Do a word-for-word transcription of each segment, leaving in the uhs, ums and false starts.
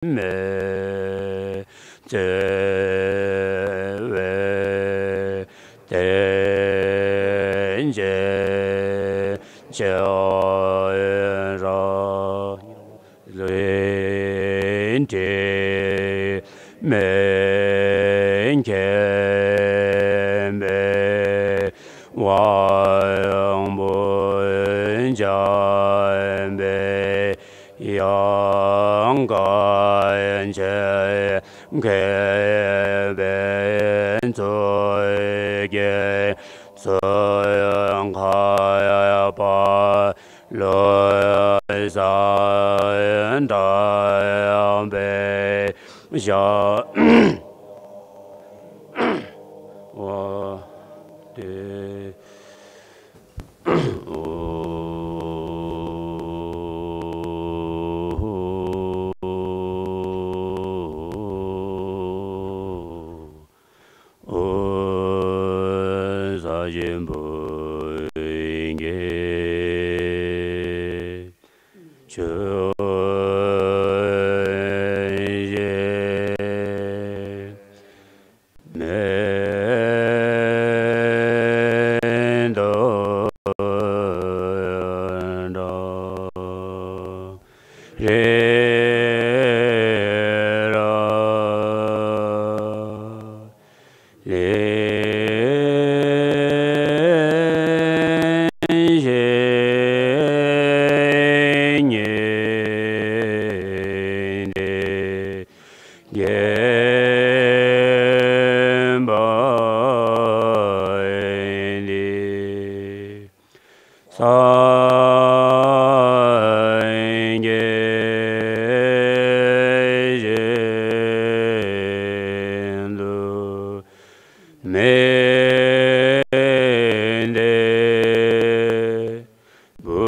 མེད། བརྩེ་བའི་རྟེན་ཅན་ཆེ་བ་རབ་ལུས་དྲི་མེད་མཁྱེན་པའི་དབང་པོ་འཇམ་པའི་ཡལ་ག་ཆེན་མཁས་པའི་མཛོད་ཀྱི་མཚོན་ཁ་པ་ལོ་ས་འདྲ་བའི་ཞབས། འོ་དེ། ས་ཆེན་པོ་གི་ཆོས་བཞིན་མེད་དོ་འགྲོ་རེ་ར། ལེན་ཞིང་ཉན་ཏེ་བརྒྱན་པ་འདི། སངས་རྒྱས་བཞིན་དུ་མིན་ཏེ། བུ་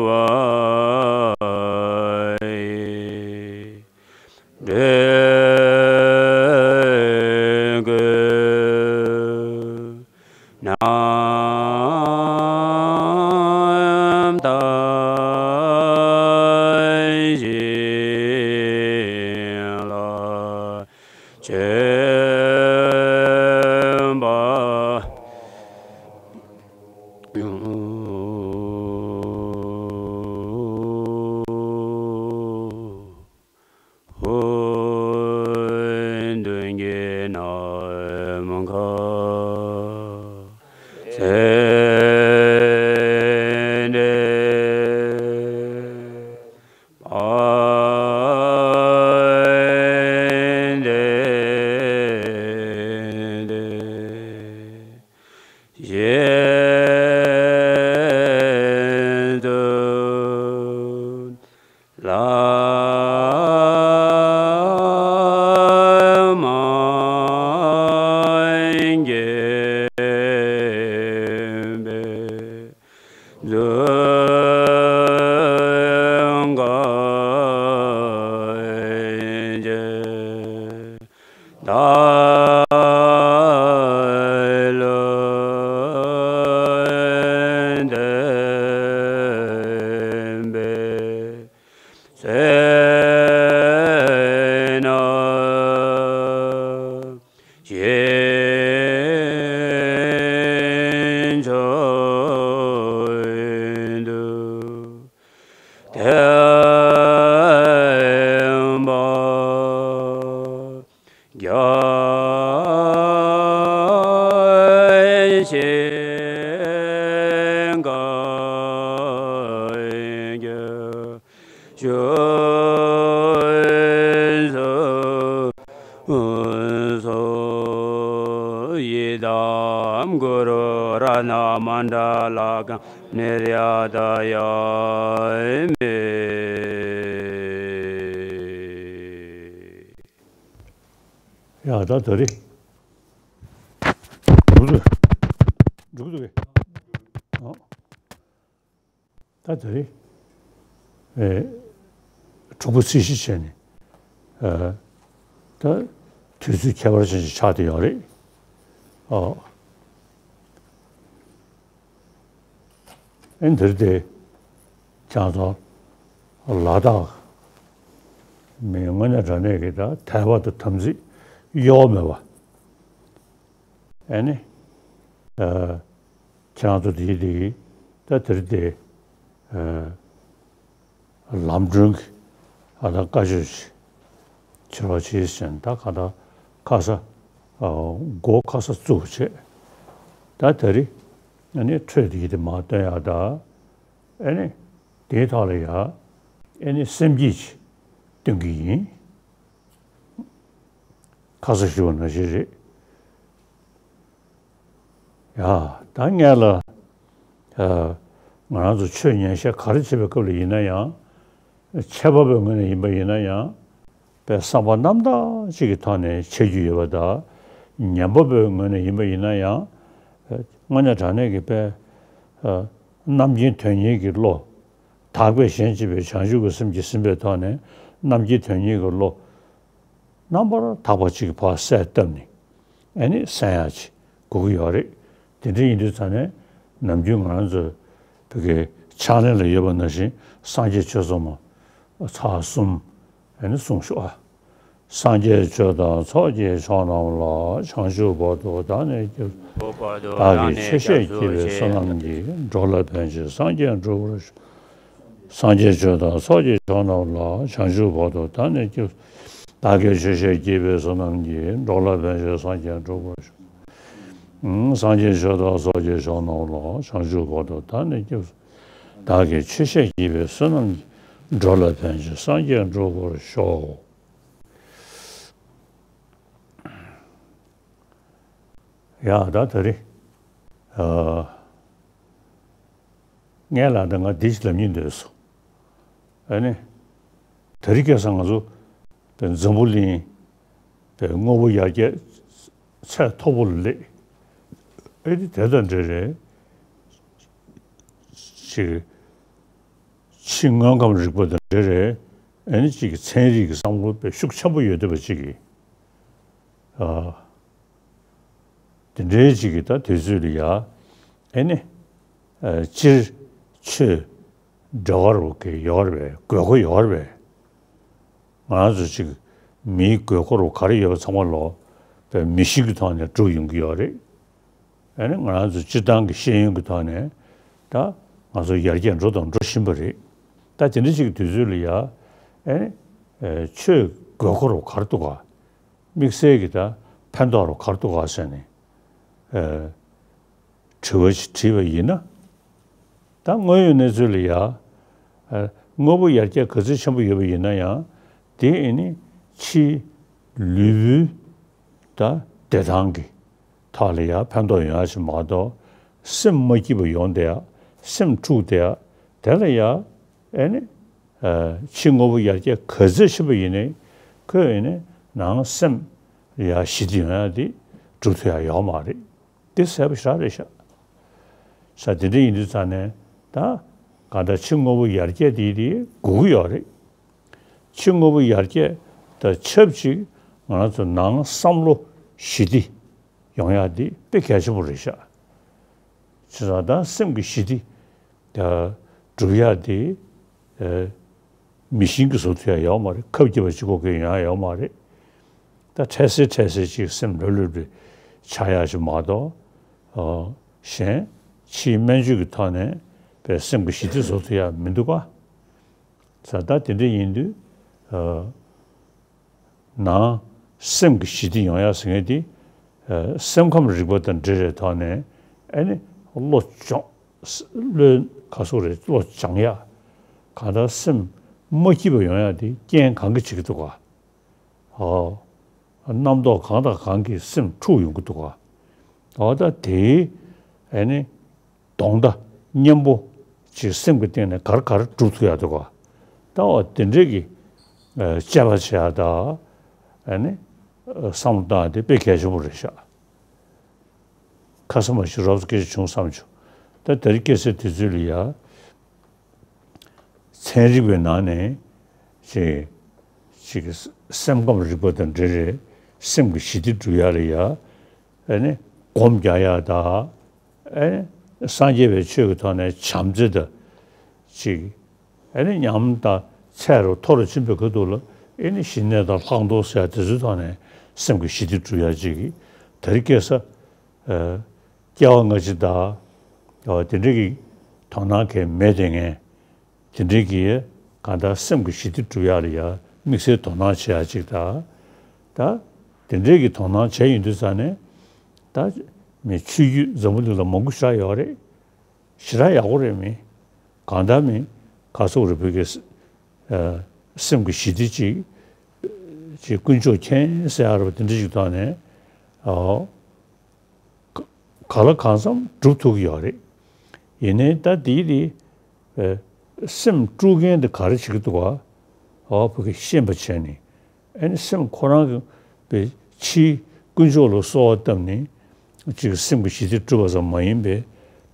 བ་ཡི། འབྲས་བུ་རྣམ་དག་ཞིང་ལ་བྱོན་པ། ཧོ། མདུན་གྱི་ནམ་མཁའ་ཚེ་འདས་པ་འདས་ཏེ། གཞན་དུ་ལ་མ་མཁྱེན་པའི་འཛུམ་དཀར་ཅན། བདག་ལུས་ལྡན་པའི་ཚེ་ན། ཞིང་མཆོག་ཏུ་ཐིམ་པ། བརྒྱན་ཞིང་བཀའ་བརྒྱུད་བྱོན་སོང་། ཡི་དམ་གུ་རུ་རཏྣ་མནྡ་ལ་ཀ་ནིར་ཡ་ཏ་ཡ་མི། ཡ་ད་ད་རེད། འགྲུབ་འདུག་འགྲུབ་འདུག་ཨོ། ད་དེ་རིང་ཨེ་དྲུག་པ་ཚེས་བཞི་བྱས་ནས་ཨ་ད་དུས་ཚོད་ཁྱད་པར་ཅན་ཞིག་ཆགས་བསྡད་ཡོད་རེད། ཨོ། ཨེ་འདིར་དེ་ཀྱང་ཚོ་ ལ་དྭགས་མི་དངོས་གནས་དྲང་གནས་ཀྱི་ད་དད་པ་དང་དམ་ཚིག་གཡོ་བ་མེད་པ། ཨེ་ནི། ཨ། ཁྱེད་རང་ཚོ་དེའི་དེ་ད་དེར་དེ། ཨ། ལམ་གྲོན་གྱི་ཨ་ད་བཀའ་ཆོས་ཤིག་བྱེད་རོགས་བྱེད་ཟེར་ནས་ད་ག་ད་ཁ་ས། ཨ། སྒོ་ཁ་ས་བཙུགས་བྱས། ད་དེ་རིང་ཨ་ནི་འཕྲོས་དེ་དེ་མར་བཏོན་ཡག་ད། ཨེ་ནི། དེའི་ཐོག་ལ་ཡ། ཨེ་ནི་སེམས་བསྐྱེད་ཅིག་སྟོན་གྱི་ཡིན། ཁ་ས་ཞུ་བ་ནང་བཞིན་རེད། ཡ། ད་སྔོན་ལ། ཨ། ང་རང་ཚོ་ཆོས་ཉན་བཤད་ག་རེ་བྱེད་པའི་སྐབས་ལ་ཡིན་ན་ཡང་། འཆད་པ་པོའི་ངོས་ནས་ཡིན་པ་ཡིན་ན་ཡང་། པའི་བསམ་པ་རྣམ་དག་ཅིག་གི་ཐོག་ནས་འཆད་རྒྱུ་ཡོད་པ་དང་། ཉན་པ་པོའི་ངོས་ནས་ཡིན་པ་ཡིན་ན་ཡང་། དངོས་གནས་དྲང་གནས་ཀྱི་པའི། ཨ། རྣམ་མཁྱེན་དོན་གཉེར་གྱི་བློ། དག་པའི་གཞན་གཅེས་པའི་བྱང་ཆུབ་ཀྱི་སེམས་ཀྱིས་ཟིན་པའི་ཐོག་ནས་རྣམ་མཁྱེན་དོན་གཉེར་གྱི་བློ། རྣམ་པར་དག་པ་ཅིག་ཕར་གསལ་བཏབ་ནས་ཨེ་ནི་གསན་ཡག་ཅིག་དགོས་ཀྱི་ཡོད་རེད། དེ་འདྲ་ཡིན་དུས་ཙང་ནས་ནམ་རྒྱུན་ང་རང་ཚོ་བོད་ཀྱི་ཕྱག་ལེན་ལ་ཡོད་པ་ནང་བཞིན་སངས་རྒྱས་ཆོས་ཚོགས་མ་ཚར་གསུམ་ཨེ་ནི་གསུངས་ཤོག་ཨ། སངས་རྒྱས་ཆོས་དང་ཚོགས་ཀྱི་མཆོག་རྣམས་ལ། བྱང་ཆུབ་བར་དུ་བདག་ནི་སྐྱབས། བདག་གིས་ཆོས་བཤད་བགྱིས་པའི་བསོད་ནམས་ཀྱིས། འགྲོ་ལ་ཕན་ཕྱིར་སངས་རྒྱས་འགྲུབ་པར་ཤོག་སངས་རྒྱས་ཆོས་དང་ཚོགས་ཀྱི་མཆོག་རྣམས་ལ། བྱང་ཆུབ་བར་དུ་བདག་ནི་སྐྱབས། བདག་གིས་ཆོས་བཤད་བགྱིས་པའི་བསོད་ནམས་ཀྱིས། འགྲོ་ལ་ཕན་ཕྱིར་སངས་རྒྱས་འགྲུབ་པར་ཤོག་སངས་རྒྱས་ཆོས་དང་ཚོགས་ཀྱི་མཆོག་རྣམས་ལ། བྱང་ཆུབ་བར་དུ་བདག་ནི་སྐྱབས། བདག་གིས་ཆོས་བཤད་བགྱིས་པའི་བསོད་ནམས་ཀྱིས། འགྲོ་ལ་ཕན་ཕྱིར་སངས་རྒྱས་འགྲུབ་པར་ཤོག་ཡ། ད་དེ་རིང་། ཨ། ངས་ལ་ད་ང་འདི་ཞིག་ལབ་སྙིང་འདོད་སོང་། ཨ་ནི། དེ་རིང་ཁ་སང་ང་ཚོ་པའི་འཛམ་བུ་གླིང་པའི་དངོས་པོ་ཡར་རྒྱས་ཚད་མཐོ་པོ་ལ་སླེབས། ཨེ་ནི་དེ་དང་འབྲེལ་རེད། ཅིག་ཕྱི་དངོས་ཁམས་རིག་པ་དང་འབྲེལ་རེད། ཨེ་ནི་ཅིག་ཚན་རིག་གི་བསམ་བློ་དཔེ་ཤུགས་ཆེན་པོ་ཡོད་བསྡད་པ་ཅིག་གིས། ཨ། དེ་འདྲའི་ཅིག་གིས་ད་དུས་ཚོད་ལ་ཡ། ཨེ་ནི། ཨ། སྤྱིར་ཆོས་འབྲེལ་བ་རོགས་ཀྱི་ཡོད་རེད་པས། དགོས་མཁོ་ཡོད་རེད་པས། ང་རང་ཚོ་ཅིག་མིའི་དགོས་མཁོ་རོགས་ག་རེ་ཡོད་པ་ཚང་མ་ལོ། པའི་མི་གཤིས་ཀྱི་ཐོག་ནས་སྒྲུབ་ཡོང་གི་ཡོད་རེད། ཨ་ནི་ང་རང་ཚོ་སྤྱིར་བཏང་གི་ཤེས་ཡོན་གྱི་ཐོག་ནས་ད་ང་ཚོ་ཡར་རྒྱས་འགྲོ་དང་འགྲོ་བཞིན་པ་རེད། ད་དེ་འདྲ་ཞིག་གི་དུས་ཚོད་ལ་ཡ། ཨ་ནི། ཨེ། ཆོས་དགོས་མཁོ་རོགས་ག་རེ་འདུག་ག་དམིགས་བསལ་གྱི་ད་ཕན་ཐོགས་རོགས་ག་རེ་འདུག་ག་ཟེར་ནས། ཨེ། དྲི་བ་ཞིག་དྲིས་པ་ཡིན་ན། ད་དངོས་ཡོད་གནས་ཚུལ་ལ་ཡ། ཨ། དངོས་པོ་ཡར་རྒྱས་ག་ཚོད་ཆེན་པོ་ཡོད་པ་ཡིན་ན་ཡང་། དེ་ཨེ་ནི་ཕྱིའི་ལུས་པོའི་ད་བདེ་ཐང་གི་ཐོག་ལ་ཡ་ཕན་ཐོགས་ཡོང་ཡ་ཞིག་མ་གཏོགས། སེམས་མ་སྐྱིད་པ་ཡོང་བསྡད་ཡ། སེམས་འཁྲུག་བསྡད་ཡ། དེ་ལ་ཡ། ཨེ་ནི། ཨ། ཕྱི་དངོས་པོ་ཡར་རྒྱས་ག་ཚོད་ཕྱིན་པ་ཡིན་ནའི་ཁོས་ཨེ་ནི་ནང་སེམས་ཡ་ཞི་བདེ་ཡོང་ཡ་དེ་སྒྲུབ་ཐུབ་ཡ་ཡོད་མ་རེད། དེ་གསལ་པོ་ཞེ་དྲག་རེད་ཤག་ས། དེ་འདྲ་ཡིན་དུས་ཙང་ནས་ད་གང་ལྟར་ཕྱི་དངོས་པོ་ཡར་རྒྱས་དེ་དེ་དགོས་ཀྱི་ཡོད་རེད། ཕྱི་དངོས་པོ་ཡར་རྒྱས་དང་ཆབས་ཅིག་ང་རང་ཚོ་ནང་བསམ་བློ་ཞི་བདེ་ཡོང་ཡ་དེ་དཔེ་གལ་ཆེན་པོ་རེད་ཤག་བྱས་ཙང་ད་སེམས་ཀྱི་ཞི་བདེ་ད་སྒྲུབ་ཡ་དེ། ཨ། མི་གཞན་གྱིས་བཟོ་ཐུབ་ཡ་ཡོད་མ་རེད། ཁབ་རྒྱབ་པ་གཅིག་པོ་གིས་ཡོང་ཡ་ཡོད་མ་རེད། ད་འཕྲལ་སེལ་འཕྲལ་སེལ་ཅིག་སེམས་ལྷོད་ལྷོད་རེ་ཆགས་ཡ་ཞིག་མ་གཏོགས། ཨ། གཞན་ཕྱིའི་སྨན་བཅོས་ཀྱི་ཐོག་ནས་པའི་སེམས་ཀྱི་ཞི་བདེ་བཟོ་ཐུབ་ཡ་མི་འདུག་ག་ས། ད་དེ་འདྲ་ཡིན་དུས། ཨ། ནང་སེམས་ཀྱི་ཞི་བདེ་ཡོང་ཡ་ཟེར་མཁན་དེ། ཨ། སེམས་ཁམས་རིག་པ་དང་འབྲེལ་བའི་ཐོག་ནས། ཨ་ནི་བློ་སྦྱོང་། བློའི་ག་སོགས་རེད། བློ་སྦྱང་ཡ། གང་ལྟར་སེམས་མ་སྐྱིད་པ་ཡོང་ཡ་དེ་རྐྱེན་གང་གིས་བྱེད་ཀྱི་འདུག་ག་ཨོ། རྣམ་རྟོག་གང་དང་གང་གིས་སེམས་འཁྲུག་ཡོང་གི་འདུག་ག་ཨོ། ད་དེའི་ཨ་ནི་གདོང་མདའ་གཉེན་པོ་ཅིག་སེམས་ཀྱི་སྟེང་ནས་ག་རེ་ག་རེ་སྒྲུབ་ཐུབ་ཡ་འདུག་ག་ད་འོ་དེ་འདྲས་ཀྱི་ཨ་དཔྱད་པ་བྱེད་ཡ་ད་ཨ་ནི་བསམ་བློ་བཏང་ཡ་དེ་དཔེ་གལ་ཆེན་པོ་རེད་ཤག་ཁ་ས་མ་ཞིག་རོབ་ཙམ་སྐད་ཆ་བྱུང་བསམ་བྱུང་། ད་དེ་རིང་ཁ་སང་དུས་ཚོད་ལ་ཡ། ཚན་རིག་པའི་ནང་ནས་ཅིག་ཅིག་སེམས་ཁམས་རིག་པ་དང་འབྲེལ་བའི་སེམས་ཀྱི་ཞི་བདེ་སྒྲུབ་ཡ་ལ་ཡ། ཨ་ནི་སྒོམ་རྒྱག་ཡ་དང་། ཨ་ནི་སངས་རྒྱས་པའི་ཆོས་ཀྱི་ཐོག་ནས་བྱམས་བརྩེ་དང་ཅིག་ཨ་ནི་ཉམས་དང་ ཚད་རུ་མཐོ་རུ་ཕྱིན་པའི་ཁ་ཐུག་ལ་ཨེ་ནི་ཞི་གནས་དང་ལྷག་མཐོང་ཟེར་ཡ་དེ་ཚོའི་ཐོག་ནས་སེམས་ཀྱི་ཞི་བདེ་སྒྲུབ་ཡ་ཅིག་གི་དེ་རིང་ཁ་སང་། ཨ། སྐྱེ་བ་སྔ་ཕྱི་དང་། ཨ། དེ་འདྲ་གི་དོ་སྣང་གང་མེད་དེ་ངས། དེ་འདྲའི་གི་གང་ལྟར་སེམས་ཀྱི་ཞི་བདེ་སྒྲུབ་ཡག་ལ་ཡ་དམིགས་བསལ་དོ་སྣང་བྱེད་ཡག་ཅིག་དང་། ད་དེ་འདྲའི་གི་དོ་སྣང་བྱས་ཡོང་དུས་ཙང་ནས། ད་མི་ཆོས་བརྒྱུད་འཛམ་བུ་གླིང་ལ་མང་པོ་ཞེ་དྲག་ཡོད་རེད། ཞེ་དྲག་ཡག་པོ་རེད། མི་གང་ལྟར་མི་ག་སོག་རི་བོད་ཀྱི་ཨ། སེམས་ཀྱི་ཞི་བདེ་ཅིག་ཅིག་ཀུན་སྤྱོད་མཁྱེན་ཟེར་ཡག་རེད་པ། དེ་འདྲ་ཅིག་ཐོག་ནས། ཨོ། ག་ལ་གང་འཚམ་སྒྲུབ་ཐུབ་ཀྱི་ཡོད་རེད། ཡིན་ནའི་ད་འདིའི་དེ། ཨེ། སེམས་དཀྲུག་མཁན་དེ་ག་རེ་བྱེད་ཀྱི་འདུག་ག། ཨོ། བོད་ཀྱི་ཤེས་པ་བྱས་ནས། ཨེ་ནི་སེམས་ཁོ་རང་གི་པའི་ཕྱིའི་ཀུན་སྤྱོད་ལ་གསོལ་བ་བཏབ་ནས་ཅིག་སེམས་ཀྱི་ཞི་བདེ་སྒྲུབ་པ་ཙམ་མ་ཡིན་པའི།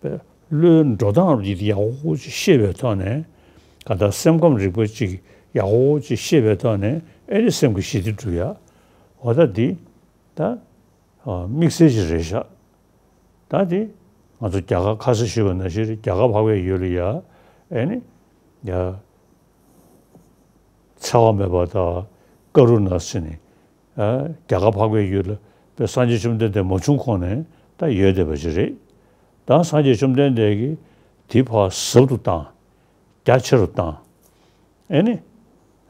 པའི་བློའི་འགྲོ་སྟངས་རིགས་དེ་ཡག་པོ་ཅིག་ཤེས་པའི་ཐོག་ནས། གང་ལྟར་སེམས་ཁམས་རིག་པ་ཅིག་ཡག་པོ་ཅིག་ཤེས་པའི་ཐོག་ནས་ཨེ་ནི་སེམས་ཀྱི་ཞི་བདེ་སྒྲུབ་ཡ། འོ་ད་འདི། ད། ཨ། དམིགས་བསལ་ཅིག་རེད་ཤག། ད་དེ་ང་ཚོ་རྒྱ་གར་ཁ་སང་ཞུས་པ་ནང་བཞིན་རྒྱ་གར་འཕགས་པའི་ཡུལ་ལ་ཡ། ཨེ་ནི། ཡ། འཚེ་བ་མེད་པ་དང་ཀ་རུ་ཎ་ཟེར་ནས། ཨ། རྒྱ་གར་འཕགས་པའི་ཡུལ་ལ་པའི་སངས་རྒྱས་བཅོམ་ལྡན་འདས་མ་བྱུང་གོང་ནས་ད་ཡོད་བསྡད་པ་ཅིག་རེད། ད་སངས་རྒྱས་བཅོམ་ལྡན་འདས་ཀྱིས་དེ་ཕར་ཟབ་ཏུ་བཏང་། རྒྱ་ཆེ་རུ་བཏང་། ཨེ་ནི།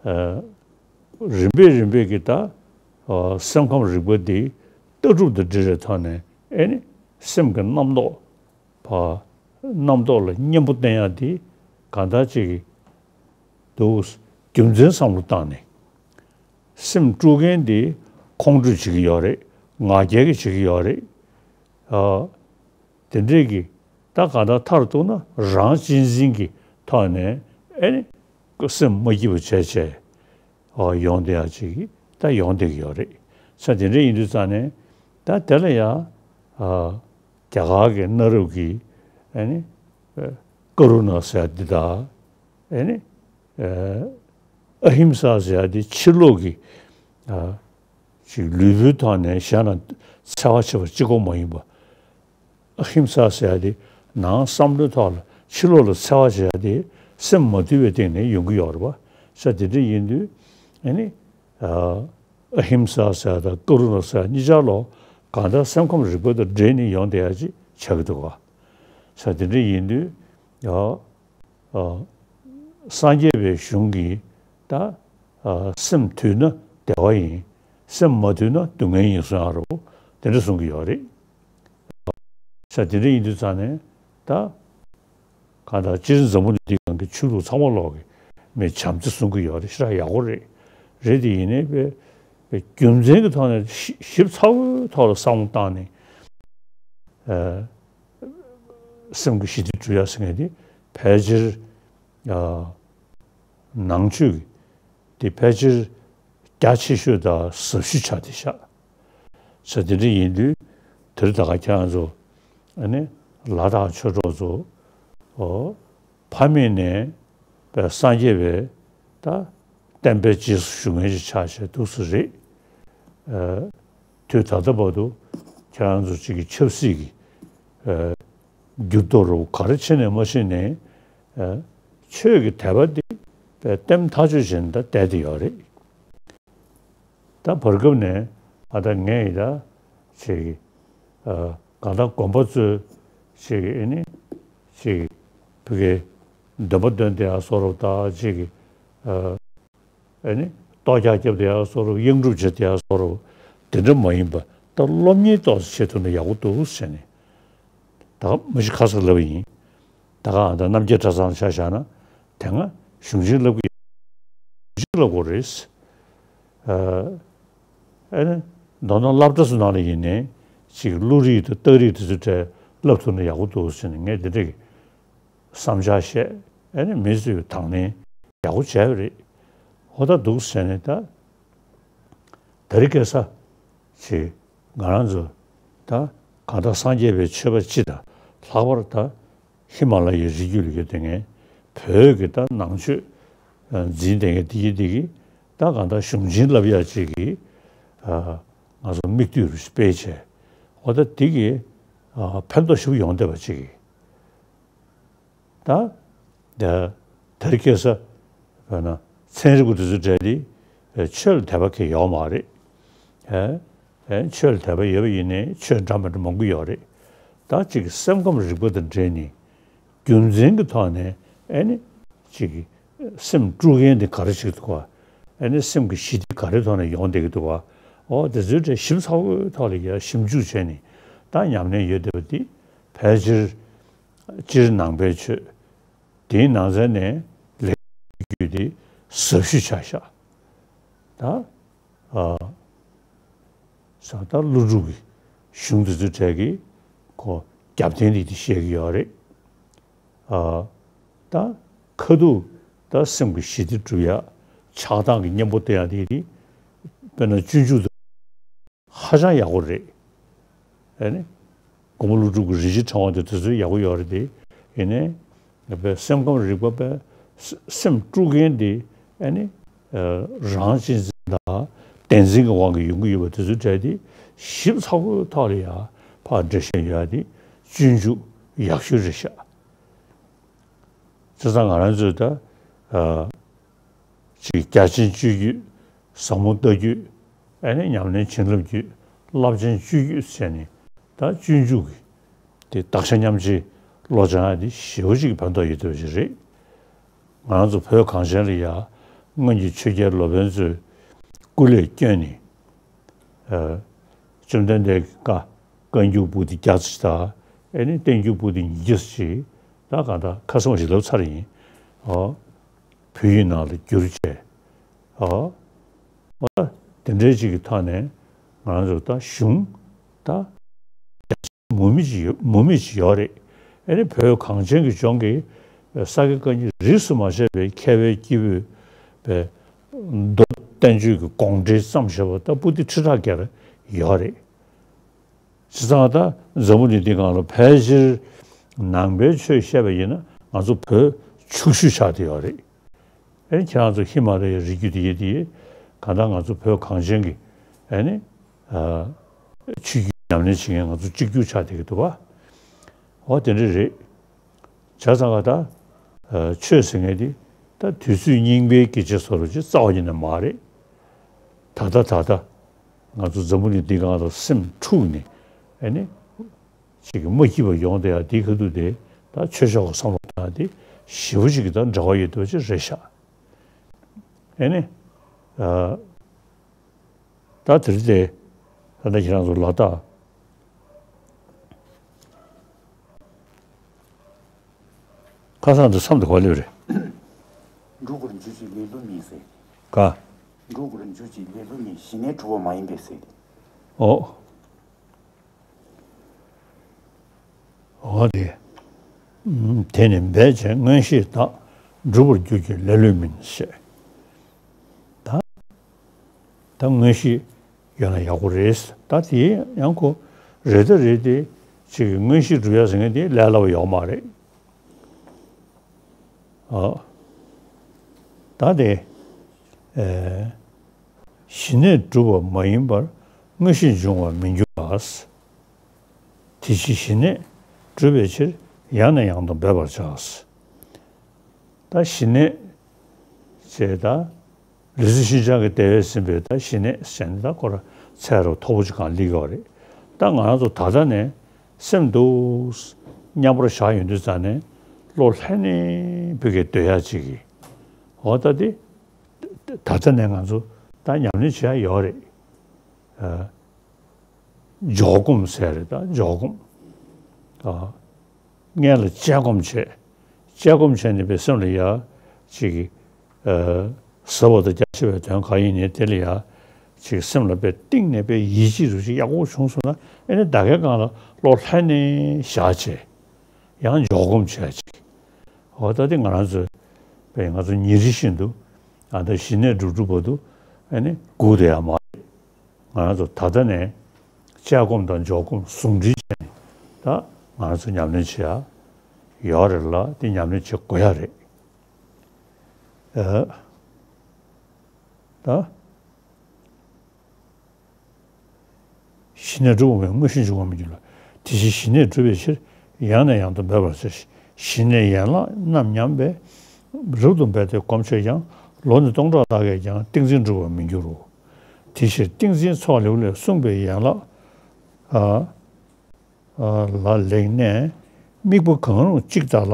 ཨ། རིམ་པས་རིམ་པས་ཀྱིས་ད། ཨ། སེམས་ཁམས་རིག་པ་འདི་ལྟ་གྲུབ་དང་འབྲེལ་བའི་ཐོག་ནས། ཨེ་ནི། སེམས་ཀྱི་རྣམ་རྟོག་པ། རྣམ་རྟོག་ལ་གཉེན་པོ་བསྟེན་ཡག་འདི་གང་ལྟར་ཅིག་འདུག། རྒྱུ་མཚན་བསམ་བློ་བཏང་ནས། སེམས་དཀྲུག་མཁན་འདི་ཁོང་ཁྲོས་བྱེད་ཀྱི་ཡོད་རེད། ང་རྒྱལ་གྱིས་བྱེད་ཀྱི་ཡོད་རེད། ཨ། དེ་འདྲས་ཀྱི། ད་གང་ལྟར་མཐར་གཏུགས་ན་རང་གཅེས་འཛིན་གྱི་ཐོག་ནས། ཨེ་ནི། སེམས་མ་སྐྱིད་པ་བྱས་བྱས། ཨ། ཡོང་བསྡད་ཡག་ཅིག་ད་ཡོང་བསྡད་ཀྱི་ཡོད་རེད། ས་དེ་འདྲ་ཡིན་དུས་ཙང་ནས། ད་དེ་ལ་ཡང་། ཨ། རྒྱ་གར་གྱི་གནའ་རབས་ཀྱི། ཨེ་ནི། ཨ། ཀ་རུ་ཎ་ཟེར་ཡག་འདི་དང་། ཨེ་ནི། ཨ། ཨ་ཧིམ་ས་ཟེར་ཡག་འདི་ཕྱི་ལོགས་ཀྱི། ཨ། ཅིག་ལུས་པོའི་ཐོག་ནས་གཞན་ལ་འཚེ་བ་བྱེད་པ་གཅིག་པོ་མ་ཡིན་པ། ཨ་ཧིམ་ས་ཟེར་ཡག་དེ་ནང་བསམ་བློའི་ཐོག་ལ་ཕྱི་ལོགས་ལ་འཚེ་བ་བྱེད་ཡག་དེ་སེམས་མ་དུལ་བའི་སྟེང་ནས་ཡོང་གི་ཡོད་རེད་པ། ས་དེ་འདྲ་ཡིན་དུས། ཨ་ནི། ཨ། ཨ་ཧིམ་ས་ཟེར་ཡག་དང་ཀ་རུ་ཎ་ཟེར་ཡག་གཉིས་ཆར་ལོ། གང་ལྟར་སེམས་ཁམས་རིག་པ་དང་འབྲེལ་ནས་ཡོང་བསྡད་ཡག་ཅིག་ཆགས་ཀྱི་འདུག་ག། ས་དེ་འདྲ་ཡིན་དུས། ཨ། ཨ། སངས་རྒྱས་པའི་གཞུང་གིས་ད། ཨ། སེམས་དུལ་ན་བདེ་བ་ཡིན། སེམས་མ་དུལ་ན་སྡུག་བསྔལ་ཡིན་གསུང་ཡག་རེད་པ། དེ་འདྲ་གསུང་གི་ཡོད་རེད། ས་དེ་འདྲ་ཡིན་དུས་ཙང་ནས་ད། གང་ལྟར་སྤྱིར་འཛམ་བུ་གླིང་འདིའི་སྒང་གི་ཆོས་ལུགས་ཚང་མ་ལོག་གི་མི་བྱམས་བརྩེ་གསུང་གི་ཡོད་རེད། ཞེ་དྲག་ཡག་པོ་རེད། རེད་དེ་ཡིན་ནའི་པའི་པའི་རྒྱུ་མཚན་གྱི་ཐོག་ནས་ཞིབ་ཞིབ་ཚགས་པོའི་ཐོག་ལ་བསམ་བློ་བཏང་ནས། ཨ། སེམས་ཀྱི་ཞི་བདེ་སྒྲུབ་ཡག་ཟེར་མཁན་དེ་ཕལ་ཆེར། ཨ། ནང་ཆོས་ཀྱི་དེ་ཕལ་ཆེར་རྒྱ་ཆེ་ཤོས་དང་ཟབ་ཤོས་ཆགས་བསྡད་ཤག། ས་དེ་འདྲ་ཡིན་དུས། དེ་རིང་ད་ག་ཁྱེད་རང་ཚོ། ཨ་ནི། ལ་དྭགས་ཆོས་གྲོགས་ཚོ། ཨོ། ཕ་མེས་ནས་པའི་སངས་རྒྱས་པའི་ད་བསྟན་པའི་རྗེས་སུ་ཞུགས་མཁན་ཞིག་ཆགས་བྱས་འདུག་སེ་རེད། ཨ། དུས་ད་ལྟ་བར་དུ་ཁྱེད་རང་ཚོ་གཅིག་གི་ཆབ་སྲིད་ཀྱི། ཨ། འགྱུར་ལྡོག་རུ་ག་རེ་ཕྱིན་ནས་མ་ཕྱིན་ནས། ཨ། ཆོས་ཀྱི་དད་པ་འདི་པའི་ལྟེམ་ཐག་ཆོད་བྱས་ནས་ད་བསྡད་དེ་ཡོད་རེད། ད་བར་སྐབས་ནས་ཨ་ད་ངས་ཡི་ད་ཅིག། ཨ། གང་ལྟར་དགོན་པ་ཚོས་ཅིག་ཨེ་ནི་ཅིག་ཕ་གིའི་འདོན་པ་འདོན་བསྡད་ཡག་བཟོ་འདྲ་ད་ཅིག། ཨ། ཨེ་ནི་གཏོར་རྒྱག་རྒྱབ་བསྡད་ཡག་བཟོ་འདྲ། གཡང་སྒྲུབ་བྱེད་བསྡད་ཡག་བཟོ་འདྲ། དེ་འདྲ་མ་ཡིན་པ་ད་སློབ་གཉེར་ཏོག་ཙམ་བྱེད་ཐུབ་ན་ཡག་པོ་འདུག་ཟེར་ནས། ད་མ་གཞི་ཁ་སང་ལབ་པ་ཡིན། ད་ག་ཨ་ད་རྣམ་རྒྱལ་གྲྭ་ཚང་ཆ་བཞག་ན། དེ་སྔ་གཞུང་ཆེན་བསླབ་ཀྱི། གཞུང་ཆེན་བསླབ་དགོས་རེད། ཨ། ཨེ་ནི་མདོར་ན་སློབ་གྲྭ་ཚོ་ནང་ལ་ཡིན་ནའི་ཅིག་བློ་རིག་དང་རྟགས་རིགས་དེ་ཚོ་གྲས་བསླབ་ཐུབ་ན་ཡག་པོ་འདུག་ཟེར་ནས་ངས་དེ་འདྲ་གི་བསམ་འཆར་བཤད། ཨེ་ནི་མི་ཚོས་དང་ལེན་ཡག་པོ་བྱས་པ་རེད། ཧོ་ད་འདུག་ཟེར་ནས་ད། དེ་རིང་ཁ་སང་ཅིག་ང་རང་ཚོ་ད་གང་ལྟར་སངས་རྒྱས་པའི་ཆོས་པ་སྤྱི་དང་། ལྷག་པར་ད་ཧི་མ་ལ་ཡའི་རི་རྒྱུད་ལ་ཡོད་དེ་ངས་བོད་ཀྱི་ད་ནང་ཆོས་འཛིན་བསྡད་མཁན་དེ་གི་དེ་གི་ད་གང་ལྟར་གཞུང་ཆེན་བསླབ་ཡག་ཅིག་གི། ཨ། ང་ཚོ་མིག་ལྟོས་རུ་སྤེལ་བྱས། འོ་ད་དེ་གི། ཨ། ཕན་ཐོགས་ཞིག་ཡོང་བསྡད་པ་ཅིག་གི། ད། ད། དེ་རིང་ཁ་སང་། དཔེར་ན། ཚན་རིག་པ་དེ་ཚོའི་གྲས་དེ་ཆོས་ལ་དད་པ་གང་ཡོད་མ་རེད། ཨེ་ཨེ་ཆོས་ལ་དད་པ་ཡོད་པ་ཡིན་ནའི་ཆོས་འདྲ་མི་འདྲ་མང་པོ་ཡོད་རེད། ད་ཅིག་སེམས་ཁམས་རིག་པ་དང་འབྲེལ་ནས་རྒྱུ་མཚན་གྱི་ཐོག་ནས་ཨེ་ནི་ཅིག་སེམས་དཀྲུག་མཁན་དེ་ག་རེ་ཞིག་འདུག་ག་ཨེ་ནི་སེམས་ཀྱི་ཞི་བདེ་ག་རེ་ཐོག་ནས་ཡོང་བསྡད་ཀྱི་འདུག་ག་འོ་དེ་ཚོའི་གྲས་ཞིབ་ཚགས་པོའི་ཐོག་ལ་ཡ་ཞིབ་འཇུག་བྱས་ནས་ད་ཉམས་ལེན་ཡོད་བསྡད་པ་འདི་ཕལ་ཆེར་སྤྱིར་ནང་པའི་ཆོས་དེའི་ནང་ཚན་ནས་ལེགས་བརྒྱུད་དེ་ཟབ་ཞུས་ཆགས་ཤག་ད་ཨ་ས་ད་ཀླུ་སྒྲུབ་ཀྱི་གཞུང་དེ་ཚོའི་གྲས་ཀྱིས་ཁོ་རྒྱབ་རྟེན་དེ་དེ་བཤད་ཀྱི་ཡོད་རེད། ཨ་ད་ཁ་ཐུག་ད་སེམས་ཀྱི་ཞི་བདེ་སྒྲུབ་ཡ་ཆགས་སྡང་གི་གཉེན་པོ་སྟེར་ཡ་དེ་དེ་དཔེར་ན་སྤྱོད་འཇུག་དང་ཧ་ཅང་ཡག་པོ་རེད། ཨེ་ནི། མགོན་པོ་ཀླུ་སྒྲུབ་ཀྱི་རིན་ཆེན་ཕྲེང་བ་དེ་དེ་ཚོའི་ཡག་པོ་ཡོད་རེད་དེ། ཡིན་ནའི། ང་པའི་སེམས་ཁམས་རིག་པ་པའི་སེ་སེམས་དཀྲུག་མཁན་དེ་ཨེ་ནི། རང་གཅེས་འཛིན་དང་བདེན་འཛིན་གྱི་དབང་གིས་ཡོང་གི་ཡོད་པ་དེ་ཚོའི་གྲས་དེ་ཞིབ་ཚགས་པོའི་ཐོག་ལ་ཡ་ཕར་འགྲེལ་བཤད་ཡོད་ཡ་དེ་སྤྱོད་འཇུག་ཡག་ཤོས་རེད་ཤག་བྱས་ཙང་ང་རང་ཚོས་ད་ཨ་ཅིག་རྒྱ་ཆེན་སྤྱོད་རྒྱུད། ཟབ་མོ་ལྟ་རྒྱུད། ཨ་ནི་ཉམས་ལེན་བྱིན་རླབས་རྒྱུད། རླབས་ཆེན་སྤྱོད་རྒྱུད་ཟེར་ནས་ད་སྤྱོད་འཇུག་གི་དེ་བདག་ཆ་མཉམ་བརྗེའི་བློ་སྦྱང་ཡ་དེ་ཞེ་པོ་ཅིག་ཕན་ཐོགས་ཡོད་བསྡད་པ་ཅིག་རེད། ང་རང་ཚོ་བོད་གངས་ཅན་ལ་ཡ་སྔོན་གྱི་ཆོས་རྒྱལ་ལོ་པཎ་ཚོས་སྐུ་ལས་བསྐྱོན་ནས་ཨ་བཅོམ་ལྡན་འདས་ཀྱི་བཀའ་བཀའ་འགྱུར་པོ་ཏི་བརྒྱ་ཙམ་ཞིག་དང་ཨ་ནི་བསྟན་འགྱུར་པོ་ཏི་ཉིས་བརྒྱ་ཙམ་ཞིག་ད་གང་ལྟར་ཁ་སང་ཞིག་ལབ་ཚར་ཡིན། ཨོ། བོད་ཡིག་ནང་ལ་བསྒྱུར་བྱས། ཨོ། ཨོ། དེ་འདྲའི་ཅིག་གི་ཐོག་ནས་ང་རང་ཚོ་ད་གཞུང་ད་མུ་མེད་ཅིག་ཡོད་མུ་མེད་ཅིག་ཡོད་རེད། ཨ་ནི་བོད་གངས་ཅན་གྱི་ལྗོངས་ཀྱི་ས་དགེ་བཀའ་རྙིང་རིས་སུ་མ་ཆད་པའི་མཁས་པའི་སྐྱེས་བུ་པའི་མདོ་བསྟན་བཅོས་ཀྱི་དགོངས་འགྲེལ་བརྩམས་བཞག་པ་ད་པོ་ཏི་ཁྲི་ཕྲག་བརྒྱ་ཡོད་རེད། བྱས་ཙང་ད་འཛམ་བུ་གླིང་འདི་སྒང་ལ་ཕལ་ཆེར་ནང་པའི་ཆོས་བཤད་པ་ཡིན་ན་ང་ཚོ་བོད་ཕྱུག་ཤོས་ཆགས་བསྡད་ཡོད་རེད། ཨེ་ཁྱེད་རང་ཚོ་ཧི་མ་ལ་ཡའི་རི་རྒྱུད་དེ་ཡི་དེ་ཡི་གང་ལྟར་ང་ཚོ་བོད་གངས་ཅན་གྱི་ཨེ་ནི་ཨ་ཆོས་བརྒྱུད་ཉམས་ལེན་བྱེད་མཁན་ང་ཚོ་གཅིག་གྱུར་ཆགས་བསྡད་ཀྱི་འདུག་བ། འོ་དེ་འདྲ་རེད། བྱས་ཙང་ད་ཆོས་ཟེར་མཁན་དེ་ད་དུས་ཚོད་རྙིང་པའི་སྐད་ཆ་བཟོ་འདྲ་ཅིག་རྩ་བ་ཉིད་ནས་མ་རེད། ད་ལྟ་ད་ལྟ་ང་ཚོ་འཛམ་བུ་གླིང་འདི་སྒང་ལ་སེམས་འཁྲུགས་ནས་ཨེ་ནི་ཅིག་མ་སྐྱིད་པ་ཡོང་བསྡད་ཡ་འདི་ཁ་ཐུག་དེ་ད་ཆོས་ཕྱོགས་ཀྱི་བསམ་བློ་བཏང་ཡ་དེ་ཞེ་པོ་ཅིག་གི་ད་འབྲེལ་བ་ཡོད་འདུག་ཅིག་རེད་ཤག་ཨེ་ནི། ཨ། ད་དེ་རིང་དེ་ད་ལྟ་ཁྱེད་རང་ཚོ་ལ་དྭགས་ཁ་སང་དུ་མཚམས་དུ་ག་པར་སླེབས་རེད། འབྲུག་སྒོར་འཇུ་ཅིག་ལེ་ལོ་མིན་ཟེར། ག་འབྲུག་སྒོར་འཇུ་ཅིག་ལེ་ལོ་མིན་ཞི་གནས་གྲུབ་པ་མ་ཡིན་པས་ཟེར། ཨོ། འོ་དེ། ཨུམ། དེ་ནི་འབད་བྱས་མངོན་ཤེས་དག། འགྲུབ་པར་འགྱུར་གྱི་ལེ་ལོས་མིན་ཞེས། ད། ད་མངོན་ཤེས་ཡོད་ན་ཡག་པོ་རེད། ད་དེ་ཡང་ཁོ་རེད་ད་རེད་དེ་ཅིག་གི་མངོན་ཤེས་སྒྲུབ་ཡ་ཟེར་མཁན་དེ་ལས་སླ་བ་ཡོད་མ་རེད། ཨ། ད་དེ། ཨེ། ཞི་གནས་གྲུབ་པ་མ་ཡིན་པར་མངོན་ཤེས་འབྱུང་བར་མི་འགྱུར་ལ། དེ་ཕྱིར་ཞི་གནས་གྲུབ་པའི་ཕྱིར་ཡང་ནས་ཡང་དུ་འབད་པར་བྱ། ད་ཞི་གནས་ཅེས་ད་ལུས་སེམས་ཤིན་སྦྱངས་ཀྱི་བདེ་བས་ཟིན་པའི་ད་ཞི་གནས་ཟེར་ནས་ད་ཁོ་ར་ཚད་རུ་མཐོ་པོ་ཅིག་གང་སླེབས་ཡོད་རེད། ད་ང་རང་ཚོ་ད་ལྟ་ནས་སེམས་སྡུག་མཉམ་པོར་བཞག་ཡོང་དུས་ཙང་ནས་བློ་ལྷོད་ནས་བོད་སྐད་སྡོད་ཡ་ཅིག་གི་འོ་ད་དེ་ད་ལྟ་ནས་ང་ཚོ་ད་ཉམས་ལེན་བྱེད་ཡ་ཡོད་རེད། ཨ། འཇོག་སྒོམ་ཟེར་རེད་ད་འཇོག་སྒོམ། ཨ། སྔོན་ལ་དཔྱད་སྒོམ་བྱས། དཔྱད་སྒོམ་བྱས་ནས་པའི་སེམས་ལ་ཡ། ཅིག་གི་ཨ། ཟབ་པ་དང་རྒྱ་ཆེ་བའི་དོན་གང་ཡིན་ནའི་དེ་ལ་ཡ། ཅིག་སེམས་ལ་པའི་གཏིང་ནས་པའི་ཡིད་ཆེས་རུ་ཅིག་ཡག་པོ་བྱུང་སོང་ན་ཨེ་ནི་ད་གའི་སྒང་ལ་བློ་ལྷོད་ནས་བཞག་བྱས། ཡང་འཇོག་སྒོམ་བྱས་ཅིག་འོ་ད་དེ་ང་རང་ཚོས་པའི་ང་ཚོ་ཉིན་རེ་བཞིན་དུ་ཨ་ད་ཞི་གནས་སྒྲུབ་སྒྲུབ་བར་དུ་ཨེ་ནི་སྒུག་བསྡད་ཡ་མ་རེད། ང་རང་ཚོ་ད་ལྟ་ནས་དཔྱད་སྒོམ་དང་འཇོག་སྒོམ་ཟུང་འབྲེལ་བྱས་ནས་ད་ང་རང་ཚོ་ཉམས་ལེན་བྱེད་ཡ་ཡོད་རེད་ལ་དེ་ཉམས་ལེན་བྱེད་དགོས་ཡ་རེད། ཨ། ད། ཞི་གནས་སྒྲུབ་པ་མིན་མངོན་ཤེས་འབྱུང་བར་མི་འགྱུར་ལ། དེ་བཞིན་ཞི་གནས་སྒྲུབ་པའི་ཕྱིར་ཡང་ནས་ཡང་དུ་འབད་པར་བྱ། ཞི་གནས་ཡན་ལག་རྣམས་ཉམས་པས་རབ་ཏུ་འབད་དེ་གོམས་ཆོད་ཀྱང་ ལོ་ནི་སྟོང་ཕྲག་དག་གིས་ཀྱང་ཏིང་འཛིན་འགྲུབ་པར་མི་འགྱུར་རོ། དེ་ཕྱིར་ཏིང་འཛིན་ཚོགས་ལེའུ་ལས་གསུངས་པའི་ཡན་ལག་ཨ། ལ་ལེགས་ནས་དམིགས་པ་གང་རུང་གཅིག་ལྟར་ལ།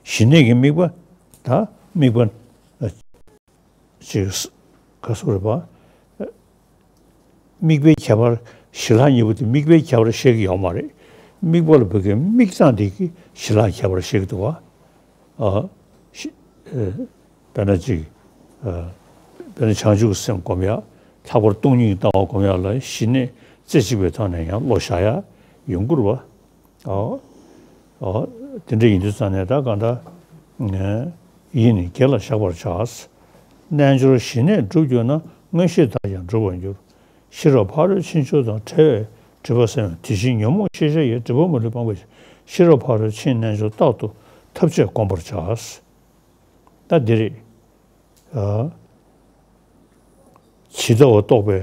ཞི་གནས་ཀྱི་དམིགས་པ་དང་དམིགས་པ་ཅིག་ག་སོགས་རེད་པ། དམིགས་པའི་ཁྱད་པར་ཞི་ལྷག་གཉིས་པོ་དེ་དམིགས་པའི་ཁྱད་པར་བཤད་ཀྱི་ཡོད་མ་རེད། དམིགས་པ་ལ་བོད་ཀྱི་དམིགས་སྟངས་དེ་གི་ཞི་ལྷག་ཁྱད་པར་བཤད་ཀྱི་འདུག་བ། ཨ། ཞི། ཨ། དཔེར་ན་ཅིག་ཨ། དཔེར་ན་བྱང་ཆུབ་ཀྱི་སེམས་སྒོམ་ཡག་ལྷག་པར་སྟོང་ཉིད་ཀྱི་ལྟ་བ་སྒོམ་ཡག་ལ་ཞི་གནས་རྩེ་གཅིག་པའི་ཐོག་ནས་ཡང་བློ་བཞག་ཡག་ཡོང་གི་རེད་བ། ཨོ། ཨོ། དེ་འདྲ་ཡིན་དུས་ཙང་ནས་ད་གང་ལྟར། ཡིད་ནི་དགེ་ལ་བཞག་པར་བྱ། རྣལ་འབྱོར་ཞི་གནས་སྒྲུབ་གྱུར་ན། མངོན་ཤེས་དག་ཀྱང་འགྲུབ་པར་འགྱུར། ཤེས་རབ་ཕ་རོལ་ཕྱིན་མཆོག་དང་བྲལ་བའི་སྒྲིབ་པ་སེལ་བ། དེ་བཞིན་ཉོན་མོངས་ཤེས་བྱ་ཡི། སྒྲིབ་པ་མ་ལུས་སྤངས་པའི་ཕྱིར། ཤེས་རབ་ཕ་རོལ་ཕྱིན་རྣལ་འབྱོར་རྟག་ཏུ་ཐབས་ཅད་བསྒོམ་པར་བྱ། ད་འདི་རེད། ཨ། ཇི་ལྟ་བ་རྟོགས་པའི་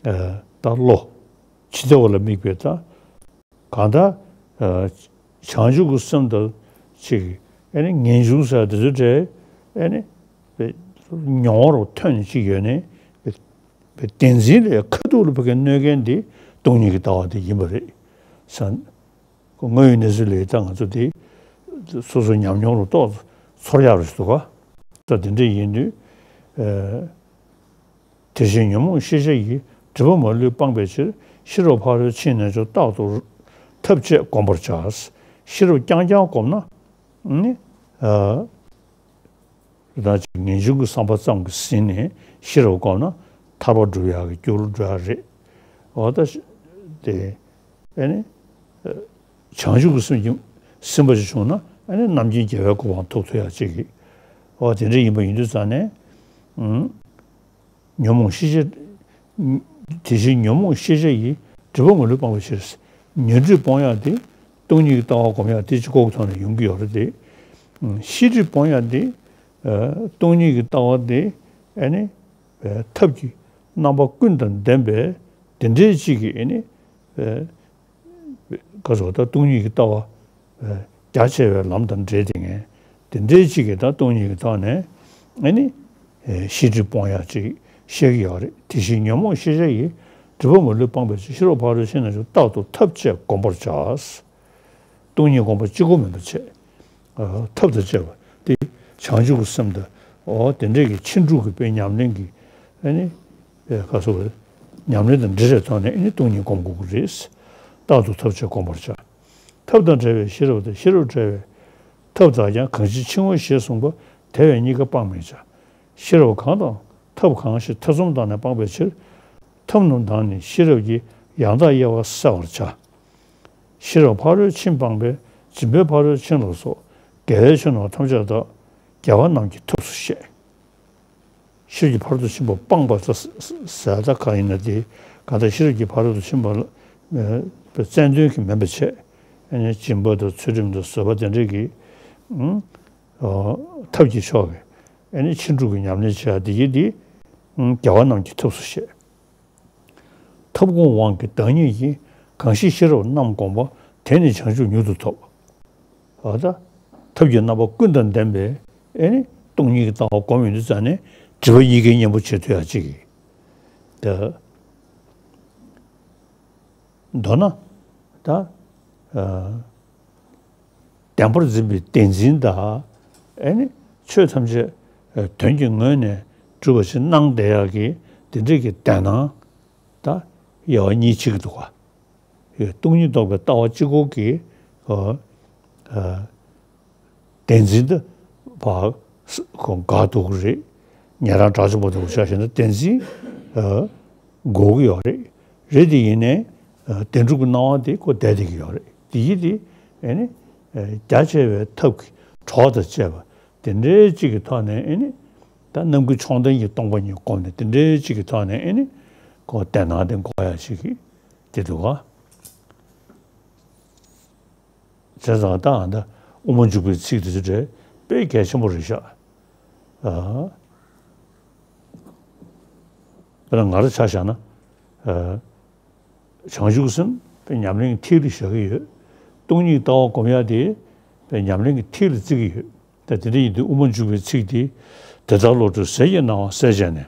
ཨ། ད་བློ། ཇི་ལྟ་བ་ལ་དམིགས་པའི་ད། གང་ལྟར་ཨ། བྱང་ཆུབ་ཀྱི་སེམས་དང་ཅིག་ཨ་ནི་ངེས་འབྱུང་ཟེར་དེ་ཚོ་འདྲ་ཨ་ནི་མྱོང་བ་རུ་ཐོན་ནས་ཅིག་ཡོད་ནས་བདེན་འཛིན་ལས་ཁ་ཐུག་ལ་ཕ་གི་གནོད་མཁན་དེ་སྟོང་ཉིད་ཀྱི་ལྟ་བ་དེ་ཡིན་པ་རེད་ཟེར། ཁོ་དངོས་ཡོད་གནས་ཚུལ་ལས་ད་ང་ཚོ་དེ་སོ་སོ་ཉམས་མྱོང་རུ་ཏོག་ཙམ་ཚོར་ཡག་རུ་ཞིག་འདུག་ག་ད་དེ་འདྲ་ཡིན་དུས། ཨ། དེ་བཞིན་ཉོན་མོངས་ཤེས་བྱ་ཡི། སྒྲིབ་པ་མ་ལུས་སྤངས་པའི་ཕྱིར། ཤེས་རབ་ཕ་རོལ་ཕྱིན་རྣལ་འབྱོར་རྟག་ཏུ་ཐབས་ཅད་བསྒོམ་པར་བྱ། ཤེས་རབ་རྐྱང་རྐྱང་བསྒོམས་ན་ནི། ཨ། ད་ཅིག་ངེས་འབྱུང་གི་བསམ་པ་ཙམ་གྱིས་ཟིན་ནས་ཤེས་རབ་བསྒོམས་ན་ཐར་པ་སྒྲུབ་ཡག་གི་རྒྱུ་རུ་འགྲོ་ཡག་རེད། འོ་ད་དེ་ཨ་ནི་བྱང་ཆུབ་ཀྱི་སེམས་ཀྱིས་ཟིན་པ་ཞིག་བྱུང་ན་ཨ་ནི་རྣམ་མཁྱེན་རྒྱལ་བའི་གོ་འཕང་ཐོབ་ཐུབ་ཡག་ཅིག་གི། འོ་དེ་འདྲ་ཡིན་པ་ཡིན་དུས་ཙང་ནས། ཨུམ། ཉོན་མོངས་ཤེས་བྱ། དེ་བཞིན་ཉོན་མོངས་ཤེས་བྱ་ཡི། སྒྲིབ་པ་མ་ལུས་སྤངས་པའི་ཕྱིར། ཉོན་སྒྲིབ་སྤོང་ཡག་དེ་སྟོང་ཉིད་ཀྱི་ལྟ་བ་སྒོམ་ཡག་དེ་གཅིག་པོ་གི་ཐོག་ནས་ཡོང་གི་ཡོད་རེད་དེ། ཤེས་སྒྲིབ་སྤོང་ཡག་དེ་སྟོང་ཉིད་ཀྱི་ལྟ་བ་དེ་ཨ་ནི་ཐབས་ཀྱི་རྣམ་པ་ཀུན་དང་ལྡན་པའི་དེ་འདྲའི་ཅིག་གི་ཨ་ནི། ག་ཚོད་ད་སྟོང་ཉིད་ཀྱི་ལྟ་བ་རྒྱ་ཆེ་བའི་ལམ་དང་འབྲེལ་ཏེ་ངས་དེ་འདྲའི་ཅིག་གིས་ད་སྟོང་ཉིད་ཀྱི་ཐོག་ནས་ཨ་ནི་ཤེས་སྒྲིབ་སྤོང་ཡག་ཅིག་བཤད་ཀྱི་ཡོད་རེད། དེ་བཞིན་ཉོན་མོངས་ཤེས་བྱ་ཡི། སྒྲིབ་པ་མ་ལུས་སྤངས་པའི་ཕྱིར། ཤེས་རབ་ཕ་རོལ་ཕྱིན་རྣལ་འབྱོར་རྟག་ཏུ་ཐབས་ཅད་བསྒོམ་པར་བྱ། སྟོང་ཉིད་སྒོམ་པ་གཅིག་པོ་མིན་པ་བྱས། ཐབས་དང་བཅས་པ་དེ་བྱང་ཆུབ་ཀྱི་སེམས་དང་། འོ་དེ་འདྲའི་གི་ཕྱིན་དྲུག་གི་དཔེ་ཉམས་ལེན་གྱི་ཨ་ནི། ཨེ་ག་སོགས་ཉམས་ལེན་དང་འབྲེལ་བའི་ཐོག་ནས་ཨ་ནི་སྟོང་ཉིད་སྒོམ་དགོས་ཀྱི་རེད། རྟག་ཏུ་ཐབས་ཅད་བསྒོམ་པར་བྱ། ཐབས་དང་བྲལ་བའི་ཤེས་རབ་དང་། ཤེས་རབ་བྲལ་བའི་ཐབས་དག་ཀྱང་། གང་ཕྱིར་འཆིང་བ་ཞེས་གསུངས་པ། དེ་བས་གཉིས་ཀ་སྤང་མི་བྱ། ཤེས་རབ་གང་དང་ཐབས་གང་ཞིག་ཐེ་ཚོམ་བཏང་ནས་སྤངས་པའི་ཕྱིར། ཐབས་རྣམས་དང་ནི་ཤེས་རབ་ཀྱིས། ཡང་དག་དབྱེ་བ་བསལ་བར་བྱ། ཤེས་རབ་ཕ་རོལ་ཕྱིན་སྤངས་པས། སྦྱིན་པའི་ཕ་རོལ་ཕྱིན་ལ་སོགས། དགེ་བའི་ཆོས་རྣམས་ཐམས་ཅད་དག། རྒྱལ་བ་རྣམས་ཀྱི་ཐབས་སུ་བཤད། ཤེས་རབ་ཀྱི་ཕ་རོལ་ཏུ་ཕྱིན་པ་སྤངས་པ་ཟེར་ད་གང་ཡིན་ན་དེ་གང་ལྟར་ཤེས་རབ་ཀྱི་ཕ་རོལ་ཏུ་ཕྱིན་པ་ལ་ཨ་ཙན་དན་གྱི་མིན་པ་བྱས། ཨ་ནི་སྦྱིན་པ་དང་ཚུལ་ཁྲིམས་དང་བཟོད་པ་དེ་འདྲའི་གི་ཨ་ཐབས་ཀྱི་ཕྱོགས་ཀྱི་ཨ་ནི་ཕྱིན་དྲུག་གི་ཉམས་ལེན་བྱེད་ཡག་དེ་ཡིན་དེ་རྒྱལ་བ་རྣམས་ཀྱི་ཐབས་སུ་བཤད། ཐབས་སྒོམ་དབང་གིས་བདག་ཉིད་ཀྱི། གང་ཞིག་ཤེས་རབ་རྣམས་བསྒོམས་པ། དེ་ནི་བྱང་ཆུབ་མྱུར་དུ་ཐོབ། འོ་ད། ཐབས་ཀྱི་རྣམ་པ་ཀུན་དང་ལྡན་པའི་ཨེ་ནི་སྟོང་ཉིད་ཀྱི་ལྟ་བ་སྒོམ་ཡོང་དུས་ཙང་ནས་སྒྲིབ་པ་གཉིས་ཀའི་གཉེན་པོ་བྱེད་ཐུབ་ཡག་ཅིག་གི། ད། མདོར་ན། ད། ཨ། བདེན་པར་འཛིན་པའི་བདེན་འཛིན་དང་། ཨེ་ནི་ཆོས་ཐམས་ཅད་དོན་གྱི་ངོས་ནས་གྲུབ་པ་ཞིག་སྣང་བསྡད་ཡག་གི་དེ་འདྲའི་གི་བདེན་སྣང་དང་དབྱེ་བ་གཉིས་ཕྱེ་གི་འདུག་ག་སྟོང་ཉིད་རྟོགས་པའི་ལྟ་བ་གཅིག་པོ་གི་ཨ། ཨ། བདེན་འཛིན་དེ་ཕར་ཁོ་འགག་འགྲོ་གི་རེད། ཉན་རང་དགྲ་བཅོམ་པ་དེ་ཆ་བཞག་ན་བདེན་འཛིན་ཨ་འགོག་གི་ཡོད་རེད། རེད་དེ་ཡིན་ནའི་ཨ་བདེན་གྲུབ་ཀྱི་སྣང་བ་དེ་ཁོ་བསྡད་བསྡད་ཀྱི་ཡོད་རེད། དེ་ཡིན་དེ་ཨ་ནི་ཨ་རྒྱ་ཆེ་བའི་ཐབས་ཀྱི་གྲོགས་དང་བཅས་པ་དེ་འདྲའི་གཅིག་གི་ཐོག་ནས་ཨ་ནི་ད་རྣམ་ཀུན་མཆོག་ལྡན་གྱི་སྟོང་པ་ཉིད་བསྒོམས་ནས་དེ་འདྲའི་གཅིག་གི་ཐོག་ནས་ཨ་ནི་ཁོ་བདེན་སྣང་དེ་འགོག་ཡག་ཅིག་གི་དེ་འདུག་ག་བྱས་ཙང་ད་ཨ་ད་དབུ་མ་འཇུག་པའི་ཚིག་དེ་ཚོ་དེ་དཔེ་གལ་ཆེན་པོ་རེད་ཤག་ཨ། དཔེར་ན་ང་རང་ཆ་བཞག་ན། ཨ། བྱང་ཆུབ་སེམས་དཔེ་ཉམས་ལེན་ཐིག་ལེ་བཞག་གི་ཡོད། སྟོང་ཉིད་ལྟ་བ་སྒོམ་ཡག་དེ་ པའི་ཉམས་ལེན་གྱི་མཐིལ་ལ་བརྩི་གི་ཡོད། ད་དེ་འདྲ་ཡིན་དུས་དབུ་མ་འཇུག་པའི་ཚིག་འདི། དེ་ལྟར་བློ་གྲོས་ཟས་ཀྱི་སྣང་བ་སེལ་བྱས་ནས།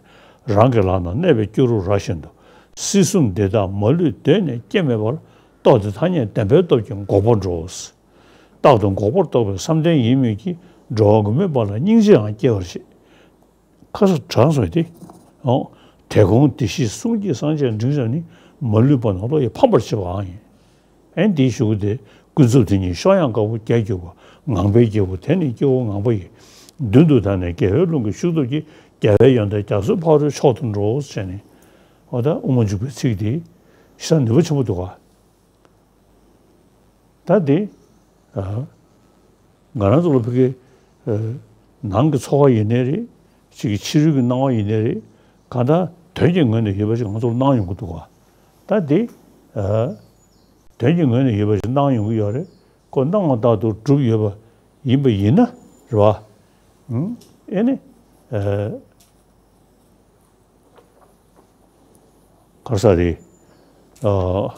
རང་གི་ལག་ན་གནས་པའི་སྐྱུ་རུ་ར་བཞིན་དུ། སྲིད་གསུམ་འདི་དག་མ་ལུས་གདོད་ནས་སྐྱེ་མེད་པར། རྟོགས་ཏེ་ཐ་སྙད་བདེན་པར་སྟོབས་ཀྱིས་འགོག་པར་འགྲོ། རྟག་ཏུ་འགོག་པར་རྟོགས་པའི་བསམ་གཏན་ཡིན་མོད་ཀྱི། འགྲོ་བ་མགོན་མེད་པ་ལ་སྙིང་རྗེའང་སྐྱེ་བར་བྱེད། ཁ་ས་དྲང་སོང་སྟེ། འོ། དེ་གོང་བདེ་གཤེགས་གསུང་གི་སངས་རྒྱས་འབྲིང་རྣམས་ནི། མ་ལུས་པ་ན་བློ་ཡིས་ཕམ་པར་བྱེད་པའང་ཡིན། ཨེ་འདིའི་གཞུག་གུ་དེ། ཀུན་རྫོབ་དེ་ཉིད་གཤོག་ཡངས་དཀར་པོ་བརྒྱད་གྱུར་པ། ངང་པའི་རྒྱལ་པོ་དེ་ནི་སྐྱེ་བོ་ངང་པ་ཡི། མདུན་དུ་བདར་ནས་རྒྱལ་བའི་ལུང་གི་ཤུགས་སྟོབས་ཀྱིས། རྒྱལ་བའི་ཡོན་ཏན་རྒྱ་མཚོའི་ཕ་རོལ་མཆོག་ཏུ་འགྲོ། ཟེར་ནས། འོ་ད་དབུ་མ་འཇུག་པའི་ཚིག་དེ་ཤ་ནུས་པ་ཆེན་པོ་འདུག་ག། ད་དེ། ཨ། ང་རང་ཚོ་ལ་ཕ་གི། ཨ། ནང་གི་འཚོ་བ་ཡིན་ནའི་རེད། ཅིག་གི་ཕྱི་རོལ་གྱི་སྣང་བ་ཡིན་ནའི་རེད། གང་ལྟར་དོན་གྱི་ངོས་ནས་ཡོད་པ་ཞིག་ང་ཚོར་སྣང་ཡོང་གི་འདུག་ག། ད་དེ། ཨ། དོན་གྱི་ངོས་ནས་ཡོད་པ་ཞིག་སྣང་ཡོང་གི་ཡོད་རེད། ཁོ་སྣང་བ་ལྟར་དུ་གྲུབ་ཡོད་པ་ཡིན་པ་ཡིན་ན་རེད་བ། ཨུམ། ཨེ་ནི། ཨ། ག་རེ་ཟེར་རེད། ཨ།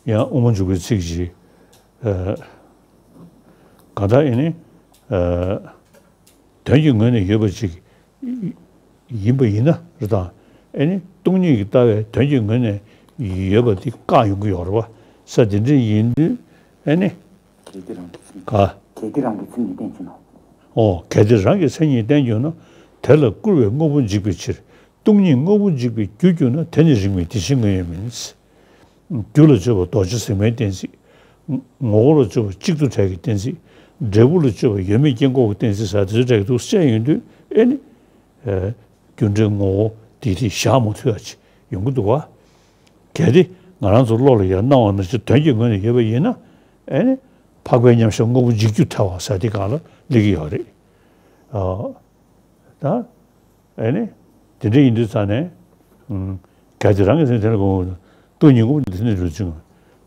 ཡང་དབུ་མ་འཇུག་པའི་ཚིག་ཅིག། ཨ། གང་ལྟར་ཨེ་ནི། ཨ། དོན་གྱི་ངོས་ནས་ཡོད་པ་ཅིག་ཡིན་པ་ཡིན་ན་རེད་དང་། ཨེ་ནི་སྟོང་ཉིད་ཀྱི་ལྟ་བས་དོན་གྱི་ངོས་ནས་ཡོད་པ་དེ་བཀག་ཡོང་གི་ཡོད་རེད་བ། ས་དེ་འདྲ་ཡིན་དུས་ཨེ་ནི། གལ་ཏེ་རང་གི་མཚན་ཉིད། ག། གལ་ཏེ་རང་གི་མཚན་ཉིད་བསྟན་གྱུར་ན། ཨོ། གལ་ཏེ་རང་གི་མཚན་ཉིད་བསྟན་གྱུར་ན། དེ་ལ་སྐུར་བའི་དངོས་པོ་འཇིག་པའི་ཕྱིར། སྟོང་ཉིད་དངོས་པོ་འཇིག་པའི་རྒྱུར་གྱུར་ན། དེ་ནི་རིགས་མེད་དེ་བཞིན་དངོས་ཡོད་མིན། རྒྱུ་ལ་དཔྱོད་པ་རྡོ་རྗེ་ཟེགས་མའི་གཏན་ཚིགས། ངོ་བོ་ལ་དཔྱོད་པ་གཅིག་ཏུ་བྲལ་གྱི་གཏན་ཚིགས། འབྲས་བུ་ལ་དཔྱོད་པ་ཡོད་མེད་སྐྱེ་འགོག་གི་གཏན་ཚིགས་ཟེར་དེ་ཚོ་བྲལ་གྱི་འདུག་བཤད་ཡོང་དུས་ཨེ་ནི། ཨེ། རྒྱུ་འབྲས་ངོ་བོ་དེ་དེ་བཞག་མ་ཐུབ་ཡ་ཅིག་ཡོང་གི་འདུག་བ། གལ་ཏེ་ང་རང་ཚོ་བློ་ལ་ཡང་སྣང་བ་ནང་བཞིན་དོན་གྱི་ངོས་ནས་ཡོད་པ་ཡིན་ན། ཨེ་ནི། འཕགས་པའི་མཉམ་གཞག་དངོས་པོ་འཇིག་རྒྱུ་ཐལ་བ་ཟེར་དེ་སྒང་ལ་སླེབས་ཀྱི་ཡོད་རེད། ཨ། ད། ཨེ་ནི། དེ་འདྲ་ཡིན་དུས་ཙང་ནས། ཨུམ། གལ་ཏེ་རང་གི་སེམས་དེ་ལ་གོམས་པ་དང་། སྟོང་ཉིད་དངོས་པོ་དེ་ནི་རུ་འབྱུང་།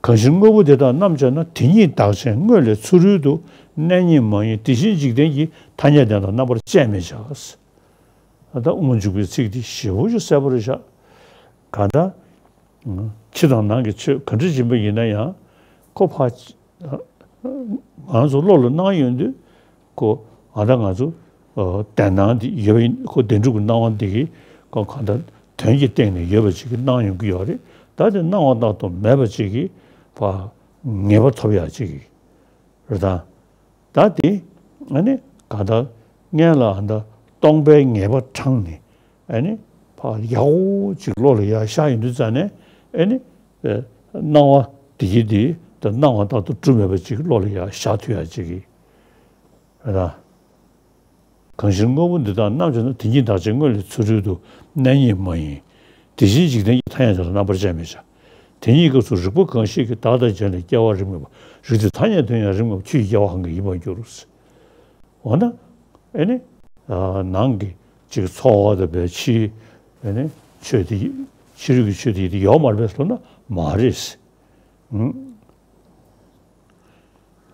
གང་ཕྱིར་དངོས་པོ་དེ་དག་རྣམ་དཔྱད་ན། དེ་ཉིད་བདག་ཅན་དངོས་ལས་ཚུ་རོལ་དུ། གནས་རྙེད་མ་ཡིན་དེ་བཞིན་འཇིག་རྟེན་གྱི། ཐ་སྙད་དེ་དག་རྣམ་པར་དཔྱད་མི་བྱ། ད་དབུ་མ་འཇུག་པའི་ཚིག་འདི་ཞེ་པོ་ཅིག་གསལ་པོ་རེད་ཤག། གང་ལྟར། ཕྱི་དང་ནང་གི་ཆོས་ག་འདྲ་ཡིན་པ་ཡིན་ན་ཡང་། ཁོ་ཕ། ང་ཚོ་བློ་ལ་སྣང་ཡོང་དུས། ཁོ་ང་དང་ང་ཚོ་བདེན་སྣང་འདི་ཡོད་པ་ཡིན། ཁོ་བདེན་གྲུབ་ཀྱི་སྣང་བ་འདི་གིས་ཁོ་གང་ལྟར་དོན་གྱི་སྟེང་ནས་ཡོད་པ་ཅིག་གི་སྣང་ཡོང་གི་ཡོད་རེད། ད་དེ་སྣང་བ་ལྟར་དུ་མེད་པ་ཅིག་གིས་ཕར་ངེས་པ་ཐོབ་ཡག་ཅིག་གི་རེད་དང་། ད་དེ་ཨ་ནི་གང་ལྟར་སྔོན་ལ་ཨ་ད་སྟོང་པའི་ངེས་པ་དྲངས་ནས། ཨ་ནི་ཕར་ཡག་པོ་ཅིག་བློ་ལ་ཡར་ཤར་ཡོང་དུས་ཙང་ནས། ཨ་ནི་ཨེ་སྣང་བ་དེ་གི་དེ་ད་སྣང་བ་ལྟར་དུ་གྲུབ་མེད་པ་ཅིག་བློ་ལ་ཡར་ཤར་ཐུབ་ཡག་ཅིག་གི་རེད་དང་། གང་ཕྱིར་དངོས་པོ་འདི་དག་རྣམ་དཔྱད་ན། དེ་ཉིད་བདག་ཅན་དངོས་ལས་ཚུ་རོལ་དུ། གནས་རྙེད་མ་ཡིན་དེ་བཞིན་འཇིག་རྟེན་གྱི། ཐ་སྙད་དེ་དག་རྣམ་པར་དཔྱད་མི་བྱ། དེ་ཉིད་སྐབས་སུ་རིག་པ་གང་ཞིག་གིས། བདག་དང་གཞན་ལས་སྐྱེ་བ་རིགས་མེད་པ། རིགས་དེ་ཐ་སྙད་དོན་ཡང་རིགས་མེད་པ། ཆོས་ཀྱི་སྐྱེ་བ་གང་གིས་ཡིན་པར་འགྱུར། འོ་ན། ཨེ་ནི། ནང་གི་ཅིག་འཚོ་བ་དང་བའི་ཕྱི། ཨེ་ནི། ཆོས་དེ། ཕྱི་རོལ་གྱི་ཆོས་དེ་ཡོད་མ་རེད་པས་ལབ་ན་མ་རེད། ཨང་།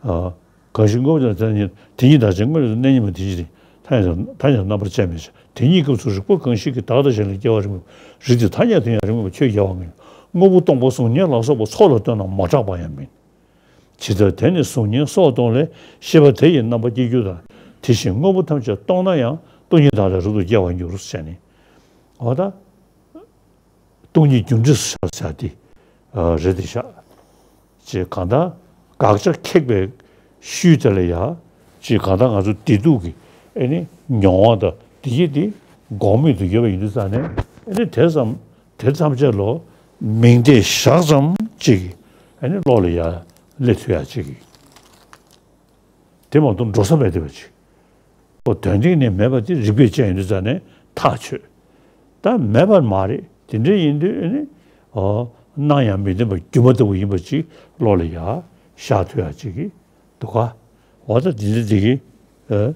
ཨ། གང་ཞིག་དངོས་པོ་དེ་དག་དེ་ཉིད་བདག་ཅན་དངོས་ལས་གནས་རྙེད་མ་ཡིན་དེ་བཞིན་ཐ་སྙད་དེ་དག་རྣམ་པར་དཔྱད་མི་བྱ། དེ་ཉིད་སྐབས་སུ་རིག་པ་གང་ཞིག་གིས། བདག་དང་གཞན་ལས་སྐྱེ་བ་རིགས་མེད་པ། རིགས་དེ་ཐ་སྙད་དོན་ཡང་རིགས་མེད་པ། ཆོས་ཀྱི་སྐྱེ་བ་གང་ཡིན། དངོས་པོ་སྟོང་པ་གཟུགས་བརྙན་ལ་སོགས་པ། ཚོགས་ལ་ལྟོས་ན་མ་གྲགས་པ་ཡང་མིན། ཇི་ལྟར་དེ་ནི་གཟུགས་བརྙན་སོགས་སྟོང་ལས། ཤེས་པ་དེ་ཡི་རྣམ་པ་སྐྱེ་འགྱུར་ལྟར། དེ་བཞིན་དངོས་པོ་ཐམས་ཅད་སྟོང་ན་ཡང་། སྟོང་ཉིད་བདག་ལས་རབ་ཏུ་སྐྱེ་བར་འགྱུར། ཟེར་ནས། འོ་ད། སྟོང་ཉིད་རྒྱུ་འབྲས་སུ་བཞག་བྱ་སྟེ། ཨ། རེད་དེ་བཞག། ཅེས་གང་ལྟར་དགག་བྱ་ཁེགས་པའི་ཤུལ་དེ་ལ་ཡ། ཅེས་གང་ལྟར་ང་ཚོ་བདེ་སྡུག་གི་ཨེ་ནི་མྱོང་བ་དང་དེ་ཡི་དེ་འགོག་མེད་དུ་ཡོད་པ་ཡིན་དུས་ཙང་ནས། ཨེ་ནི་དེ་ཙམ་དེ་ཐམས་ཅད་ལོ་མིང་བརྡས་བཞག་ཙམ་ཅིག་གིས་ཨེ་ནི་བློ་ལ་ཡ་སླེབས་ཐུབ་ཡ་ཅིག་གིས། དེ་མ་གཏོགས་འགྲོ་ས་མེད་བསྡད་པ་ཅིག། ཁོ་དོན་སྟེང་ནས་མེད་པ་དེ་རིགས་པས་དཔྱད་ཡོང་དུས་ཙང་ནས་ཐག་ཆོད། ད་མེད་པ་མ་རེད། དེ་འདྲ་ཡིན་དུས་ཨེ་ནི། ཨོ། སྣང་ཡང་མི་བདེན་པ་སྒྱུ་མ་ལྟ་བུ་ཡིན་པ་ཅིག་བློ་ལ་ཡ་ཤར་ཐུབ་ཡ་ཅིག་གི་འདུག་ག། འོ་ད་དེ་འདྲ་དེ་གི། ཨ།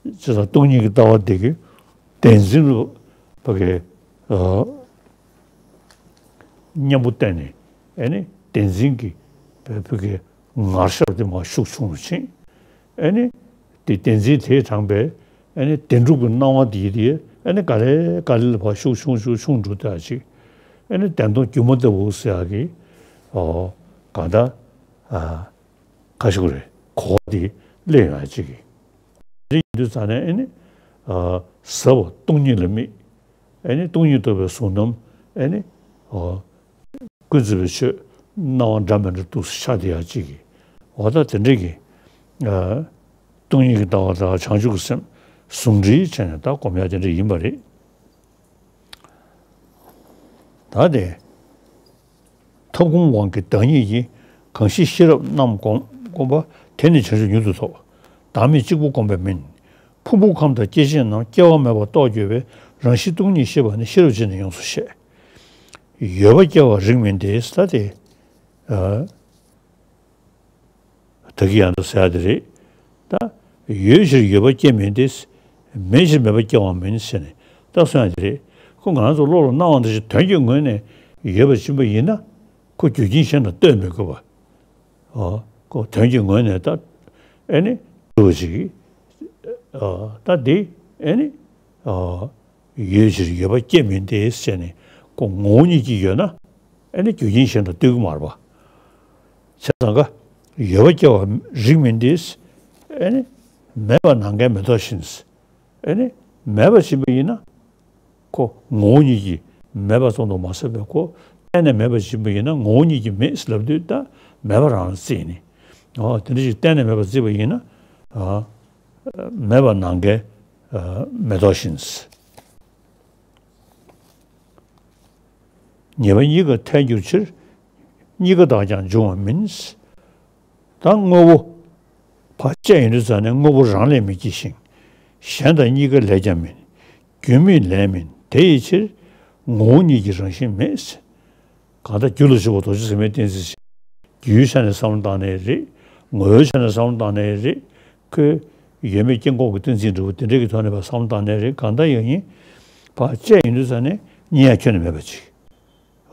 ཅི་ཙམ་སྟོང་ཉིད་ཀྱི་ལྟ་བ་དེ་གི་བདེན་འཛིན་ལ་ཕ་གི། ཨ། མཉམ་པོ་བསྟན་ནས། ཨེ་ནི་བདེན་འཛིན་གྱི་བོད་ཀྱི་ངར་ཤར་དེ་མར་ཤུགས་ཆུང་རུ་ཕྱིན། ཨེ་ནི་དེ་བདེན་འཛིན་དེས་དྲངས་པའི་ཨེ་ནི་བདེན་གྲུབ་ཀྱི་སྣང་བ་དེ་དེ་ཨེ་ནི་ག་ལེ་ག་ལེ་ལ་ཕར་ཤུགས་ཆུང་ཆུང་ཆུང་འགྲོ་ལྟ་ཅིག། ཨེ་ནི་བདེན་སྟོང་སྒྱུ་མ་ལྟ་བུ་ཟེར་ཡག་གི། ཨོ། གང་ལྟར། ཨ། ག་ཞིག་རེད། གོ་བ་དེ་སླེབས་ཡོང་ཡ་གཅིག་གི། དེ་ཡིན་དུས་ཙང་ནས་ཨེ་ནི། ཟབ་པ་སྟོང་ཉིད་ལ་དམིགས། ཨེ་ནི་སྟོང་ཉིད་རྟོགས་པའི་གཟུང་རྣམ་ཨེ་ནི། ཀུན་རྫོབ་པའི་ཆོས་སྣང་བ་འདྲ་མི་འདྲ་འདུག་སེ་ཆགས་བསྡད་ཡ་གཅིག་གི། འོ་ད་དེ་འདྲ་གི། སྟོང་ཉིད་ཀྱི་ལྟ་བ་དང་བྱང་ཆུབ་ཀྱི་སེམས་ཟུང་འབྲེལ་བྱས་ནས་ད་སྒོམ་ཡ་དེ་འདྲ་ཡིན་པ་རེད། ད་དེ། ཐབས་སྒོམ་དབང་གིས་བདག་ཉིད་ཀྱི། གང་ཞིག་ཤེས་རབ་རྣམས་བསྒོམ་བསྒོམ་པ། དེ་ནི་བྱང་ཆུབ་མྱུར་དུ་ཐོབ། བདག་མེད་གཅིག་པུ་བསྒོམ་པས་མིན། ཕུང་པོ་ཁམས་དང་སྐྱེ་མཆེད་རྣམས་སྐྱེ་བ་མེད་པར་རྟོགས་གྱུར་པའི་རང་བཞིན་སྟོང་ཉིད་ཤེས་པ་ནི་ཤེས་རབ་ཕྱིར་ནི་ཡོངས་སུ་ཤེས། ཡོད་པ་སྐྱེ་བ་རིགས་མིན་ཏེ། ད་དེ། ཨ། ད་གིན་ཡང་དུ་ཟེར་ཡ་དེ་རེད། ད། ཡོད་ཕྱིར་ཡོད་པ་སྐྱེ་མིན་ཏེ། མེད་ཕྱིར་མེད་པ་སྐྱེ་བ་མིན་ཟེར་ནས་ད་གསུང་ཡ་དེ་རེད། ཁོ་ང་རང་ཚོ་བློ་ལ་སྣང་བ་འདྲ་ཞིག་དོན་གྱི་ངོས་ནས་ཡོད་པ་བྱིན་པ་ཡིན་ན། ཁོ་རྒྱུ་རྐྱེན་གཞན་དང་ལྟོས་མི་དགོས་པ། ཨོ། ཁོ་དོན་གྱི་ངོས་ནས་ད། ཨེ་ནི། འགྲུབ་པ་ཞིག་ཨོ། ད་འདི། ཨེ་ནི། ཨོ། ཡོད་ཕྱིར་ཡོད་པ་སྐྱེ་མིན་ཏེ་ཟེར་ནས་ཁོ་ངོ་བོ་ཉིད་ཀྱིས་ཡོད་ན། ཨེ་ནི་རྒྱུ་རྐྱེན་གཞན་དང་ལྟོས་ཀྱི་མ་རེད་པ། བྱས་ཙང་ཀ། ཡོད་པ་སྐྱེ་བ་རིགས་མིན་ཏེ། ཨེ་ནི། མེད་པ་ནམ་མཁའི་མེ་ཏོག་བཞིན། ཨེ་ནི། མེད་པ་བྱིན་པ་ཡིན་ན། ཁོ་ངོ་བོ་ཉིད་ཀྱིས་མེད་པ་ཙམ་དུ་མ་ཟད་པའི་ཁོ་གཏན་ནས་མེད་པ་བྱིན་པ་ཡིན་ན་ངོ་བོ་ཉིད་ཀྱིས་མེད་ལབ་དུས་ད་མེད་པ་རང་ལ་བརྩིས་ནས། ཨོ། དེ་འདྲ་ཞིག་གཏན་ནས་མེད་པ་བརྩིས་པ་ཡིན་ན། ཨ། མེད་པ་ནམ་མཁའི། ཨ། མེ་ཏོག་བཞིན། ཉེས་པ་གཉིས་ཀ་ཐལ་འགྱུར་ཕྱིར། གཉིས་ཀ་དག་ཀྱང་འབྱུང་བ་མིན། ད་དངོས་པོ། ཕར་བཅད་ཡོང་དུས་ཙང་ནས་དངོས་པོ་རང་ལས་མི་སྐྱེ་ཞིང་། གཞན་དང་གཉིས་ཀ་ལས་ཀྱང་མིན། རྒྱུ་མེད་ལས་མིན་དེ་ཡི་ཕྱིར། ངོ་བོ་ཉིད་ཀྱི་རང་བཞིན་མེད། གང་ལྟར་རྒྱུ་ལ་ཞུགས་པ་རྡོ་རྗེ་ཟེར་མའི་གཏན་ཚིགས་ཤིག་རྒྱུའི་ཆ་ནས་བསམ་བློ་བཏང་ནའི་རེད། ངོ་བོའི་ཆ་ནས་བསམ་བློ་བཏང་ནའི་རེད། ཁོའི་ཡོད་མེད་སྐྱེ་འགོག་གི་གཏན་ཚིགས་འདྲ་བོ་དེ་འདྲ་གི་ཐོག་ནས་ཕར་བསམ་བློ་བཏང་ནའི་རེད། གང་ལྟར་ཡང་ཡིན། ཕར་བཅད་ཡོང་དུས་ཙང་ནས་རྙེད་ཡ་ཁྱོན་ནས་མེད་པ་ཅིག་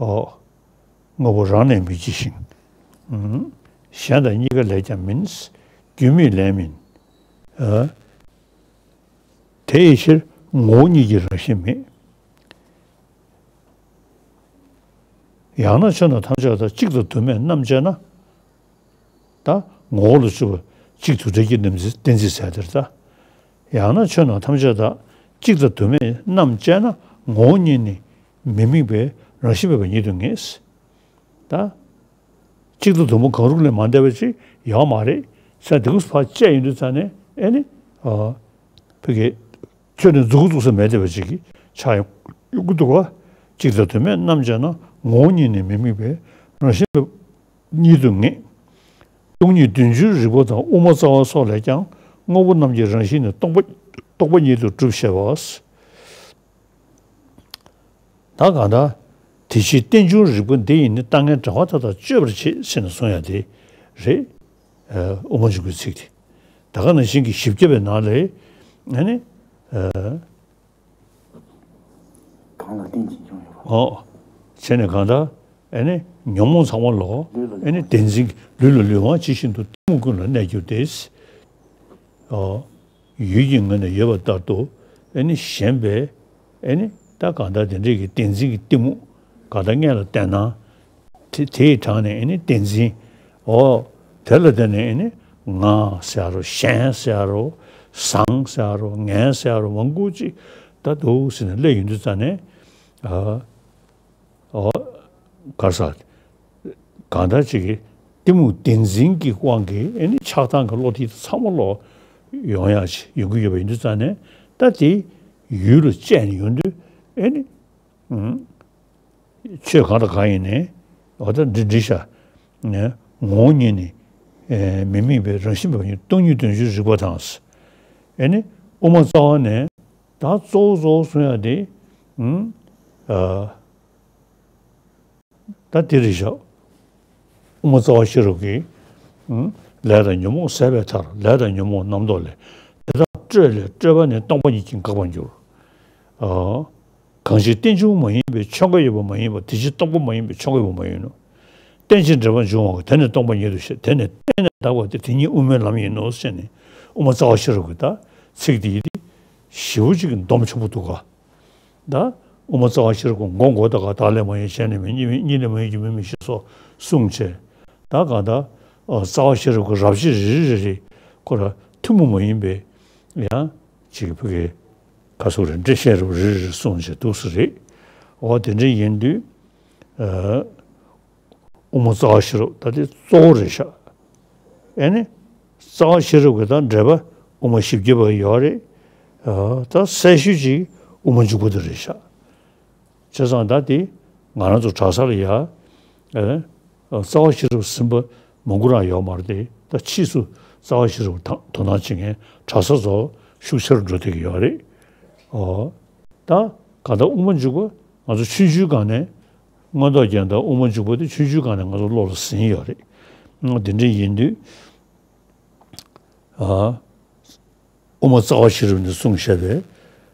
ཨོ། དངོས་པོ་རང་ལས་མི་སྐྱེ་ཞིང་། ཨུམ། གཞན་དང་གཉིས་ཀ་ལས་ཀྱང་མིན། རྒྱུ་མེད་ལས་མིན། ཨ། དེ་ཡི་ཕྱིར་ངོ་བོ་ཉིད་ཀྱི་རང་བཞིན་མེད། ཡང་ན་ཆོས་རྣམས་ཐམས་ཅད་དང་གཅིག་ཏུ་དུ་མས་རྣམ་དཔྱད་ན། ད་ངོ་བོ་ལ་ཞུགས་པ་གཅིག་ཏུ་འབྲེལ་གྱི་རྣམ་གཏན་ཚིགས་ཟེར་དེར་ད། ཡང་ན་ཆོས་རྣམས་ཐམས་ཅད་དང་གཅིག་ཏུ་དུ་མས་རྣམ་དཔྱད་ན་ངོ་བོ་ཉིད་ནི་མི་དམིགས་པའི་རང་བཞིན་མེད་པ་ཉིད་དུ་ངེས། ད། གཅིག་ཏུ་དུ་མ་གང་རུང་ལས་མ་འདས་པ་ཅིག་ཡོད་མ་རེད། ས་དེ་ཀུན་ཕར་བཅད་ཡོང་དུས་ཙང་ནས་ཨེ་ནི། ཨ། ཕ་གི། ཁྱོད་ནི་མཛུག་གུ་བཙུགས་ས་མེད་བསྡད་པ་ཅིག་གི་ཆགས་ཡོང་གི་འདུག་ག་གཅིག་ཏུ་དུ་མས་རྣམ་དཔྱད་ན་ངོ་བོ་ཉིད་ནི་མི་དམིགས་པའི་རང་བཞིན་མེད་ཉིད་དུ་ངེས། སྟོང་ཉིད་བདུན་ཅུའི་རིག་པ་དང་དབུ་མ་རྩ་བ་སོགས་ལས་ཀྱང་དངོས་པོ་རྣམས་ཀྱི་རང་བཞིན་ནི་སྟོང་པ་རྟོག་པ་ཉིད་དུ་གྲུབ་ཞེས་པ། ད་གང་ལྟར། དེ་ཕྱིར་རྟེན་འབྱུང་རིག་པ་འདི་ཡིས་ནི་ལྟ་ངན་བྱ་བ་མཐའ་དག་གཅོད་པར་བྱེད་ཟེར་ནས་གསུང་ཡ་དེ་རེད། ཨ། དབུ་མ་འཇུག་པའི་ཚིག་དེ། ད་ག་ནང་བཞིན་གྱི་བཞི་བརྒྱ་པའི་ནང་ལས། ཨ་ནི། ཨ། གང་ལ་རྟེན་ཅིང་འབྱུང་བའི་བར། ཨོ། བྱས་ནས་གང་ལྟར། ཨ་ནི་ཉོན་མོངས་ཚང་མ་ལོག་ལུས་ལ་ཨ་ནི་ལུས་བདེན་འཛིན་ལུས་ལ་ལུས་དབང་ཇི་བཞིན་དུ་གཏི་མུག་ཀུན་ལ་གནས་གྱུར་ཏེ། ཨོ། ཡུལ་གྱི་ངོས་ནས་ཡོད་པ་ལྟར་དུ་ཨ་ནི་ཞེན་པའི་ཨ་ནི་ད་གང་ལྟར་དེ་འདྲའི་གི་བདེན་འཛིན་གྱི་གཏི་མུག་གང་ལྟར་སྔོན་ལ་བསྟན་ན། དེ་དེའི་གྲངས་ནས་ཨ་ནི་བདེན་འཛིན། ཨོ། དེ་ལ་བརྟེན་ནས་ཨ་ནི་ང་ཟེར་རོ། གཞན་ཟེར་རོ། བཟང་ཟེར་རོ། ངན་ཟེར་རོ། མང་པོ་ཅིག་ད་འདུག་ཟེར་ནས་སླེབས་ཡོང་དུས་ཙང་ནས། ཨ། ཨོ། ག་རེ་ཟ། གང་ལྟར་ཅིག་གི་གཏི་མུག་བདེན་འཛིན་གྱི་དབང་གིས་ཨ་ནི་ཆགས་སྡང་གི་བློ་དེ་ཚང་མ་ལོག་ཡོང་ཡ་ཅིག་ཡོང་གི་ཡོད་པ་ཡིན་དུས་ཙང་ནས། ད་དེ་ཡུལ་ལ་དཔྱད་ནས་ཡོང་དུས་ཨ་ནི། ཨུམ། ཆོས་གང་དང་གང་ཡིན་ནའི་འོ་ད་འདི་འདྲ་ཤག་ངོ་བོ་ཉིད་ནི་མི་དམིགས་པའི་རང་བཞིན་མེད་པ་ཉིད། སྟོང་ཉིད་བདུན་ཅུའི་རིག་པ་དང་། ཨེ་ནི་དབུ་མ་རྩ་བ་ནས་ད་གཙོ་བོ་གཙོ་བོ་གསུང་ཡ་དེ། ཨུམ། ཨ། ད་འདི་རེད་ཤག་དབུ་མ་རྩ་བ་ཤེས་རབ་ཀྱིས། ཨུམ། ལས་དང་ཉོན་མོངས་ཟད་པའི་མཐར། ལས་དང་ཉོན་མོངས་རྣམ་རྟོག་ལས། དེ་དག་སྤྲོས་ལས་སྤྲོས་པ་ནི་སྟོང་པ་ཉིད་ཀྱིས་འགག་པར་འགྱུར། ཨ། གང་ཞིག་རྟེན་འབྱུང་མ་ཡིན་པའི་ཆོས་འགའ་ཡོད་པ་མ་ཡིན་པ། དེ་ཕྱིར་སྟོང་པ་མ་ཡིན་པའི་ཆོས་འགའ་ཡོད་པ་མ་ཡིན་ནོ། རྟེན་ཅིང་འབྲེལ་པར་འབྱུང་བ་དེ་ནི་སྟོང་པ་ཉིད་དུ་ཤེས། དེ་ནི་གཏན་ནས་འདག་པ་སྟེ་དེ་ཉིད་དབུ་མའི་ལམ་ཡིན་ནོ་ཞེས་ནས་དབུ་མ་རྩ་བ་ཤེས་རབ་ཀྱི་ད་ཚིག་འདི་ཡིན་ཏེ། ཞེ་པོ་ཅིག་གི་སྡོམ་ཆེན་པོ་འདུག་ག་ད་དབུ་མ་རྩ་བ་ཤེས་རབ་ཀྱི་མགོ་མགོ་ད་ག་བདག་ལས་མ་གཡོས། གཞན་ལས་མ་གཡོས། གཉིས་མེད་གཉིས་ལས་མ་གཡོས་ཀྱི་མུ་མེད་ཞེས་སོགས་གསུངས་བྱས། ད་གང་ལྟར། ཨ་རྩ་བ་ཤེས་རབ་ཀྱི་རབ་བྱེད་རེ་རེ་རེ་རེ་ཁོ་ར་ཐུན་མོང་མ་ཡིན་པའི་ཡང་ཅིག་ཕ་གི་ཁ་སོགས་རེ་འདྲ་ཤེས་རབ་རེ་རེ་རེ་གསུངས་བྱས་འདུག་ས་རེད། འོ་དེ་འདྲ་ཡིན་དུས་ཨ་དབུ་མ་རྩ་བ་ཤེས་རབ་ད་དེ་གཙོ་བོ་རེད་ཤག་ཨེ་ནི་རྩ་བ་ཤེས་རབ་ཀྱི་ད་འགྲེལ་པ་དབུ་མ་བཞི་བརྒྱ་པ་ཡོད་རེད། ཨ་ད་གསལ་ཤོས་ཅིག་དབུ་མ་འཇུག་པ་དེ་རེད་ཤག་བྱས་ཙང་ད་དེ་ང་རང་ཚོ་གྲྭ་ས་ལ་ཡ། ཨེ། རྩ་བ་ཤེས་རབ་ཟིན་པ་མང་པོ་རང་ཡོད་མ་རེད་དེ། ད་ཕྱིས་སུ་རྩ་བ་ཤེས་རབ་དང་དོ་སྣང་བྱེད་མཁན་གྲྭ་ས་ཚོ་ཤུགས་ཆེར་འགྲོ་བསྡད་ཀྱི་ཡོད་རེད། ཨོ། ད་གང་ལྟར་དབུ་མ་འཇུག་པ་ང་ཚོ་ཆུང་ཆུང་སྒང་ནས་མངོན་རྟོགས་རྒྱན་དང་དབུ་མ་འཇུག་པ་དེ་ཆུང་ཆུང་སྒང་ནས་ང་ཚོ་བློ་ལ་ཟིན་ཡོད་རེད། འོ་དེ་འདྲ་ཡིན་དུས། ཨ། དབུ་མ་རྩ་བ་ཤེས་རབ་ནས་གསུངས་བཞག་པའི་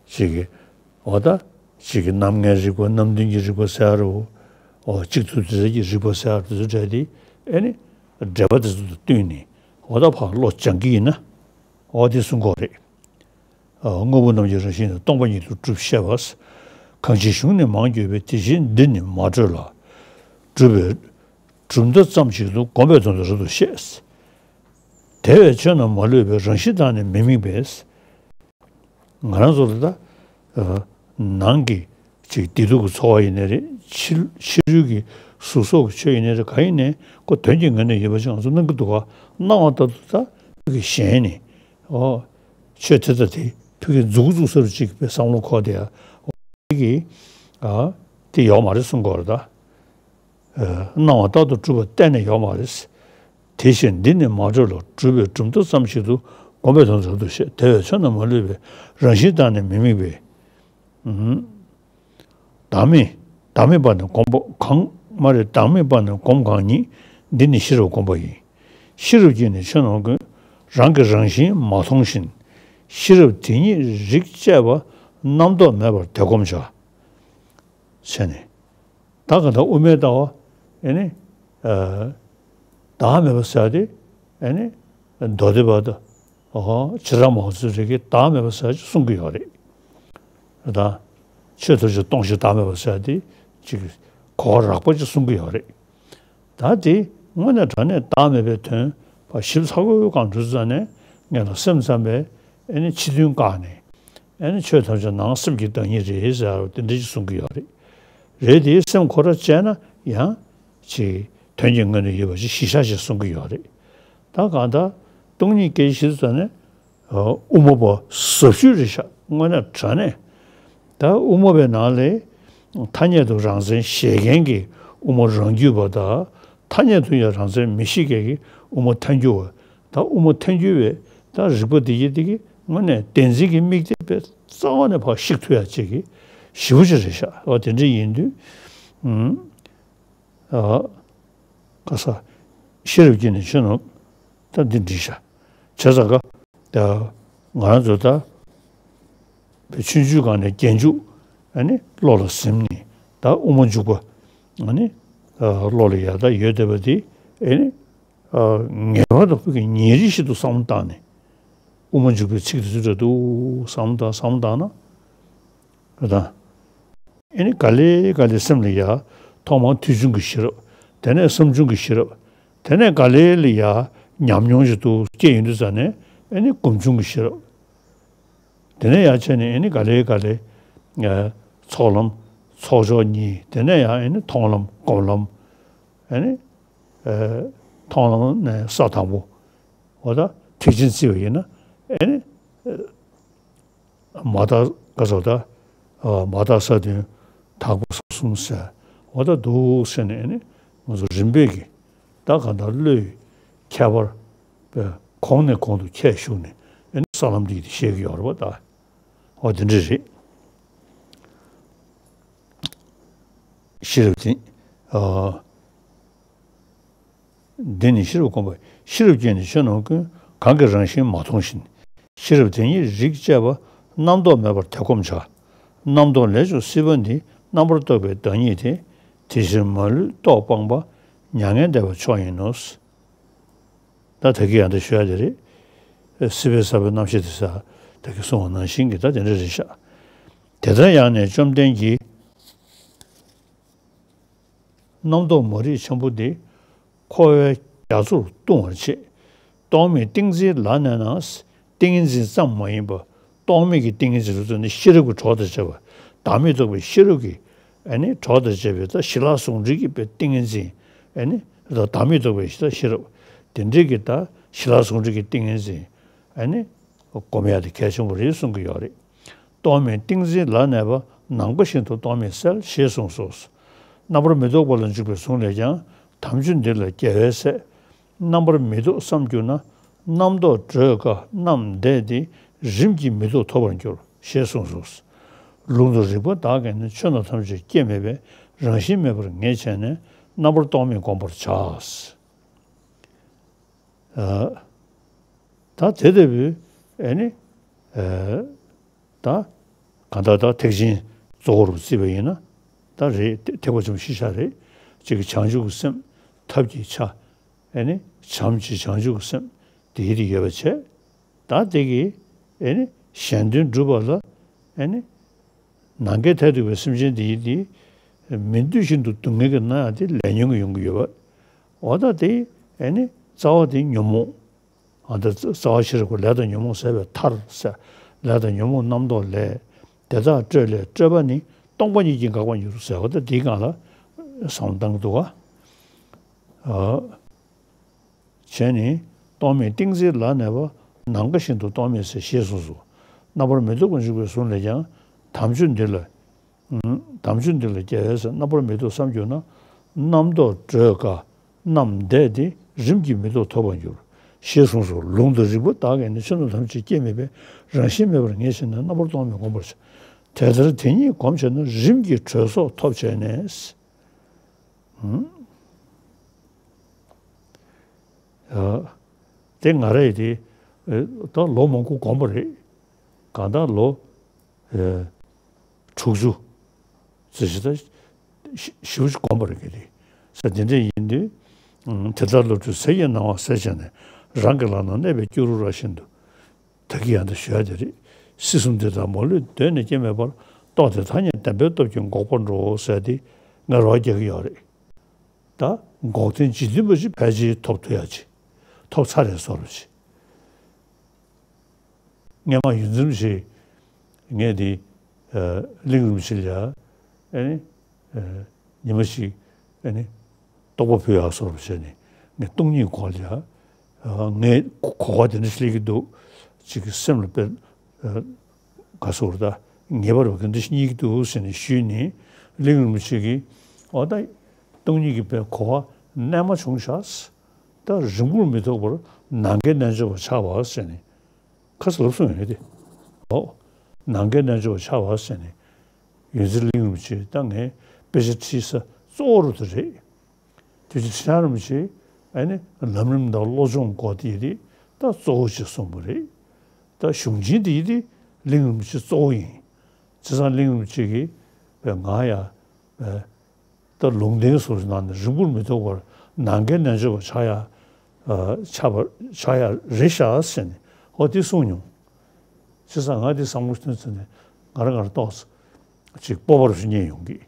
ཅིག་གི་འོ་ད་ཅིག་གི་རྣམ་ལྔའི་རིགས་པ། རྣམ་བདུན་གྱི་རིགས་པ་ཟེར་རོ། འོ་གཅིག་ཏུ་དེ་ཚོ་གི་རིགས་པ་ཟེར་རོ། དེ་ཚོ་འདྲ་དེ་ཨེ་ནི་འགྲེལ་པ་དེ་ཚོ་དང་བསྟུན་ནས་འོ་ད་ཕར་བློ་སྦྱང་གི་ཡིན་ན་འོ་དེ་གསུང་གི་ཡོད་རེད། ཨ། དངོས་པོ་རྣམས་ཀྱི་རང་བཞིན་ནི་སྟོང་པ་ཉིད་དུ་གྲུབ་ཤེས་པ། གང་ཕྱིར་གཞུང་ནས་མང་བརྗོད་པའི་དེ་བཞིན་འདི་ནི་མ་གྲོལ་ལ། གྲུབ་པའི་གྲུབ་མཐའ་ཙམ་ཞིག་ཏུ་བསྒོམ་པའི་དོན་དུ་རབ་ཏུ་བཤད། དེ་བས་ཆོས་རྣམས་མ་ལུས་པའི་རང་བཞིན་དག་ནི་མི་དམིགས་པས། ང་རང་ཚོ་ལ་ད་ཨ་ནང་གི་ཅིག་བདེ་སྡུག་གི་ཚོར་བ་ཡིན་ནའི་རེད། ཕྱི་ཕྱི་རོལ་གྱི་གཟུགས་སོགས་ཀྱི་ཆོས་ཡིན་ནའི་རེད། གང་ཡིན་ནའི་ཁོ་དོན་གྱི་ངོས་ནས་ཡོད་པ་ཅིག་ང་ཚོ་སྣང་གི་འདུག་ག་སྣང་བ་ལྟར་དུ་ད་ཕ་གི་གཞན་ནི་ཨོ་ཆོས་དེ་ལྟ་དེ་ཕ་གི་མཛུབ་གུ་བཙུགས་ས་རུ་ཅིག་པའི་བསམ་བློ་འཁོར་དེ་ཡ་ཨོ་ཕ་གི་ཨ་དེ་ཡོད་མ་རེད་གསུང་གི་ཡོད་རེད་ད། སྣང་བ་ལྟར་དུ་གྲུབ་པ་གཏན་ནས་ཡོད་མ་རེད། དེ་བཞིན་འདི་ནི་མ་གྲོལ་ལ། གྲུབ་པའི་གྲུབ་མཐའ་ཙམ་ཞིག་ཏུ་བསྒོམ་པའི་དོན་དུ་རབ་ཏུ་བཤད། དེ་བས་ཆོས་རྣམས་མ་ལུས་པའི་རང་བཞིན་དག་ནི་མི་དམིགས་པས། བདག་མེད་བདག་མེད་པ་ནི་སྒོམ་པ་གང་མ་རེད། བདག་མེད་པ་ནི་སྒོམ་གང་ཉིད། འདི་ནི་ཤེས་རབ་སྒོམ་པ་ཡིན། ཤེས་རབ་ཀྱིས་ནི་ཆོས་རྣམས་ཀུན། རང་གི་རང་བཞིན་མ་མཐོང་བཞིན། ཤེས་རབ་དེ་ཉིད་རིག་བཅས་པ། རྣམ་རྟོག་མེད་པར་དེ་སྒོམ་བྱ། བྱས་ནས། ད་ག་ད་དབུ་མའི་ལྟ་བ་ཨེ་ནི་ཨ་བདག་མེད་པ་ཟེར་ཏེ་ཨེ་ནི་མདོ་སྡེ་པ་དང་ཨོ་བྱེ་བྲག་སྨྲ་བ་ཚོའི་རིགས་ཀྱིས་བདག་མེད་པ་ཟེར་ཅིག་གསུང་གི་ཡོད་རེད། ད་ཆོས་ཐམས་ཅད་སྟོང་ཞིང་བདག་མེད་པ་ཟེར་ཏེ་ཅིག་གོ་བ་རགས་པ་ཅིག་གསུང་གི་ཡོད་རེད། ད་དེ་དངོས་གནས་དྲང་གནས་བདག་མེད་པའི་དོན་ཕར་ཞིབ་ཚགས་པོའི་སྒང་འགྲོ་ཙ་ནས་ངས་ལ་སེམས་ཙམ་པས་ཨེ་ནི་ཕྱི་དོན་བཀག་ནས་ཨེ་ནི་ཆོས་ཐམས་ཅད་ནང་སེམས་ཀྱི་བདག་ཉིད་རེད་ཟེར་བ་དེ་འདྲ་ཅིག་གསུང་གི་ཡོད་རེད། རེད་དེ་སེམས་ཁོ་ར་བཅད་ན་ཡང་ཅིག་དོན་གྱི་ངོས་ནས་ཡོད་པ་ཅིག་གཞི་བཞག་ཅིག་གསུང་གི་ཡོད་རེད། ད་གང་ལྟར་སྟོང་ཉིད་སྐད་ཆ་བཤད་ཙ་ནས་དབུ་མ་པ་ཟབ་ཤོས་རེད་ཤག་དངོས་གནས་དྲང་གནས། ད་དབུ་མ་པའི་ནང་ལས་ཐ་སྙད་དུ་རང་མཚན་བཞེད་མཁན་གྱི་དབུ་མ་རང་རྒྱུད་པ་དང་། ཐ་སྙད་དུ་ཡང་རང་མཚན་མི་བཞེད་མཁན་གྱི་དབུ་མ་ཐལ་འགྱུར་བ། ད་དབུ་མ་ཐལ་འགྱུར་བའི་ད་རིགས་པ་འདི་གི་འདི་གི་དངོས་གནས་བདེན་འཛིན་གྱི་དམིགས་གཏད་དཔེ་རྩ་བ་ནས་ཕར་བཤིག་ཐུབ་ཡ་ཅིག་གི་ཞེ་པོ་ཅིག་རེད་ཤག་འོ་དེ་འདྲ་ཡིན་དུས། ཨ། ཁ་ས། ཤེས་རབ་ཀྱིས་ནི་ཆོས་རྣམས། ད་འདི་འགྲིག་ཤག་བྱས་ཙང་ཀ་ད་ང་རང་ཚོ་ད་ཆུང་ཆུང་སྒང་ནས་རྒྱན་འཇུག་ཨ་ནི་བློ་ལ་ཟིན་ནས། ད་དབུ་མ་འཇུག་པ་ཨ་ནི་བློ་ལ་ཡར་ད་ཡོད་བསྡད་པ་འདི་ཨ་ནི་ངེས་པར་དུ་ཁོ་གི་ཉིན་རེ་བཞིན་དུ་བསམ་བློ་བཏང་ནས། དབུ་མ་འཇུག་པའི་ཚིག་དེ་ཚོ་འདྲ་འདུག་བསམ་བློ་བཏང་བསམ་བློ་བཏང་ན། ད་ཨེ་ནི་ག་ལེ་ག་ལེ་སེམས་ལ་ཡ། ཐོག་མར་ཐོས་བྱུང་གི་ཤེས་རབ། དེ་ནས་བསམ་བྱུང་གི་ཤེས་རབ། དེ་ནས་ག་ལེ་ལ་ཡ་ཉམས་མྱོང་ཞིག་ཏུ་སྐྱེས་ཡོང་དུས་ཙ་ནས་ཨེ་ནི་སྒོམ་བྱུང་གི་ཤེས་རབ། དེ་ནས་ཡ་བྱས་ནས་ཨེ་ནི་ག་ལེ་ག་ལེ། ཨ། ཚོགས་ལམ། ཚོགས་ཕྱོགས་གཉིས། དེ་ནས་ཡ་ཨེ་ནི་མཐོང་ལམ་སྒོམ་ལམ། ཨེ་ནི། ཨ། མཐོང་ལམ་ནས་ས་དང་པོ། འོ་ད་ཐེག་ཆེན་བརྩིས་པ་ཡིན་ན་ཨེ་ནི། མ་དག་ག་ཚོད་ད། མ་དག་ས་བདུན། དག་པ་ས་གསུམ་ཟེར། འོ་ད་འདུག་ཟེར་ནས་ཨེ་ནི་ང་ཚོ་རིམ་པས་ཀྱི་ད་གང་ལྟར་བློའི་ཁྱད་པར་པའི་གོང་ནས་གོང་དུ་ཁྱེར་ཞུགས་ནས་ཨེ་ནི་ས་ལམ་འདི་ཡི་བཤད་ཀྱི་ཡོད་རེད་པ་ད། འོ་དེ་འདྲ་རེད། ཤེས་རབ་དེ། ཨ། འདི་ནི་ཤེས་རབ་སྒོམ་པ། ཤེས་རབ་ཀྱིས་ནི་ཆོས་རྣམས་ཀུན། གང་གིས་རང་བཞིན་མ་མཐོང་བཞིན། ཤེས་རབ་དེ་ཉིད་རིག་བཅས་པ། རྣམ་རྟོག་མེད་པར་དེ་སྒོམ་བྱ། རྣམ་རྟོག་ལས་བྱུང་སྲིད་པ་འདི། རྣམ་པར་རྟོག་པའི་བདག་ཉིད་དེ། དེ་ཕྱིར་མ་ལུས་རྟོག་སྤངས་པ། མྱ་ངན་འདས་པ་མཆོག་ཡིན་ནོ། ད་ད་གིན་ཡང་ད་ཞུ་ཡ་དེ་རེད། སྲིད་པའི་ས་བོན་རྣམ་ཤེས་དེ་ས་ད་གིན་གསུངས་པ་ནང་བཞིན་གྱི་ད་དེ་འདྲ་རེད་ཤག་དེ་ལྟར་ཡང་ནས་བཅོམ་ལྡན་གྱིས། རྣམ་རྟོག་མ་རིག་ཆེན་པོ་འདི། འཁོར་བའི་ རྒྱ་མཚོར་ལྟུང་བར་བྱེད། རྟོག་མེད་ཏིང་འཛིན་ལ་གནས་ན། ཏིང་ངེ་འཛིན་ཙམ་མ་ཡིན་པ། རྟོག་མེད་ཀྱི་ཏིང་ངེ་འཛིན་ལ་ལྟོས་ནས་ཤེས་རབ་ཀྱི་གྲོགས་དང་བཅས་པ། བདག་མེད་རྟོགས་པའི་ཤེས་རབ་ཀྱི་ཨ་ནི་གྲོགས་དང་བཅས་པའི་ད་ཞི་ལྷག་ཟུང་འབྲེལ་གྱི་པའི་ཏིང་ངེ་འཛིན། ཨ་ནི་ད་བདག་མེད་རྟོགས་པའི་ད་ཤེས་རབ། དེ་འདྲའི་གི་ད་ཞི་ལྷག་ཟུང་འབྲེལ་གྱི་ཏིང་ངེ་འཛིན། ཨ་ནི་སྒོམ་ཡག་དེ་གལ་ཆེན་པོ་རེད་གསུང་གི་ཡོད་རེད། རྟོག་མེད་ཏིང་འཛིན་ལ་གནས་པ། ནམ་མཁའ་བཞིན་དུ་རྟོག་མེད་གསལ། ཞེས་གསུངས་སོ། རྣམ་པར་མི་རྟོག་པ་ལ་འཇུག་པའི་གཟུངས་ལས་ཀྱང་། དམ་ཆོས་འདི་ལ་རྒྱལ་བའི་སྲས། རྣམ་པར་མི་རྟོག་བསམ་གྱུར་ན། རྣམ་རྟོག་བྲོས་དཀའ་རྣམས་འདས་ཏེ། རིམ་གྱིས་མི་རྟོག་ཐོབ་པར་འགྱུར། ཞེས་གསུངས་སོ། ལུང་དང་རིགས་པ་དག་གིས་ནི། ཆོས་རྣམས་ཐམས་ཅད་སྐྱེ་མེད་པས། རང་བཞིན་མེད་པར་ངེས་བྱས་ནས། རྣམ་པར་རྟོག་མེད་བསྒོམ་པར་བྱ། ཨ། ད་དེ་ལྟ་བུའི་ཨེ་ནི། ཨ། ད་གང་ལྟར་ད་ཐེག་ཆེན་གཙོ་བོར་བརྩིས་པ་ཡིན་ན། ད་རེད། ཐེག་པ་ཆེན་པོ་བཞི་ཆ་རེད། གཅིག་གི་བྱང་ཆུབ་ཀྱི་སེམས། ཐབས་ཀྱི་ཆ། ཨེ་ནི་བྱམས་ཀྱི་བྱང་ཆུབ་ཀྱི་སེམས་དེ་ཡིད་དུ་ཡོད་པ་བྱས། ད་དེ་གིས་ཨེ་ནི་གཞན་དོན་སྒྲུབ་པ་ལ་ཨེ་ནི་ནམ་མཁའི་མཐས་གཏུགས་པའི་སེམས་ཅན་དེ་ཡིད་དེ་མི་འདོད་བཞིན་དུ་སྡུག་བསྔལ་གྱི་མནར་ཡག་དེ་ལས་ཉོན་གྱིས་ཡོང་གི་ཡོད་པ། འོ་ད་དེ་ཨེ་ནི་རྩ་བ་དེ་ཉོན་མོངས། ཨ། ད་རྩ་བ་ཤེས་རབ་ཀྱི་ལས་དང་ཉོན་མོངས་ཟད་པའི་མཐར་ཟད། ལས་དང་ཉོན་མོངས་རྣམ་རྟོག་ལས། དེ་དག་སྤྲོས་ལས་སྤྲོས་པ་ནི། སྟོང་པ་ཉིད་ཀྱིས་འགག་པར་འགྱུར་ཟེར་བ་ད་འདིའི་སྒང་ལ་བསམ་བློ་བཏང་གི་འདུག་ག་ཨ། བྱས་ནས་རྟོག་མེད་ཏིང་འཛིན་ལ་གནས་པ། ནམ་མཁའ་བཞིན་དུ་རྟོག་མེད་གསལ། ཞེས་གསུངས་སོ། རྣམ་པར་མི་རྟོག་པ་ལ་འཇུག་པའི་གཟུངས་ལས་ཀྱང་། དམ་ཆོས་འདི་ལ། དམ་ཆོས་འདི་ལ་རྒྱལ་བའི་སྲས། རྣམ་པར་མི་རྟོག་བསམ་གྱུར་ན། རྣམ་རྟོག་བྲོས་དཀའ་རྣམས་འདས་ཏེ། རིམ་གྱིས་མི་རྟོག་ཐོབ་པར་འགྱུར། ཞེས་གསུངས་སོ། ལུང་དང་རིགས་པ་དག་གིས་ནི། ཆོས་རྣམས་ཐམས་ཅད་སྐྱེ་མེད་པས། རང་བཞིན་མེད་པར་ངེས་བྱས་ནས། རྣམ་པར་རྟོག་མེད་བསྒོམ་པར་བྱ། དེ་ལྟར་དེ་ཉིད་བསྒོམས་བྱས་ན། རིམ་གྱིས་གྲོལ་སོགས་ཐོབ་བྱས་ནས། ཨང་། ཡ། དེ་ང་རས་དེ་ད་ལོ་མང་པོ་བསྒོམས་པ་རེད། གང་ལྟར་ལོ་ཨེ་དྲུག་ཅུ་ཙམ་ཞིག་ད་ཞིབ་ཞིབ་བསྒོམས་པ་རེད། གལ་ཏེ་ས་དེ་འདྲ་ཡིན་དུས། ཨང་། དེ་ལྟར་བློ་གྲོས་ཟིལ་གྱིས་གནང་བ་གསལ་བྱས་ནས། རང་གི་ལག་ན་གནས་པའི་སྐྱུ་རུ་ར་བཞིན་དུ། ད་གིན་ཡང་ད་ཞུ་ཡ་དེ་རེད། སྲིད་གསུམ་འདི་དག་མ་ལུས་གདོད་ནས་སྐྱེ་མེད་པར། རྟོགས་ཏེ་ཐ་སྙད་བདེན་པའི་སྟོབས་ཀྱིས། འགོག་པར་འགྲོའོ་ཟེར་དེ་ངས་རོགས་རྒྱག་གི་ཡོད་རེད། ད་འགོག་བདེན་ཇི་བདེན་པ་ཞིག་ཕལ་ཆེར་ཐོབ་ཐུབ་ཡ་ཅིག་ཐོབ་ཚར་རེད་བཟོ་འདྲ་ཅིག་སྔོན་མ་ཡུན་ཙམ་ཞིག་ངས་དེ་ཨ་གླིང་རིན་པོ་ཆེ་ལ་ཡ་ཨ་ནི་ཨ་ཉི་མ་ཞིག་ཨ་ནི་རྟོགས་པ་ཕུལ་ཡག་བཟོ་འདྲ་བྱས་ནས། ངས་སྟོང་ཉིད་སྐོར་ལ་ཡ་ཨ་ངས་གོ་སྐབས་དེ་འདྲ་ཞིག་སླེབས་ཀྱི་འདུག་ཅིག་གི་སེམས་ལ་དཔེ་ཨ་ག་ཟེར་ད། ངེས་པར་དུ་ག་འདྲ་ཞིག་རྙེད་ཀྱི་འདུག་ཟེར་ནས་ཞུས་ནས། གླིང་རིན་པོ་ཆེ་གིས་འོ་ད་སྟོང་ཉིད་ཀྱི་དཔེ་གོ་བ་རྣལ་མ་བྱུང་ཤག་ད་རིང་པོར་མི་ཐོགས་པར་ནམ་མཁའི་རྣལ་འབྱོར་པར་འཆར་བ་ཟེར་ནས་ཁ་ས་ལབ་སོང་ཡོད་དེ། འོ། ནམ་མཁའི་རྣལ་འབྱོར་པར་འཆར་བ་ཟེར་ནས་ཡོངས་འཛིན་གླིང་རིན་པོ་ཆེ། ད་ངས་དཔེ་ཆ་ཁྲིད་ས་གཙོ་བོ་རུ་དེ་རེད། དེ་ཚོ་ཁྲིད་རིན་པོ་ཆེ་ཨ་ནི་ལམ་རིམ་དང་བློ་སྦྱོང་སྐོར་དེ་ཡི་རིགས་ད་གཙོ་བོ་ཅིག་གསུངས་པ་རེད། ད་གཞུང་ཆེན་དེ་ཡི་རིགས་གླིང་རིན་པོ་ཆེ་གཙོ་བོ་ཡིན། བྱས་ཙང་གླིང་རིན་པོ་ཆེ་གིས་ང་ཡ་ད་ལུང་བསྟན་སོགས་ཀྱི་ནང་ནས་རིང་པོར་མི་ཐོགས་པར་ནམ་མཁའི་རྣལ་འབྱོར་པ་ཆགས་ཡ། ཆགས་པ་ཆགས་ཡ་རེད་ཤག་ཟེར་ནས་ཨོ་དེ་གསུངས་མྱོང་། བྱས་ཙང་ང་དེ་བསམ་བློ་ཐོན་ཚེ་ནས་ང་རང་ང་རང་ཏོག་ཙམ་ཅིག་སྤོབས་པ་རུ་རྙེད་ཡོང་གི་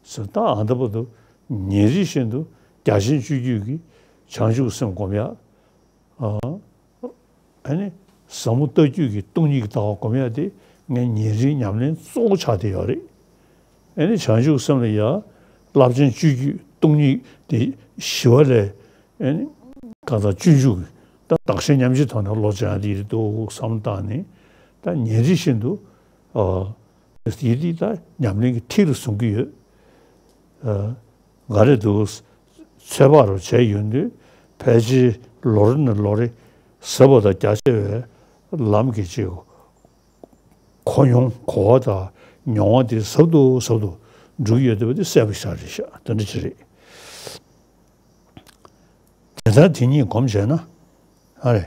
ཟེར། ད་ཨ་ད་བར་དུ་ཉིན་རེ་བཞིན་དུ་རྒྱ་ཆེན་སྤྱོད་བརྒྱུད་ཀྱི་བྱང་ཆུབ་སེམས་སྒོམ་ཡ། ཨ་ནི་ཟབ་མོ་ལྟ་བརྒྱུད་ཀྱི་སྟོང་ཉིད་ཀྱི་ལྟ་བ་སྒོམ་ཡ་དེ་ངའི་ཉིན་རེའི་ཉམས་ལེན་གཙོ་བོ་ཆགས་བསྡད་ཡོད་རེད། ཨ་ནི་བྱང་ཆུབ་སེམས་ལ་ཡ་རླབས་ཆེན་སྤྱོད་བརྒྱུད་སྟོང་ཉིད་དེ་ཞི་བ་ལྷས། ཨ་ནི་གང་ཟག་སྤྱོད་འཇུག་གི་ད་བདག་གཞན་མཉམ་བརྗེའི་ཐོག་ནས་བློ་སྦྱང་ཡ་དེ་ཡིན་འདུག་བསམ་བློ་བཏང་ནས་ད་ཉིན་རེ་བཞིན་དུ་ཨ་དེ་དེ་ད་ཉམས་ལེན་གྱི་ཐིག་ལ་བཟུང་གི་ཡོད། ཨ། ང་རེ་འདུག་ཚོད་དཔག་རུ་བྱས་ཡོང་དུས་ཕལ་ཆེར་ལོ་རེ་ནས་ལོ་རེ་ཟབ་པ་དང་རྒྱ་ཆེ་བའི་ལམ་གྱི་ཅིག་གོ་མྱོང་གོ་བ་དང་མྱོང་བ་དེ་ཟབ་ཏུ་ཟབ་ཏུ་འགྲོ་གི་ཡོད་བསྡད་པ་དེ་གསལ་པོ་ཞིག་རེད་ཤག་དེ་འདྲ་ཅིག་རེད། དེ་ལྟར་དེ་ཉིད་སྒོམ་བྱས་ན། ཨ་རེ།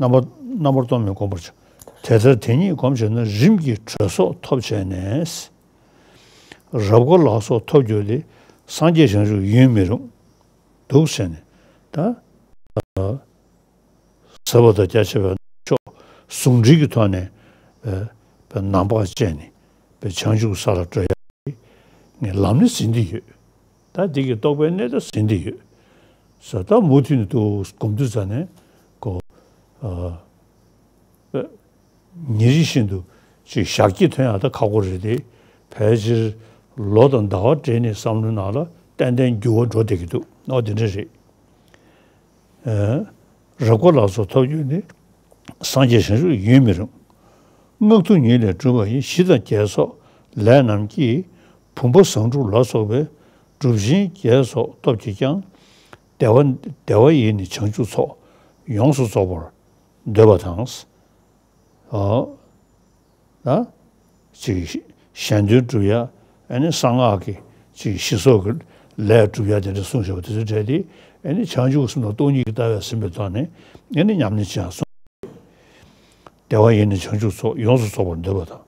རྣམ་པར་རྣམ་པར་རྟོག་མེད་བསྒོམ་པར་བྱ། དེ་ལྟར་དེ་ཉིད་སྒོམ་བྱས་ན། རིམ་གྱིས་གྲོལ་སོགས་ཐོབ་བྱས་ནས། རབ་དགའ་ལ་སོགས་ཐོབ་གྱུར་ཏེ། སངས་རྒྱས་བྱང་ཆུབ་ཡུན་མི་རུང་། འདུག་ཟེར་ནས་ད། ཟབ་པ་དང་རྒྱ་ཆེ་བའི་མཆོག་ཟུང་འབྲེལ་གྱི་ཐོག་ནས་ཨ་ནམ་བག་བཅད་ནས་བྱང་ཆུབ་ས་ལ་འགྲོ་ཡ་ངས་ལམ་ནི་ཟིན་ཏེ་ཡོད། ད་འདི་གི་རྟོགས་པའི་གནད་ད་ཟིན་ཏེ་ཡོད། ཟེར། ད་མུ་མཐུད་ནས་འདུག་སྒོམ་དུས་ཙ་ནས་ཁོ། ཨ། ཉིན་རེ་བཞིན་དུ་ཅིག་ཞག་གཅིག་ཐོན་ཡག་ད་ཁག་པོ་རེད་དེ། ཕལ་ཆེར་ལོ་དང་ཟླ་བ་སྦྲེལ་ནས་བསམ་བློའི་ནང་ལ་ཏན་ཏན་འགྱུར་བ་འགྲོ་བསྡད་ཀྱི་འདུག་ཨོ་དེ་འདྲ་རེད། ཨ། རབ་དགའ་ལ་སོགས་ཐོབ་རྒྱུ་ནི། སངས་རྒྱས་བྱང་ཆུབ་ཡུན་མི་རིང་། སྔགས་མཐུ་ཉིད་ལས་གྲུབ་པ་ཡི། ཞི་དང་རྒྱས་སོགས་ལས་རྣམས་ཀྱིས། བུམ་པ་བཟང་དྲུག་ལ་སོགས་པའི། གྲུབ་ཆེན་བརྒྱད་སོགས་སྟོབས་ཀྱིས་ཀྱང་། བདེ་བ་བདེ་བ་ཡི་ནི་བྱང་ཆུབ་ཚོགས། ཡོངས་སུ་རྫོགས་པར་འདོད་པ་དང་། ཨ། ན། ཅིག་གཞན་དོན་སྒྲུབ་ཡ། ཨ་ནི་གསང་སྔགས་ཀྱི་ཅིག་ཞི་སོགས་ཀྱི་ལས་སྒྲུབ་ཡ་དེ་འདྲ་གསུངས་བཞག་པ་དེ་ཚོ་འབྲེལ་ཏེ། ཨ་ནི་བྱང་ཆུབ་སེམས་དང་སྟོང་ཉིད་ཀྱི་ལྟ་བས་ཟིན་པའི་ཐོག་ནས་ཨ་ནི་ཉམས་ལེན་བྱེད་ཡ་གསུངས། བདེ་བ་ཡི་ནི་བྱང་ཆུབ་ཚོགས། ཡོངས་སུ་རྫོགས་པར་འདོད་པ་དང་།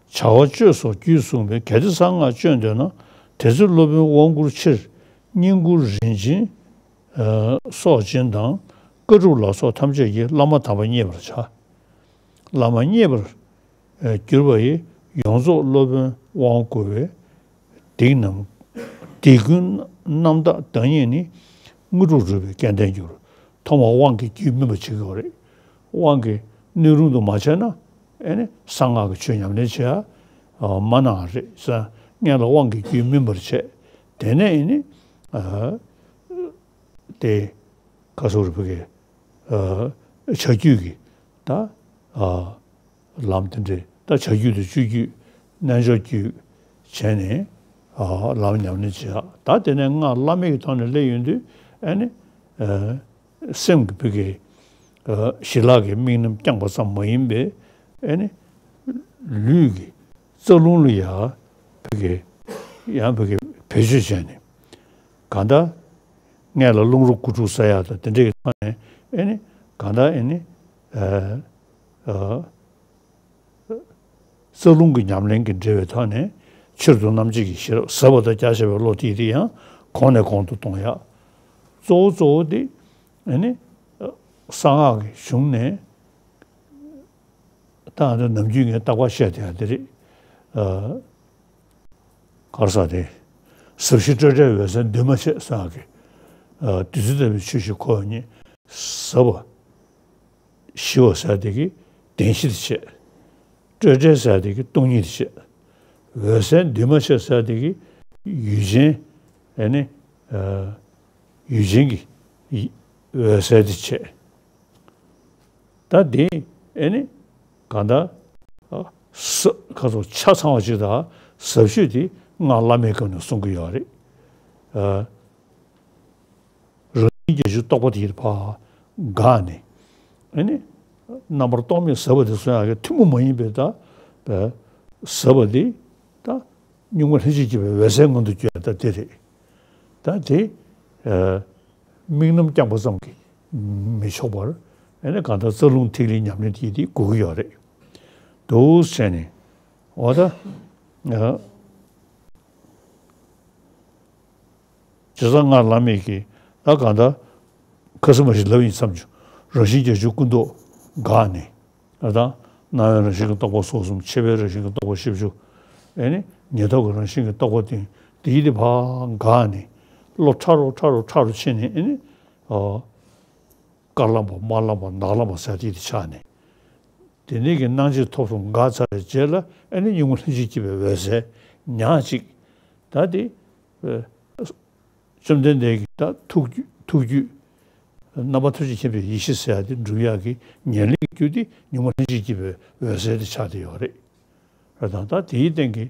བྱ་བ་སྤྱོད་སོགས་རྒྱུད་གསུངས་པས། གལ་ཏེ་གསང་སྔགས་སྤྱོད་འདོད་ན། དེ་ཚེ་སློབ་དཔོན་དབང་བསྐུར་ཕྱིར། བསྙེན་བཀུར་རིན་ཆེན་སོགས་སྦྱིན་དང་། བཀའ་སྒྲུབ་ལ་སོགས་ཐམས་ཅད་ཀྱིས། བླ་མ་དམ་པ་མཉེས་པར་བྱ། བླ་མ་མཉེས་པར་གྱུར་པ་ཡི། ཡོངས་རྫོགས་སློབ་དཔོན་དབང་བསྐུར་བའི། སྡིག་རྣམས། སྡིག་ཀུན་རྣམ་དག་བདག་ཉིད་ནི། དངོས་གྲུབ་སྒྲུབ་པའི་སྐལ་ལྡན་འགྱུར། ཐོག་མར་དབང་གི་རྒྱུད་སྨིན་པར་བྱེད་ཀྱི་ཡོད་རེད། དབང་གི་སྣོད་རུང་དུ་མ་བྱས་ན། ཨེ་ནི་གསང་སྔགས་ཀྱི་ཆོས་ཉམས་ལེན་བྱེད་ཡ་མ་གནང་བ་རེད་ཟེར། སྔོན་ལ་དབང་གི་རྒྱུད་སྨིན་པར་བྱས། དེ་ནས་ཨེ་ནི། ཨ། དེ་ཁ་སོ་རུ་ཕ་གི། ཨ། བྱ་རྒྱུད་ཀྱི་ད། ཨ། ལམ་དེ་འདྲའི་ད་བྱ་རྒྱུད་དང་སྤྱོད་རྒྱུད། རྣལ་འབྱོར་རྒྱུད་བྱས་ནས། ཨ། ལམ་ཉམས་ལེན་བྱེད་ཡ། ད་དེ་ནས་སྔགས་བླ་མེད་ཀྱི་ཐོག་ནས་སླེབས་ཡོང་དུས་ཨ་ནི། ཨ། སེམས་ཀྱི་ཕ་གི། ཨ། ཞི་ལྷག་གི་དམིགས་རྣམ་བསྐྱངས་པ་ཙམ་མ་ཡིན་པའི་ཨ་ནི། ལུས་ཀྱི་རྩ་རླུང་ལ་ཡ་ཕ་གི། ཡང་ཕ་གི་བེད་སྤྱོད་བྱས་ནས། གང་ལྟར། སྔོན་ལ་རླུང་རོ་དགུ་ཕྲུགས་ཟ་ཡག་དང་དེ་འདྲའི་ཐོག་ནས་ཨེ་ནི་གང་ལྟར་ཨེ་ནི། ཨ། ཨ། རྩ་རླུང་གི་ཉམས་ལེན་གྱི་འབྲེལ་བའི་ཐོག་ནས་ཕྱིར་དུ་རྣམ་འབྱེད་ཀྱི་ཤེས་རབ། ཟབ་པ་དང་རྒྱ་ཆེ་བའི་བློ་དེ་དེ་ཡང་གོང་ནས་གོང་དུ་གཏོང་ཡག། གཙོ་བོ་གཙོ་བོ་དེ་ཨེ་ནི། གསང་སྔགས་ཀྱི་གཞུང་ནས། ད་ཨ་ནི་ནམ་རྒྱུན་ངས་རྟག་པར་བཤད་བསྡད་ཡ་དེ་རེད། ཨ། ག་རེ་ཟེར་དེ། ཟབ་ཞི་སྤྲོས་བྲལ་འོད་གསལ་འདུས་མ་བྱས་ཟེར་ཡག་གི། ཨ། བདུད་རྩི་ལྟ་བུའི་ཆོས་ཤིག་ཁོ་ཉིད། ཟབ་པ་ཞི་བ་ཟེར་ཡག་དེ་གི་བདེན་བཞི་དེ་བྱས། སྤྲོས་བྲལ་ཟེར་ཡག་དེ་གི་སྟོང་ཉིད་དེ་བྱས། འོད་གསལ་འདུས་མ་བྱས་ཟེར་ཡག་དེ་གི་ཡུལ་ཅན། ཨ་ནི། ཨ། ཡུལ་ཅན་གྱི་འོད་གསལ་དེ་བྱས། ད་དེ་ཨེ་ནི་གང་ལྟར། ཨ། ས་ཁ་ཚོ་ཆ་ཚང་བ་ཅིག་དང་ཟབ་ཤོས་དེ་སྔགས་བླ་མེད་སྐབས་ནས་གསུང་གི་ཡོད་རེད། ཨ། རང་བཞིན་བརྒྱད་ཅུ་རྟོགས་པ་དེ་ཕར་འགགས་ནས། ཨེ་ནི་རྣམ་པར་རྟོག་མེད་ཟབ་པ་དེ་གསུང་ཡག་གི་ཐུན་མོང་མ་ཡིན་པའི་ད། ཟབ་པ་དེ་ད་གཉུག་མ་ལྷན་ཅིག་སྐྱེས་པའི་འོད་གསལ་མངོན་དུ་གྱུར་ཡག་ད་དེ་རེད། ད་དེ། ཨ། དམིགས་རྣམ་བསྐྱངས་པ་ཙམ་གྱིས་མི་ཆོག་པར། ཨེ་ནི་གང་ལྟར་རྩ་རླུང་ཐིག་ལེའི་ཉམས་ལེན་དེ་དེ་དགོས་ཀྱི་ཡོད་རེད། འདུག་བྱས་ནས། འོ་ད། ཨ། བྱས་ཙང་སྔགས་བླ་མེད་ཀྱི་ད་གང་ལྟར་ཁ་སིམ་པ་ཞིག་ལབ་ཡིན་བསམ་བྱུང་། རང་བཞིན་བརྒྱད་ཅུ་ཀུན་རྟོག་འགགས་ནས། ཨ། ད་སྣང་བའི་རང་བཞིན་གྱི་རྟོག་པ་སོ་གསུམ། ཆད་པའི་རང་བཞིན་གྱི་རྟོག་པ་བཞི་བཅུ། ཨེ་ནི་ཉེར་ཐོབ་ཀྱི་རང་བཞིན་གྱི་རྟོག་པ་སྟེང་དེ་ཡིད་དེ་ཕར་འགགས་ནས། བློ་ཕྲ་རུ་ཕྲ་རུ་ཕྲ་རུ་ཕྱིན་ནས། ཨེ་ནི། ཨ། དཀར་ལམ་པ་དམར་ལམ་པ་ནག་ལམ་པ་ཟེར་དེ་དེ་ཆགས་ནས། དེ་ནས་ཀྱི་སྣང་མཆེད་ཐོབ་གསུམ་འགགས་ཚར་བའི་རྗེས་ལ། ཨེ་ནི་གཉུག་མ་ལྷན་ཅིག་སྐྱེས་པའི་འོད་གསལ་ཉག་གཅིག། ད་དེ། ཨ། བཅོམ་ལྡན་འདས་ཀྱི་ད་ཐུགས་རྒྱུད། ཐུགས་རྒྱུད། རྣམ་པ་ཐམས་ཅད་མཁྱེན་པའི་ཡེ་ཤེས་ཟེར་ཡག་དེ་འགྲུབ་ཡག་གི་ཉེར་ལེན་རྒྱུ་དེ་གཉུག་མ་ལྷན་ཅིག་སྐྱེས་པའི་འོད་གསལ་དེ་ཆགས་བསྡད་ཡོད་རེད། རེད་དང་། ད་དེའི་སྟེང་གི།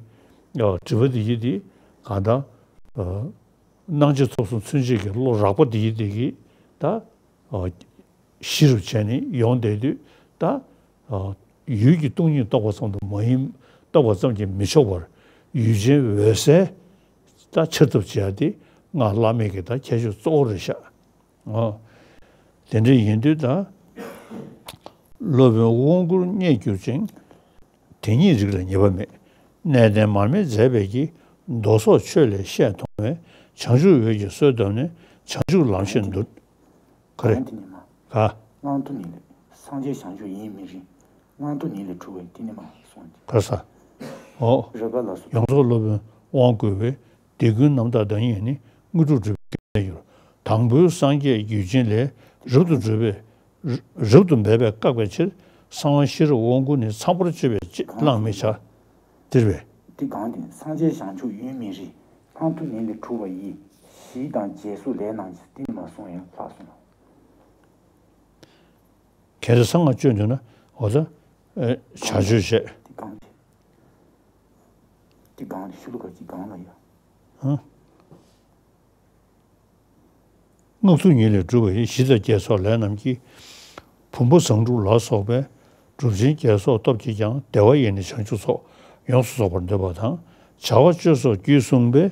ཨ། དྲི་བ་དེ་ཡིན་དེ་གང་ལྟར། ཨ། སྣང་མཆེད་ཐོབ་གསུམ་ཚུན་ཆད་ཀྱི་བློ་རགས་པ་དེ་ཡིན་དེ་གི་ད། ཨ། གཞི་རུ་བྱས་ནས་ཡོང་བསྡད་དུས་ད། ཨ། ཡུལ་གྱི་སྟོང་ཉིད་རྟོགས་པ་ཙམ་དུ་མ་ཡིན། རྟོགས་པ་ཙམ་གྱིས་མི་ཆོག་པར་ཡུལ་ཅན་འོད་གསལ་ད་འཆར་ཐབས་བྱེད་ཡ་དེ་སྔགས་བླ་མེད་ཀྱི་ད་ཁྱད་ཆོས་གཙོ་བོ་རེད་ཤག། ཨོ། དེ་འདྲ་ཡིན་དུས་ད། སློབ་དཔོན་དབང་བསྐུར་རྙེད་གྱུར་ཅིང་། དེ་ཉིད་རིགས་ལ་ངེས་པ་མེད། གནས་བརྟན་མར་མེ་མཛད་པའི་གི། མདོ་སོགས་ཆོས་ལས་བཤད་མཐོང་བས། བྱང་ཆུབ་འོད་ཀྱི་གསོལ་བཏབ་ནས། བྱང་ཆུབ་ལམ་ཤེས་འདུལ། ག་རེ། སྔགས་མཐུ་ཉིད་ལས། ག། སྔགས་མཐུ་ཉིད་ལས། སངས་རྒྱས་བྱང་ཆུབ་ཡིན་མི་རིང་། སྔགས་མཐུ་ཉིད་ལས་གྲུབ་པའི་དེ་ནི་མ་གསུངས་ཏེ། ག་ས། ཨོ། རབ་དགའ་ལ་སོགས། ཡོངས་རྫོགས་སློབ་དཔོན་དབང་བསྐུར་བའི། སྡིག་ཀུན་རྣམ་དག་བདག་ཉིད་ནི། དངོས་གྲུབ་སྒྲུབ་པའི་སྐལ་ལྡན་འགྱུར། དང་པོའི་སངས་རྒྱས་རྒྱུད་ཆེན་ལས། རབ་ཏུ་གྲུབ་པའི། རབ་ཏུ་འབད་པས་བཀག་པའི་ཕྱིར། གསང་བ་ཤེས་རབ་དབང་བསྐུར་ནི། ཚངས་པར་སྤྱོད་པས་བླང་མི་བྱ། དེ་རེད་པས། དེ་གང་དེ་སངས་རྒྱས་བྱང་ཆུབ་ཡུན་མི་རིང་། ལྷག་མཐོང་ནི་ལས་གྲུབ་པ་ཡི། ཞི་དང་རྒྱས་སོགས་ལས་རྣམས་ཀྱིས། དེ་ནི་མ་བསྲུངས་ཡང་ལྷག་བསྲུངས་ལ། གལ་ཏེ་གསང་སྔགས་སྤྱོད་འདོད་ན། འོ་ད། བྱ་སྤྱོད་བྱས། དེ་གང་དེ། དེ་གང་དེ་ཤུ་ལུ་ག་ཅི་གང་ལ་ཡ། ཧང་། སྔགས་ཐུགས་ཉིད་ལས་གྲུབ་པ་ཡི། ཞི་དང་རྒྱས་སོགས་ལས་རྣམས་ཀྱིས། བུམ་པ་བཟང་དྲུག་ལ་སོགས་པའི། གྲུབ་ཆེན་རྒྱས་སོགས་སྟོབས་ཀྱིས་ཀྱང་། བདེ་བ་ཡི་ནི་བྱང་ཆུབ་ཚོགས། ཡོངས་སུ་རྫོགས་པར་འདོད་པ་དང་། བྱ་བ་སྤྱོད་སོགས་རྒྱུད་གསུངས་པས།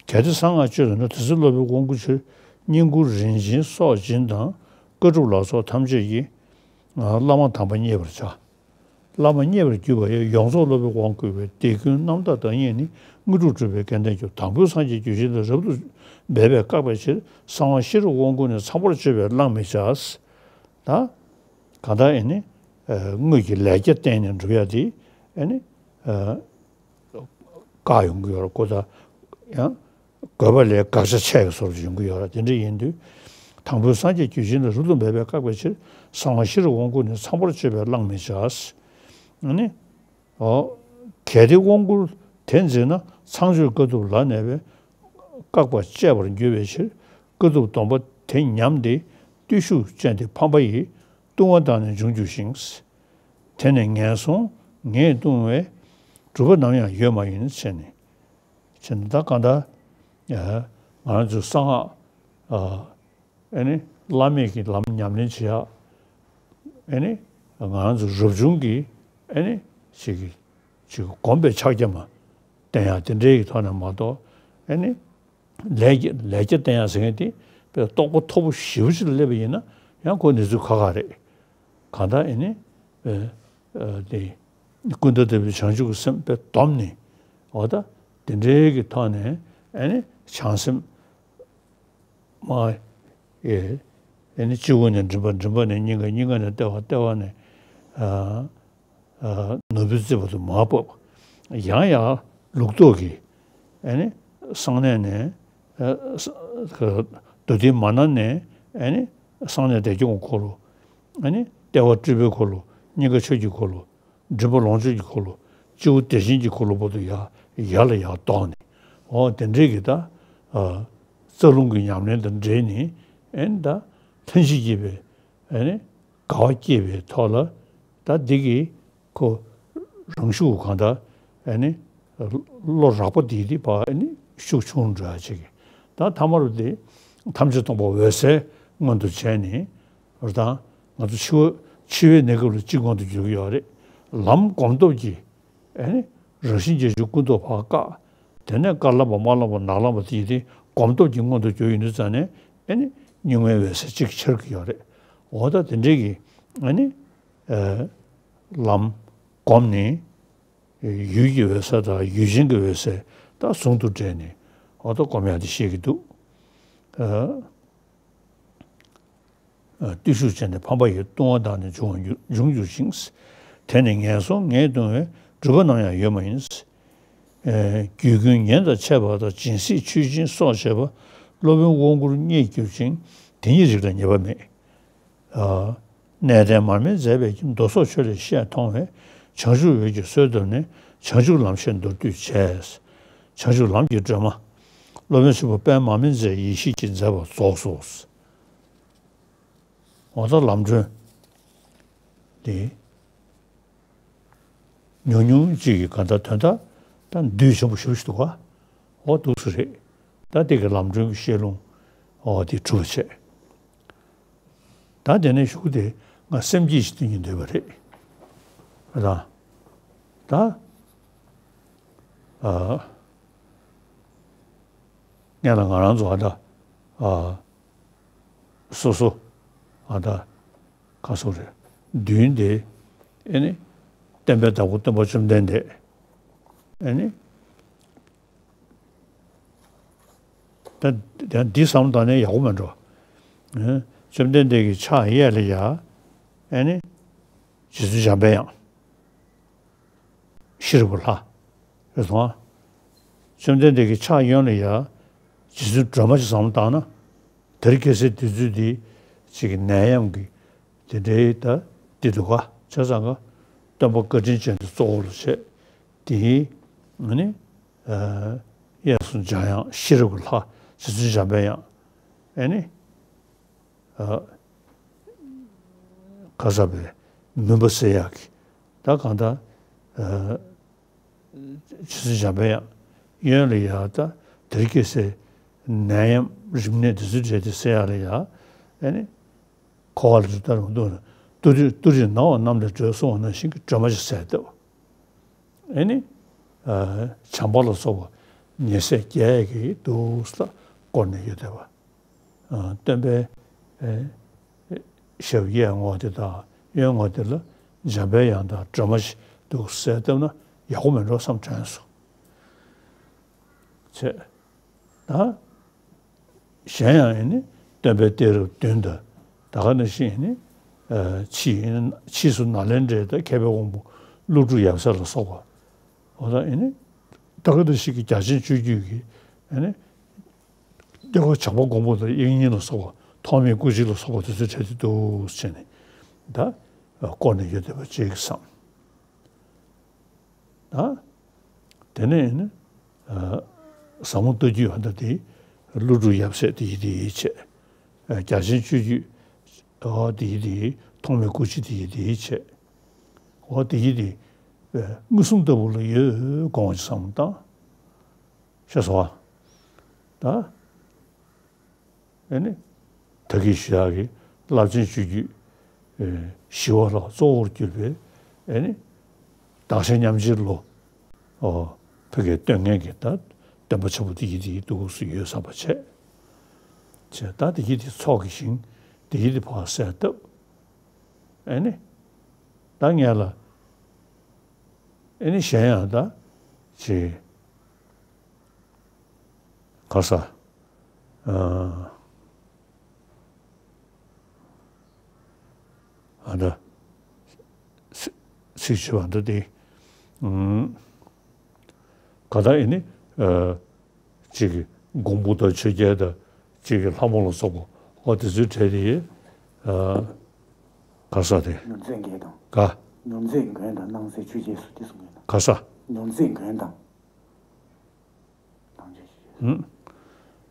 གལ་ཏེ་གསང་སྔགས་སྤྱོད་འདོད་ན། དེ་ཚེ་སློབ་དཔོན་དབང་བསྐུར་ཕྱིར། བསྙེན་བཀུར་རིན་ཆེན་སྲོག་སྦྱིན་དང་། དཀའ་སྒྲུབ་ལ་སོགས་ཐམས་ཅད་ཀྱིས། བླ་མ་དམ་པ་མཉེས་པར་བྱ། བླ་མ་མཉེས་པར་གྱུར་པ་ཡི། ཡོངས་རྫོགས་སློབ་དཔོན་དབང་བསྐུར་བའི། དེ་ཀུན་རྣམ་དག་བདག་ཉིད་ནི། དངོས་གྲུབ་སྒྲུབ་པའི་སྐལ་ལྡན་གྱུར། དང་པོའི་སངས་རྒྱས་རྒྱུད་ཆེན་ལས། རབ་ཏུ་འབད་པས་བཀག་པའི་ཕྱིར། གསང་བ་ཤེས་རབ་དབང་བསྐུར་ནི། ཚངས་པར་སྤྱོད་པས་བླང་མི་བྱ། ད་གང་ལྟར་ཨེ་ནི། དངོས་ཀྱི་ལས་རྒྱ་བརྟེན་ནས་འགྲུབ་ཡ་དེ་ཨེ་ནི། བཀག་ཡོང་གི་ཡོད་རེད། ཁོ་ད་ཡང་། དགོས་པ་ལས་དགག་བྱ་ཆད་པའི་བཟོ་འདྲ་ཡོང་གི་ཡོད་རེད། དེ་འདྲ་ཡིན་དུས། དང་པོའི་སངས་རྒྱས་རྒྱུད་ཆེན་ལས། རབ་ཏུ་འབད་པས་བཀག་པའི་ཕྱིར། གསང་བ་ཤེས་རབ་དབང་བསྐུར་ནི། ཚངས་པར་སྤྱོད་པས་བླང་མི་བྱ། ཨ་ནི། འོ། གལ་ཏེ་དབང་བསྐུར་དེ་འཛིན་ན། ཚངས་སྤྱོད་དཀའ་ཐུབ་ལ་གནས་པས། བཀག་པ་གཅེས་པར་འགྱུར་བའི་ཕྱིར། དཀའ་ཐུབ་སྡོམ་པ་དེ་ཉམས་ཏེ། བརྟུལ་ཞུགས་ཅན་དེ་ཕམ་པ་ཡི། ལྟུང་བ་དག་ནི་འབྱུང་འགྱུར་ཞིང་། དེ་ནི་ངན་སོང་ངས་ལྟུང་བས། གྲུབ་པ་ནམ་ཡང་ཡོད་མ་ཡིན། ཟེར་ནས། བྱས་ནས་ད་གང་ལྟར། ང་རང་ཚོའི་གསང་སྔགས། ཨ་ནི་བླ་མེད་ཀྱི་ལམ་ཉམས་ལེན་བྱེད་ཡག་ཨ་ནི་ང་རང་ཚོ་རབ་བྱུང་གི་ཨ་ནི་ཅིག་གི་ཅིག་གོམས་པའི་ཕྱག་རྒྱ་མ་བསྟེན་ཡག་དེ་འདྲའི་གི་ཐོག་ནས་མ་གཏོགས། ཨ་ནི་ལས་ཀྱི་ལས་རྒྱ་བསྟེན་ཡག་ཟེར་མཁན་དེ་དཔེ་རྟོགས་པ་མཐོ་པོ་ཞེ་པོ་ཅིག་ལ་སླེབས་པ་ཡིན་ན་ཡང་ཁོ་གནས་ཚུལ་ཁག་ཁག་རེད། གང་ལྟར་ཨ་ནི་ཨ་ཨ་དེ་ཀུན་ཏུ་བདེ་བའི་བྱང་ཆུབ་ཀྱི་སེམས་དཔེ་སྡོམ་ནས། འོ་ད་དེ་འདྲའི་གི་ཐོག་ནས་ཨ་ནི་བྱང་སེམས། མ། ཨེ། ཨེ་ནི་སྤྱི་བོ་ནས་མགྲིན་པ། མགྲིན་པ་ནས་སྙིང་ག། སྙིང་ག་ནས་ལྟེ་བ། ལྟེ་བ་ནས། ཨ། ཨ། ནོར་བུའི་རྩེ་བར་དུ་མར་བབས། ཡང་ཡང་ལུགས་ལྡོག་གི། ཨེ་ནི། གསང་གནས་ནས། ཨ། ས། མདོ་སྡེ་མ་ན་ནས། ཨེ་ནི། གསང་གནས་བདེ་སྐྱོང་གི་འཁོར་ལོ། ཨེ་ནི། ལྟེ་བ་སྤྲུལ་པའི་འཁོར་ལོ། སྙིང་ག་ཆོས་ཀྱི་འཁོར་ལོ། མགྲིན་པ་ལོངས་སྤྱོད་ཀྱི་འཁོར་ལོ། སྤྱི་བོ་བདེ་ཆེན་གྱི་འཁོར་ལོ་བར་དུ་ཡར་ཡར་ལ་ཡར་ལྡོག་ནས། འོ་དེ་འདྲའི་གི་ད། ཨ། རྩ་རླུང་གི་ཉམས་ལེན་དང་འབྲེལ་ནས། ཨེ་ནི་ད་ལྷན་ཅིག་སྐྱེས་པའི། ཨེ་ནི་དགའ་བ་སྐྱེས་པའི་ཐོག་ལ། ད་འདི་གི་ཁོ་རང་ཤུགས་གང་ལྟར། ཨེ་ནི་བློ་རགས་པ་འདི་འདི་བ་ཨེ་ནི་ཤུགས་ཆུང་འགྲོ་ཡ་ཅིག་གི། ད་ཐ་མར་དེ་ཐམས་ཅད་སྟོང་པ་འོད་གསལ་མངོན་དུ་བྱས་ནས། རེད་དང་། ང་ཚོ་འཆི་བ་འཆི་བའི་གནས་སྐབས་ལ་གཅིག་མངོན་དུ་འགྱུར་གྱི་ཡོད་རེད། ལམ་སྒོམ་སྟོབས་ཀྱིས་ཨེ་ནི་རང་བཞིན་རྒྱ་ཆེར་ཀུན་རྟོག་ཕར་བཀག་དེ་ནས་དཀར་ལམ་པ་དམར་ལམ་པ་ནག་ལམ་པ་དེ་ཡི་དེ་སྒོམ་སྟོབས་ཀྱིས་མངོན་དུ་གྱུར་ཡོང་དུས་ཙང་ནས་ཨེ་ནི་གཉུག་མའི་འོད་གསལ་གཅིག་འཆར་གྱི་ཡོད་རེད། འོ་ད་དེ་འདྲའི་གི་ཨེ་ནི་ལམ་སྒོམ་ནས་ཡུལ་གྱི་འོད་གསལ་དང་ཡུལ་ཅན་གྱི་འོད་གསལ་ད་ཟུང་དུ་འབྲེལ་ནས་འོ་ད་སྒོམ་ཡག་དེ་བཤད་ཀྱི་འདུག་བརྟུལ་ཞུགས་ཅན་དེ་ཕམ་པ་ཡི། ལྟུང་བ་དག་ནི་འབྱུང་བར་འགྱུར། འབྱུང་འགྱུར་ཞིང་། དེ་ནི་ངན་སོང་ངས་ལྟུང་བས། གྲུབ་པ་ནམ་ཡང་ཡོད་མ་ཡིན། རྒྱུད་ཀུན་ཉེན་དང་ཆད་པ་དང་། སྦྱིན་སྲེག་མཆོད་སྦྱིན་སོགས་བྱས་པ། སློབ་དཔོན་དབང་བསྐུར་རྙེད་གྱུར་ཅིང་། དེ་ཉིད་རིགས་ལ་ཉེས་པ་མེད། གནས་བརྟན་མར་མེ་མཛད་པས་ཀྱང་། མདོ་སོགས་ཆོས་ལས་བཤད་མཐོང་བས། བྱང་ཆུབ་འོད་ཀྱིས་གསོལ་བཏབ་ནས། བྱང་ཆུབ་ལམ་ཤེས་མདོར་བསྡུས་བྱས། བྱང་ཆུབ་ལམ་གྱི་སྒྲོན་མ། སློབ་དཔོན་ཆེན་པོ་པདྨ་མར་མེ་མཛད་ཡེ་ཤེས་ཀྱིས་མཛད་པ་རྫོགས་སོ། འོ་ད་ལམ་སྒྲོན་འདི་ཉུང་ཉུང་ཅིག་གིས་གང་ལྟར་དོན་དག་ད་འདུས་ཆེན་པོ་ཞེ་པོ་ཞིག་འདུག་ག་འོ་འདུག་སེ་རེད། ད་འདི་གི་ལམ་སྒྲོན་གྱི་བཤད་ལུང་འོ་འདི་གྲུབ་པ་བྱས། ད་དེ་ནས་གཞུག་གུ་དེ་ང་སེམས་བསྐྱེད་ཅིག་གཏོང་གི་འདོད་པ་རེད། ད་ད་ཨ་སྔན་ལ་ང་རང་ཚོ་ཨ་ད་ཨ་སོ་སོ་ཨ་ད་ག་སོ་རེད། མདུན་དེ་ཨེ་ནི་བསྟན་པའི་བདག་པོ་སྟོན་པ་བཅོམ་ལྡན་འདས། ཨེ་ནི། ད་ད་འདི་བསམ་བློ་བཏང་ན་ཡག་པོ་མེད་འགྲོ། ཨེ། བཅོམ་ལྡན་འདས་ཀྱི་ཕྱག་གཡས་ལ་ཡ། ཨེ་ནི། རྗེ་བཙུན་འཇམ་པའི་དབྱངས། ཤེས་རིག་པ་ལྷ། རེད་སོང་ཨ། བཅོམ་ལྡན་འདས་ཀྱི་ཕྱག་གཡོན་ལ་ཡ། རྗེ་བཙུན་སྒྲོལ་མ་ཞིག་བསམ་བློ་བཏང་ན། དེ་རིང་ཁ་སང་དུས་ཚོད་འདི་ཅིག་གི་ནད་ཡམས་ཀྱི་དེ་འདྲའི་ད་འདི་འདུག་ག་བྱས་ཙང་ཀ་སྟོན་པ་བཀའ་དྲིན་ཅན་དེ་གཙོ་བོ་ལ་བྱས། དེའི་ཨ་ནི་ཨ་གཡས་སུ་འཇམ་དབྱངས་ཤེས་རབ་ཀྱི་ལྷ་རྗེ་བཙུན་འཇམ་པའི་དབྱངས། ཨ་ནི་ཨ་ག་ས་པའི་མུན་པ་སེལ་ཡག་གི་ད་གང་ལྟར་ཨ་རྗེ་བཙུན་འཇམ་པའི་དབྱངས། གཡོན་ལ་ཡ་ད་དེ་རིང་ཁ་སང་ནད་ཡམས་རིམས་ནད་འདི་ཚོའི་གྲས་དེ་སེལ་ཡག་ལ་ཡ། ཨ་ནི་འཁོར་བ་ལས་སྒྲོལ་ལྟར་མ་འདུག་ན། ཏུ་རེ་ཏུ་རེ་ནང་བ་རྣམས་ལས་སྒྲོལ་གསུངས་པ་ནང་བཞིན་གྱི་སྒྲོལ་མ་ཞིག་གསལ་བཏབ། ཨེ་ནི། ཨ་བྱམས་པ་ལ་སོགས་པ་ཉེ་སྲས་བརྒྱད་ཀྱིས་འདུག་སེ་བསྐོར་ནས་ཡོད་བསྡད་པ། ཨ་སྟོན་པའི་ཨེ་ཞབས་གཡས་ངོས་དེ་དང་གཡོན་ངོས་དེ་ལ་འཇམ་པའི་དབྱངས་དང་སྒྲོལ་མ་ཞིག་འདུག་སེ་གསལ་བཏབ་ན་ཡག་པོ་མེད་འགྲོ་བསམ་དྲན་སོང་། བྱས། ད་གཞན་ཡང་ཨེ་ནི་སྟོན་པའི་གཏད་རབས་བདུན་དང་། ད་ག་ནང་བཞིན་ཨེ་ནི་ཨ་ཕྱིས་ཨེ་ནི་ཕྱིས་སུ་ནཱ་ལེནྡྲའི་ད་མཁས་པའི་དབང་པོ་ཀླུ་སྒྲུབ་ཡབ་སྲས་ལ་སོགས་པ། འོ་ད་ཨེ་ནི་ད་ག་ནང་བཞིན་གྱི་རྒྱ་ཆེན་སྤྱོད་བརྒྱུད་ཀྱི་ཨེ་ནི་སྐྱེ་བ་བྱམས་པ་མགོན་པོ་དང་དབྱིག་གཉེན་ལ་སོགས་པ་ཐོགས་མེད་སྐུ་མཆེད་ལ་སོགས་པ་དེ་ཚོའི་གྲས་དེ་འདུག་སེ་བྱས་ནས་ད་བསྐོར་ནས་ཡོད་བསྡད་པ་ཅིག་བསམ། ད་དེ་ནས་ནི་ཨ་ཟབ་མོ་ལྟ་བརྒྱུད་ཨ་ད་དེ་ཀླུ་སྒྲུབ་ཡབ་སྲས་དེ་ཡི་དེ་ཡི་བྱས། ཨ་རྒྱ་ཆེན་སྤྱོད་བརྒྱུད་ཨ་དེ་ཡི་དེ་ཐོགས་མེད་སྐུ་མཆེད་དེ་ཡི་དེ་ཡི་བྱས། འོ་དེ་ཡི་དེ་ཨ་མངོན་སུམ་ལྟ་བུ་ལ་ཡོད་དགོངས་པ་ཅིག་བསམ་བློ་བཏང་། ཤེས་སོང་ཨ། ད། ཨེ་ནི། ད་གིན་ཞུ་ཡག་གི་རླབས་ཆེན་སྤྱོད་བརྒྱུད་ཨེ་ཞི་བ་ལྷ་གཙོ་བོར་གྱུར་པའི་ཨེ་ནི། བདག་གཞན་མཉམ་བརྗེའི་བློ། ཨོ། ཕ་གིར་སྟོན་མཁན་གྱི་ད་སྟོན་པ་ཆེན་པོ་དེ་ཡི་དེ་ཡི་འདུག་སེ་ཡོད་བསམ་པ་བྱས། བྱས་ད་དེ་ཡི་དེ་ཚོགས་ཀྱི་ཞིང་དེ་ཡི་དེ་ཕར་གསལ་བཏབ། ཨེ་ནི། ད་ངས་ལ། ཨེ་ནི་གཞན་ཡང་ད། ཅི། ག་ས། ཨ། ཨ་ད། ཚིག་ཚིག་བྱས་པ་འདི་དེ། ཨུམ། ག་ད་ཨེ་ནི། ཨ། གཅིག་གི་མགོན་པོ་དང་ཆོས་རྒྱལ་དང་གཅིག་གི་ལྷ་མོ་ལ་སོགས་པ་འོ་དེ་ཚོའི་གྲས་དེ་ཡིན། ཨ། ག་ས་དེ། མྱུར་མཛད་མགོན་དང་། ག། མྱུར་མཛད་མགོན་དང་སྣང་གསལ་ཆོས་རྒྱལ་སོགས་དེ་གསུང་གི་ཡིན་ན། ག་ས། མྱུར་མཛད་མགོན་དང་། སྣང་གསལ་ཆོས་རྒྱལ། ཧུམ།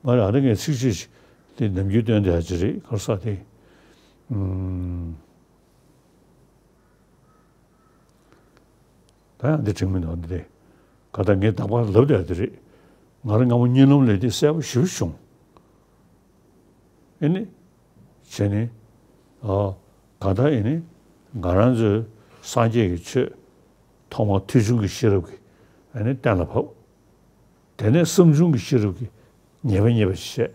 མ་རེད། ཨ་ནི་ངས་ཚིག་གཅིག་དེ་ནམ་རྒྱུན་བཏོན་བསྡད་ཡ་ཅིག་རེད། ག་ས་དེ། ཨུམ། ད་ཡང་འདི་དྲན་མི་འདུག་འདི་རེད། ག་ད་ངས་དང་པར་ལབ་བསྡད་དེ་རེད། ང་རང་སྔ་མོ་གཉིད་ལམ་ལས་དེ་གསལ་པོ་ཞེ་པོ་བྱུང་། ཨེ་ནི། བྱས་ནས། ཨ། ག་ད་ཨེ་ནི། ང་རང་ཚོའི་སངས་རྒྱས་ཀྱི་ཆོས་ཐོག་མར་ཐོས་བྱུང་གི་ཤེས་རབ་ཀྱིས་ཨེ་ནི་གཏན་ལ་ཕབ། དེ་ནས་བསམ་བྱུང་གི་ཤེས་རབ་ཀྱིས་ངེས་པ་རྙེད་པ་ཞིག་བྱས།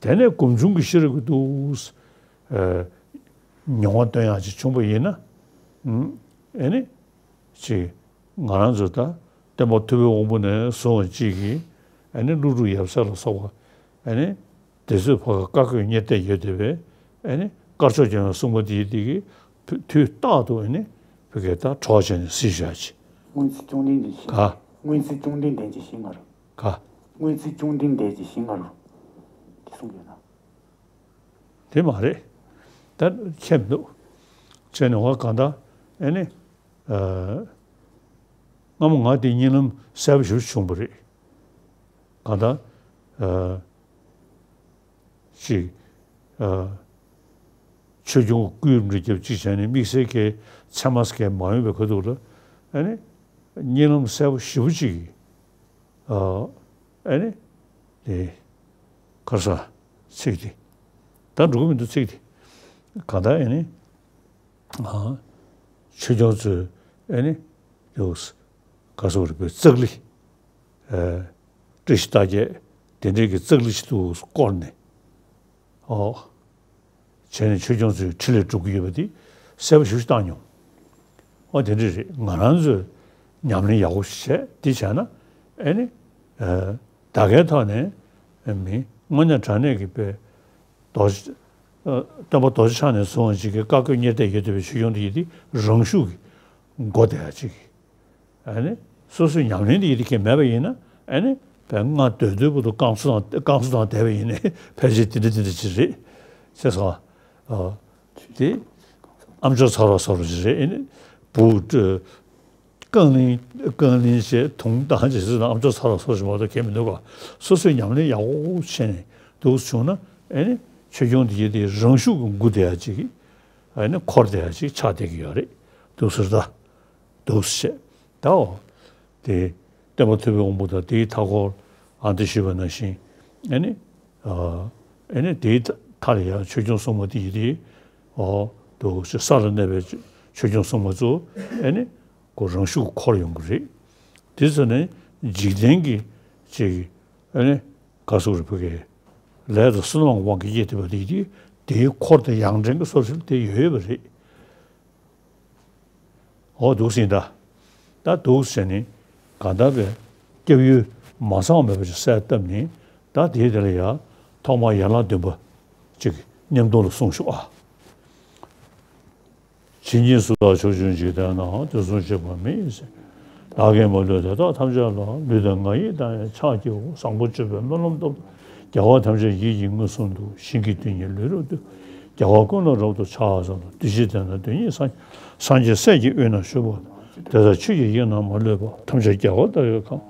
དེ་ནས་སྒོམ་བྱུང་གི་ཤེས་རབ་ཀྱིས་འདུག་ཨ། མྱོང་བ་སྟོན་ཡག་ཅིག་བྱུང་བ་ཡིན་ན། ཨུམ། ཨེ་ནི། ཅིག་ང་རང་ཚོ་ད་སྟོན་པ་ཐུབ་པའི་དབང་པོ་ནས་བཟུང་བ་ཅིག་གིས་ཨེ་ནི་ཀླུ་སྒྲུབ་ཡབ་སྲས་ལ་སོགས་པ་ཨེ་ནི། དེ་ཚོས་ཕ་ག་བཀའ་བསྒོས་གཉེར་གཏད་ཡོད་བསྡད་པས་ཨེ་ནི་དཀར་ཕྱོགས་ལྗོན་པའི་གསུང་པ་འདི་ཡི་དེ་གིས་དུས་རྟག་ཏུ་ཨེ་ནི་ཕ་གའི་ད་གྲོགས་བྱས་ནས་གཟིགས་བཞག་ཅིག་སྔོན་ཚེ་བཅོམ་ལྡན་འདས་ཀྱི་ཞིང་ག། སྔོན་ཚེ་བཅོམ་ལྡན་འདས་ཀྱི་ཞིང་ང་རུ། ག། སྔོན་ཚེ་བཅོམ་ལྡན་འདས་ཀྱི་ཞིང་ང་རུ། དེ་གསུངས་ཡོད་ན། དེ་མ་རེད། ད་ཁྱད་མི་འདུག་བྱས་ནས་འོ་གང་ལྟར་ཨེ་ནི། ཨ། སྔ་མོ་ང་དེ་གཉིད་ལམ་གསལ་པོ་ཞེ་པོ་བྱུང་བ་རེད། གང་ལྟར། ཨ། ཅིག་ཨ། ཆོས་སྐྱོང་སྐུའི་མགྲིན་རྒྱབ་ཅིག་བྱས་ནས་དམིགས་བསལ་གྱི་མཚན་མ་གང་མ་ཡོང་བའི་ཁ་ཐུག་ལ་ཨ་ནི་གཉིད་ལམ་གསལ་པོ་ཞེ་པོ་ཅིག་ཨ། ཨ་ནི་དེ་ག་རེ་ཟ། ཚིག་དེ་ད་འགྲོ་གི་མི་འདུག་ཚིག་དེ་གང་ལྟར་ཨ་ནི་ཨ། ཆོས་སྐྱོང་ཚོས་ཨ་ནི་དེ་ག་རེ་ཟ་རེད་པས། ཙཀ་ལི། ཨ། བཀྲ་ཤིས་རྟགས་བརྒྱད་དེ་འདྲའི་གི་ཙཀ་ལི་ཞིག་ཏུ་བསྐོར་ནས། ཨོ། བྱས་ནས་ཆོས་སྐྱོང་ཚོའི་འཕྲིན་ལས་སྒྲུབ་ཀྱི་ཡོད་པ་དེ་གསལ་པོ་ཞེ་པོ་ཞིག་བཏང་མྱོང་། ཨོ་དེ་འདྲ་རེད། ང་རང་ཚོས་ཉམས་ལེན་ཡག་པོ་ཞིག་བྱས་དེ་བྱས་ན་ཨེ་ནི། ཨ། ད་གའི་ཐོག་ནས་མི་དངོས་གནས་དྲང་གནས་ཀྱི་དཔེ་རྡོ་རྗེ། ཨ། སྟོན་པ་རྡོ་རྗེ་འཆང་ནས་བཟུང་བ་ཅིག་གི་བཀའ་བསྒོས་གཉེར་གཏད་ཡོད་བསྡད་པའི་ཆོས་སྐྱོང་དེ་ཡིན་དེ་རང་ཤུགས་ཀྱིས་མགོ་བདེ་ཡག་ཅིག་ཨ་ནི་སོ་སོའི་ཉམས་ལེན་དེ་ཡི་དེ་གས་མེད་པ་ཡིན་ན་ཨ་ནི་ པའི་སྔ་སྡོད་སྡོད་བར་དུ་བསྐང་གསོ་དང་བསྐང་གསོ་དང་བསྡད་པ་ཡིན་ནའི་ཕལ་ཆེར་དེ་འདྲ་དེ་འདྲ་ཅིག་རེད། ཤེས་སོང་ཨ། དེ་ཨ་མཆོག་ཚ་རོགས་ཚ་རོགས་ཅིག་རེད། ཨེ་ནི་བུ་རྐང་གླིང་རྐང་གླིང་བྱས་དུང་བཏང་བྱས་ཟེར་ན་ཨ་མཆོག་ཚ་རོགས་ཚ་རོགས་ཅིག་མ་གཏོགས་གང་མི་འདུག་ག་སོ་སོས་ཉམས་ལེན་ཡག་པོ་བྱས་ནས་འདུག་བྱུང་ན་ཨེ་ནི་ཆོས་སྐྱོང་དེ་ཡི་དེ་རང་ཤུགས་ཀྱིས་འགུག་བསྡད་ཡ་ཅིག་ཨེ་ནི་འཁོར་བསྡད་ཡ་ཅིག་ཆགས་བསྡད་ཀྱི་ཡོད་རེད། འདུག་ཟེར་ད། འདུག་ཟེར། ད་འོ། དེ། སྟོན་པ་ཐུབ་པའི་དབང་པོ་དང་དེའི་མཐའ་འཁོར་ཨ་འདི་ཞུས་པ་ནང་བཞིན། ཨེ་ནི། ཨ། ཨེ་ནི་དེའི་མཐའ་ལ་ཡང་ཆོས་སྐྱོང་སྲུང་མ་དེ་ཡི་དེ། འོ། འདུག་ཟེར་ས་ལ་གནས་པའི་ཆོས་སྐྱོང་སྲུང་མ་ཚོ། ཨེ་ནི། ཁོ་རང་ཤུགས་འཁོར་ཡོང་གི་རེད། དེ་ཚོ་ནི་འཇིག་རྟེན་གྱི་ཅིག་ཨེ་ནི། ག་ཟེར་རེད་བོད་སྐད། ལས་དང་བསོད་ནམས་ཀྱི་དབང་གིས་སྐྱེས་ཐུབ་པ་དེ་དེ་དེའི་འཁོར་དང་ཡང་འདྲེན་གྱི་སོ་སོར་དེ་ཡོད་ཡོད་པ་རེད། འོ་འདུག་ཟིན་ད། ད་འདུག་ཟེར་ནས་གང་ལྟར་བའི་སྐྱབས་ཡུལ་མ་ཚང་བ་མེད་པ་ཞིག་གསལ་བཏབ་ནས་ད་དེའི་དེ་ལ་ཡང་ཐོག་མར་ཡན་ལག་བདུན་པ་ཅིག་གི་བསྙེན་ཐུན་ལ་གསུངས་ཤོག་ཨ། ཇི་སྙེད་སུ་དག་ཕྱོགས་བཅུའི་འཇིག་རྟེན་ན། དུས་གསུམ་གཤེགས་པ་མི་ཡི་སྲས། བདག་གིས་མ་ལུས་དེ་དག་ཐམས་ཅད་ལ། ལུས་དང་ངག་ཡིད་དང་ཡང་ཕྱག་བགྱིའོ། བཟང་པོ་སྤྱོད་པའི་སྨོན་ལམ་སྟོབས་དང་། རྒྱལ་བ་ཐམས་ཅད་ཡིད་ཀྱིས་མངོན་སུམ་དུ། ཞིང་གི་རྡུལ་སྙེད་ལུས་རབ་བཏུད། རྒྱལ་བ་ཀུན་ལ་རབ་ཏུ་ཕྱག་འཚལ་ལོ། བདུད་བཞི་དེ་ན་དོན་གཉིས་སངས། སངས་རྒྱས་སྲས་ཀྱི་དབུས་ན་བཞུགས་པ། དེ་དག་ཆོས་ཀྱི་དབྱིངས་རྣམས་མ་ལུས་པ། ཐམས་ཅད་རྒྱལ་བ་དག་གིས་གང་།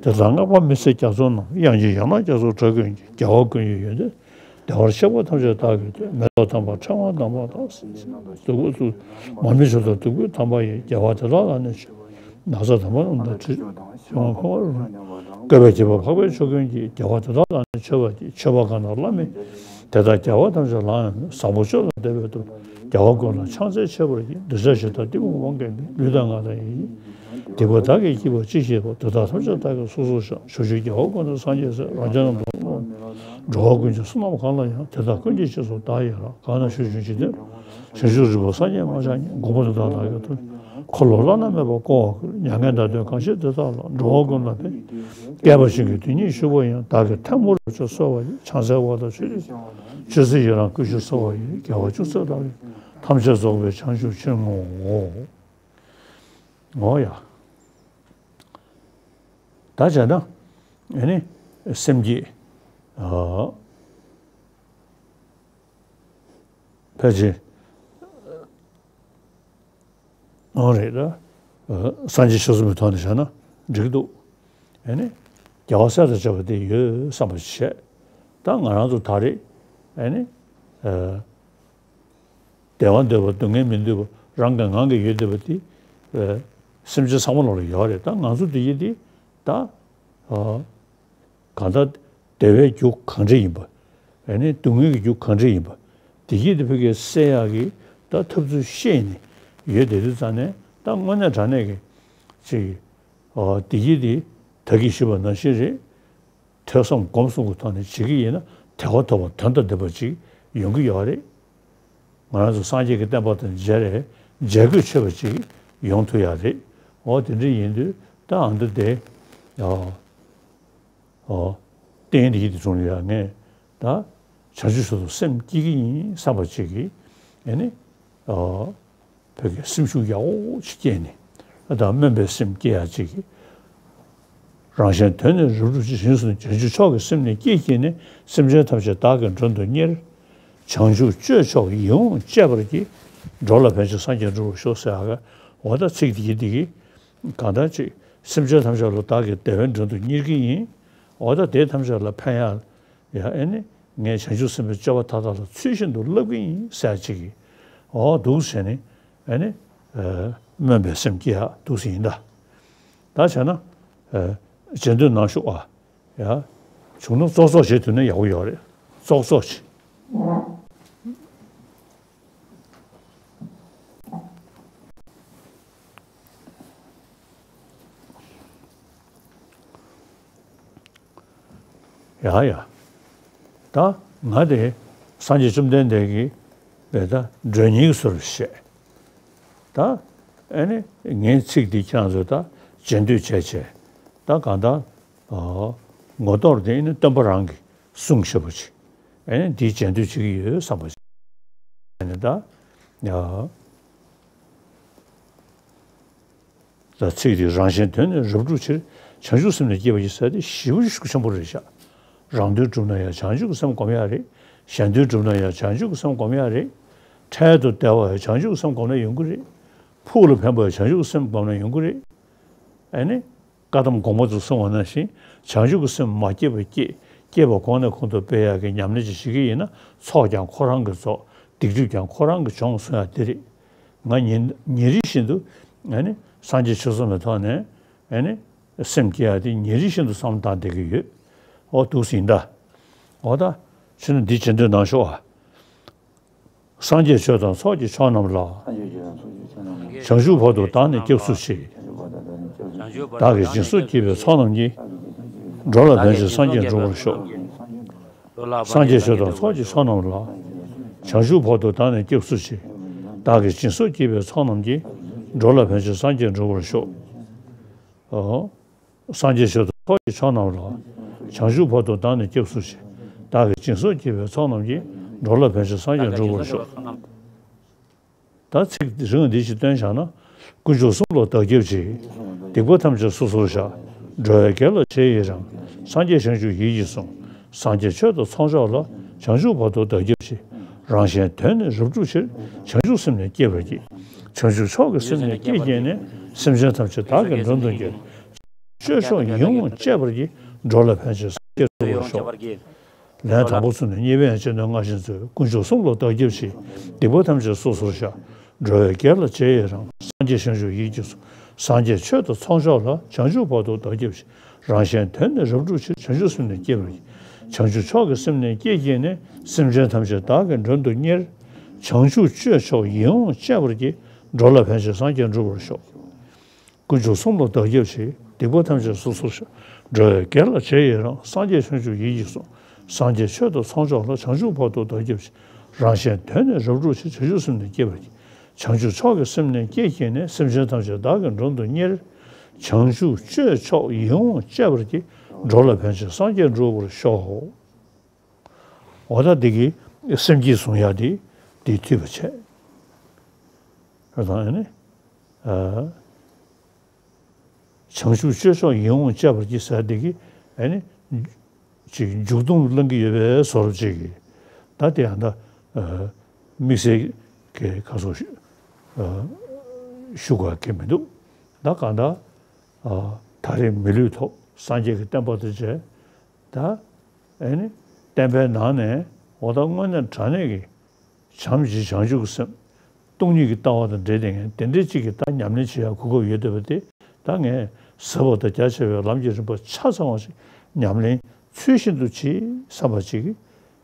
དེ་དག་བསྔགས་པ་མི་ཟད་རྒྱ་མཚོ་རྣམས། དབྱངས་ཀྱི་ཡན་ལག་རྒྱ་མཚོའི་སྒྲ་ཀུན་གྱིས། རྒྱལ་བ་ཀུན་གྱི་ཡོན་ཏན་བདེ་བར་གཤེགས་པ་ཐམས་ཅད་བདག་གིས་ཐོས། མེ་ཏོག་དམ་པ་ཕྲེང་བ་དམ་པ་དང་། བདུག་སྤོས་བཙུགས། མར་མེ་མཆོད་དང་བདུག་སྤོས་དམ་པ་ཡིས། རྒྱལ་བ་དེ་དག་ལ་ནི་མཆོད། ན་བཟའ་དམ་པ་རྣམས་དང་དྲི་མཆོག་ཕུལ་བ། བཀོད་པའི་བརྒྱད་པ་འཕགས་པའི་མཆོག་ཀུན་གྱིས། རྒྱལ་བ་དེ་དག་ལ་ནི་མཆོད་པར་བགྱི། མཆོད་པ་གང་དག་བླ་མེད་དེ་དག་རྒྱལ་བ་ཐམས་ཅད་ལའང་ཡང་། བཟང་པོ་སྤྱོད་ལ་འདོད་པའི་ཐོག་རྒྱལ་བ་ཀུན་ལ་ཕྱག་འཚལ་མཆོད་པར་བགྱི། འདོད་ཆགས་ཞེ་སྡང་གཏི་མུག་དབང་གིས་མིན། ལུས་དང་ངག་དང་ཡིད་ཀྱིས། སྡིག་པ་བདག་གིས་བགྱིས་པ་ཅི་ཞིག་ཡོད་པ། དེ་དག་ཐམས་ཅད་བདག་གིས་སོ་སོར་བཤགས། ཕྱོགས་བཅུའི་རྒྱལ་བ་ཀུན་ཏུ་སངས་རྒྱས་སྲས། རང་བྱུང་རྣམས་དང་། འགྲོ་བ་ཀུན་གྱི་བསོད་ནམས་གང་ལ་ཡང་། དེ་དག་ཀུན་གྱི་རྗེས་སུ་བདག་ཡི་རང་། གང་ན་བཞུགས་བྱང་ཆུབ་འདི། བྱང་ཆུབ་རིག་པ་སངས་རྒྱས་མ་ཆགས་ཉིད། དགོངས་པ་འདི་ལྟར་བདག་གིས་ཐོབ། འཁོར་ལོ་བླ་ན་མེད་པ་བསྐོར་བར་བསྐུལ། མྱ་ངན་འདའ་སྟོན་གང་བཞེད་དེ་དག་ལ། འགྲོ་བ་ཀུན་ལ་ཕན། བསྐལ་པ་བཞིན་གྱི་དོན་གཉིས་ཞུ་བ་ཡིན། བདག་གིས་ཐལ་མོ་རབ་བྱུང་གསོལ་བ་ཡི། ཕྱག་འཚལ་བ་དང་མཆོད་བསྟོད། མཆོད་ཚིག་ཡི་རང་བསྐུལ་ཞིང་གསོལ་བ་ཡི། རྒྱལ་བ་ཅུང་ཟད་བདག་གིས། ཐམས་ཅད་རྫོགས་པའི་བྱང་ཆུབ་ཕྱིར་བསྔོའོ། འོ་ཡ། ད་བྱས་ན། ཨེ་ནི། སེམས་བསྐྱེད། ཨ། ཕལ་ཆེར། འོ་རེད་ད། ཨ། སངས་རྒྱས་ཆོས་གསུམ་པའི་ཐོག་ནས་བྱས་ན་འགྲིག་གི་འདུག་ཨེ་ནི། རྒྱལ་བ་སྲས་དང་བཅས་པ་དེ་ཡོད་བསམ་པ་བྱས། ད་ང་རང་ཚོ་ད་རེས། ཨེ་ནི། ཨ། བདེ་བ་འདོད་པ་སྡུག་བསྔལ་མི་འདོད་པ་རང་གི་ངང་གིས་ཡོད་བསྡད་པ་དེ། ཨ། སེམས་ཅན་ཚང་མ་ལོག་ལ་ཡོད་རེད། ད་ང་ཚོ་འདི་ཡི་དེ་ད། ཨ། གང་ལྟར་བདེ་བའི་རྒྱུ་གང་འདྲ་ཡིན་པ། ཨེ་ནི་སྡུག་བསྔལ་གྱི་རྒྱུ་གང་འདྲ་ཡིན་པ། དེ་གྱིས་དེ་ཕ་གིར་སེལ་ཡག་གི་ད་ཐབས་ཚུལ་ཤེས་ནས་ཡོད་བསྡད་དུས་ཙང་ནས་ད་དངོས་གནས་དྲང་གནས་ཀྱི་ཅིག་ཨ། དེ་གྱིས་དེ་ད་གིན་ཞུས་པ་ནང་བཞིན་རེད། ཐོས་བསམ་སྒོམ་གསུམ་གྱི་ཐོག་ནས་བྱེད་ཀྱི་ཡིན་ན་དལ་བ་དལ་བ་དོན་དང་ལྡན་པ་ཅིག་ཡོང་གི་ཡོད་རེད། ང་རང་ཚོ་སངས་རྒྱས་ཀྱི་བསྟན་པ་དང་མཇལ་རེད། མཇལ་དགོས་ཆོད་པ་ཅིག་ཡོང་ཐུབ་ཡག་རེད། འོ་དེ་འདྲ་ཡིན་དུས་ད་ཨ་མདོ་དེ། ཨ། ཨོ། རྟེན་འདི་ཡིད་དུ་བྱུང་ཡ་ངས་ད་བྱང་ཆུབ་མཆོག་ཏུ་སེམས་བསྐྱེད་ཀྱི་ཡིན་བསམ་པ་ཅིག་གིས་ཨེ་ནི། ཨོ། བོད་ཀྱི་སེམས་ཤུགས་ཡག་པོ་ཅིག་བསྐྱེད་ནས་ཨ་ད་སྨོན་པའི་སེམས་བསྐྱེད་ཡ་ཅིག་གིས། རང་གཞན་དོན་ནི་རབ་བསྒྲུབ་ཕྱིར། བྱང་ཆུབ་མཆོག་གི་སེམས་ནི་བསྐྱེད་བགྱིས་ནས། སེམས་ཅན་ཐམས་ཅད་བདག་གིས་མགྲོན་དུ་གཉེར། བྱང་ཆུབ་སྤྱོད་མཆོག་ཡིད་འོང་སྤྱད་པར་བགྱི། འགྲོ་ལ་ཕན་ཕྱིར་སངས་རྒྱས་འགྲུབ་པར་ཤོག་ཟེར་ཡ་ག་འོ་ད་ཚིག་འདི་གི་འདི་གི་གང་ལྟར་ཅིག་སེམས་ཅན་ཐམས་ཅད་ལ་བདག་གིས་བདེ་བའི་མགྲོན་དུ་གཉེར་གྱི་ཡིན། འོ་ད་དེ་ཐམས་ཅད་ལ་ཕན་ཡག་ཡ་ཨེ་ནི་ངས་བྱང་ཆུབ་སེམས་དཔའི་སྤྱོད་པ་མཐའ་དག་ལ་ཚུལ་བཞིན་དུ་བསླབ་ཀྱི་ཡིན་ཟེར་ཅིག་གིས། འོ་འདུག་བྱས་ནས་ཨེ་ནི། ཨ། སྨོན་པའི་སེམས་བསྐྱེད་ཡག་འདུག་སེ་ཡིན་ད། ད་བྱས་ན། ཨ། རྗེས་ཟློས་གནང་ཤོག་ཨ། ཡ། བྱུང་ན་ཙོག་ཙོག་བྱེད་ཐུབ་ན་ཡག་པོ་ཡོད་རེད། ཙོག་ཙོག་བྱེད། ཡ་ཡ། ད་ང་དེ་སངས་རྒྱས་བཅོམ་ལྡན་འདས་ཀྱི་བས་ད་མགྲོན་གཉེར་བཟོ་འདྲ་བྱས། ད་ཨེ་ནི་ངའི་ཚིག་འདི་ཁྱེད་རང་ཚོས་ད་རྗེས་ཟློས་བྱས་བྱས། ད་གང་ལྟར། ཨ། ངོ་ཐོག་དེ་ནི་སྟོན་པ་རང་གིས་གསུངས་བཞག་པ་ཅིག་ཨེ་ནི་འདིའི་རྗེས་ཟློས་བྱེད་ཀྱི་ཡོད་བསམ་པ་ཅིག་ཨེ་ནི་ད། ཡ། ད་ཚིག་འདི་རང་གཞན་དོན་ནི་རབ་བསྒྲུབ་ཕྱིར། བྱང་ཆུབ་སེམས་ནི་བསྐྱེད་པར་བགྱི་ཟེར་དེ་ཞེ་པོ་ཤུགས་ཆེན་པོ་རེད་ཤག་རང་དོན་སྒྲུབ་ན་ཡང་བྱང་ཆུབ་ཀྱི་སེམས་སྒོམ་ཡག་རེད། གཞན་དོན་སྒྲུབ་ན་ཡང་བྱང་ཆུབ་ཀྱི་སེམས་སྒོམ་ཡག་རེད། འཕྲལ་དུ་བདེ་བ་ཡང་བྱང་ཆུབ་ཀྱི་སེམས་སྒོམ་ན་ཡོང་གི་རེད། ཕུགས་ལ་ཕན་པ་ཡང་བྱང་ཆུབ་ཀྱི་སེམས་སྒོམ་ན་ཡོང་གི་རེད། ཨ་ནི། བཀའ་གདམས་དགོངས་པ་དུ་གསུངས་པ་ནང་བཞིན་བྱང་ཆུབ་ཀྱི་སེམས་མ་སྐྱེས་པ་སྐྱེས། སྐྱེས་པ་གོང་ནས་གོང་དུ་སྤེལ་ཡག་གི་ཉམས་ལེན་ཅིག་བྱེད་ཀྱི་ཡིན་ན་ཚོགས་ཀྱང་ཁོ་རང་གིས་རྫོགས། སྡིག་སྒྲིབ་ཀྱང་ཁོ་རང་གིས་སྦྱོང་གསུང་ཡག་དེ་རེད། ང་ཉིན་ཉིན་རེ་བཞིན་དུ་ཨ་ནི་སངས་རྒྱས་ཆོས་གསུམ་པའི་ཐོག་ནས་ཨ་ནི་སེམས་བསྐྱེད་ཡག་དེ་ཉིན་རེ་བཞིན་དུ་བསམ་བློ་བཏང་བསྡད་ཀྱི་ཡོད། འོ་འདུག་སེ་ཡིན་ད། འོ་ད། ཕྱི་ནས་འདི་བྱེད་འདོད་གནང་ཤོག་ཨ། སངས་རྒྱས་ཆོས་དང་ཚོགས་ཀྱི་མཆོག་རྣམས་ལ། བྱང་ཆུབ་བར་དུ་བདག་ནི་སྐྱབས་སུ་མཆི། བདག་གིས་སྦྱིན་སོགས་བགྱིས་པའི་ཚོགས་རྣམས་ཀྱིས། འགྲོ་ལ་ཕན་ཕྱིར་སངས་རྒྱས་འགྲུབ་པར་ཤོག། སངས་རྒྱས་ཆོས་དང་ཚོགས་ཀྱི་མཆོག་རྣམས་ལ། བྱང་ཆུབ་བར་དུ་བདག་ནི་སྐྱབས་སུ་མཆི། བདག་གིས་སྦྱིན་སོགས་བགྱིས་པའི་ཚོགས་རྣམས་ཀྱིས། འགྲོ་ལ་ཕན་ཕྱིར་སངས་རྒྱས་འགྲུབ་པར་ཤོག། ཨོ། སངས་རྒྱས་ཆོས་དང་ཚོགས་ཀྱི་མཆོག་རྣམས་ལ། བྱང་ཆུབ་བར་དུ་བདག་ནི་སྐྱབས་སུ་མཆི། བདག་གིས་སྦྱིན་སོགས་བགྱིས་པའི་ཚོགས་རྣམས་ཀྱིས། འགྲོ་ལ་ཕན་ཕྱིར་སངས་རྒྱས་འགྲུབ་པར་ཤོག། ད་ཚིག་རིང་འདི་ཞིག་བཏོན་བཞག་ན། དཀོན་མཆོག་གསུམ་ལ་བདག་སྐྱབས་མཆི། སྡིག་པ་ཐམས་ཅད་སོ་སོར་བཤགས། འགྲོ་བའི་དགེ་ལ་རྗེས་ཡི་རང་། སངས་རྒྱས་བྱང་ཆུབ་ཡིད་ཀྱིས་བཟུང་། སངས་རྒྱས་ཆོས་དང་ཚོགས་མཆོག་ལ། བྱང་ཆུབ་བར་དུ་བདག་སྐྱབས་མཆི། རང་གཞན་དོན་ནི་རབ་བསྒྲུབ་ཕྱིར། བྱང་ཆུབ་སེམས་ནི་བསྐྱེད་པར་བགྱི། བྱང་ཆུབ་མཆོག་གི་སེམས་ནི་བསྐྱེད་བགྱིས་ནས། སེམས་ཅན་ཐམས་ཅད་བདག་གིས་མགྲོན་དུ་གྱུར། སྤྱོད་མཆོག་ཡིད་འོང་སྤྱད་པར་བགྱི། འགྲོ་ལ་ཕན་ཕྱིར་སངས་རྒྱས་འགྲུབ་པར་ཤོག། ལན་དང་པོ་ཚུར་ནས་གཉིས་པའི་ཡན་ཆད་ནས་སྔར་བཞིན་མཛོད། དཀོན་མཆོག་གསུམ་ལ་བདག་སྐྱབས་མཆི། སྡིག་པ་ཐམས་ཅད་སོ་སོར་བཤགས། འགྲོ་བའི་དགེ་ལ་རྗེས་ཡི་རང་། སངས་རྒྱས་བྱང་ཆུབ་ཡིད་ཀྱིས་བཟུང་། སངས་རྒྱས་ཆོས་དང་ཚོགས་མཆོག་ལ། བྱང་ཆུབ་བར་དུ་བདག་སྐྱབས་མཆི། རང་གཞན་དོན་ནི་རབ་བསྒྲུབ་ཕྱིར། བྱང་ཆུབ་སེམས་ནི་བསྐྱེད་པར་བགྱི། བྱང་ཆུབ་མཆོག་གི་སེམས་ནི་བསྐྱེད་བགྱིས་ནས། སེམས་ཅན་ཐམས་ཅད་བདག་གིས་མགྲོན་དུ་གཉེར། བྱང་ཆུབ་སྤྱོད་མཆོག་ཡིད་འོང་སྤྱད་པར་བགྱི། འགྲོ་ལ་ཕན་ཕྱིར་སངས་རྒྱས་འགྲུབ་པར་ཤོག། དཀོན་མཆོག་གསུམ་ལ་བདག་སྐྱབས་མཆི། སྡིག་པ་ཐམས་ཅད་སོ་སོར་བཤགས། འགྲོ་བའི་དགེ་ལ་རྗེས་ཡི་རང་། སངས་རྒྱས་བྱང་ཆུབ་ཡིད་ཀྱིས་བཟུང་། སངས་རྒྱས་ཆོས་དང་ཚོགས་མཆོག་ལ། བྱང་ཆུབ་བར་དུ་བདག་སྐྱབས་མཆི། རང་གཞན་དོན་ནི་རབ་བསྒྲུབ་ཕྱིར། བྱང་ཆུབ་སེམས་ནི་བསྐྱེད་པར་བགྱི། བྱང་ཆུབ་མཆོག་གི་སེམས་ནི་བསྐྱེད་བགྱིས་ནས། སེམས་ཅན་ཐམས་ཅད་བདག་གིས་མགྲོན་དུ་གཉེར། བྱང་ཆུབ་སྤྱོད་མཆོག་ཡིད་འོང་སྤྱད་པར་བགྱི། འགྲོ་ལ་ཕན་ཕྱིར་སངས་རྒྱས་འགྲུབ་པར་ཤོག། འོ་ད་འདི་གི་སེམས་བསྐྱེད་གསུང་ཡག་འདི་འདི་འཐུས་པ་བྱས། ཨ་ནི། ཨ། བྱང་ཆུབ་སྤྱོད་མཆོག་ཡིད་འོང་སྤྱད་པར་བགྱི་ཟེར་འདི་གི་ཨ་ནི། ཅིག་མཇུག་སྡོམ་བླང་གི་ཡོད་པའི་བཟོ་འདྲ་ཅིག་གི། ད་དེ་ཡང་ད། ཨ། དམིགས་བསལ་གྱི་ཁ་སོགས་ཤིག་ཨ། ཞུ་དགོས་ཀྱི་མི་འདུག་ད་གང་ལྟར། ཨ། ད་རེས་མི་ལུས་ཐོབ། སངས་རྒྱས་ཀྱི་བསྟན་པ་དང་མཇལ། ད། ཨེ་ནི། བསྟན་པའི་ནང་ནས་འོ་ད་དངོས་གནས་དྲང་གནས་ཀྱི་བྱམས་ཤིང་བྱང་ཆུབ་ཀྱི་སེམས། སྟོང་ཉིད་ཀྱི་ལྟ་བ་དང་འབྲེལ་ཏེ་ངས་དེ་འདྲའི་གཅིག་གི་ད་ཉམས་ལེན་བྱེད་ཡག་གོ་སྐབས་ཡོད་བསྡད་པ་དེ་ད་ངས་ཟབ་པ་དང་རྒྱ་ཆེ་བའི་ལམ་གྱི་རིམ་པ་ཆ་ཚང་བ་ཞིག་ཉམས་ལེན་ཚུལ་བཞིན་དུ་བྱེད་བསམ་པ་ཅིག་གིས་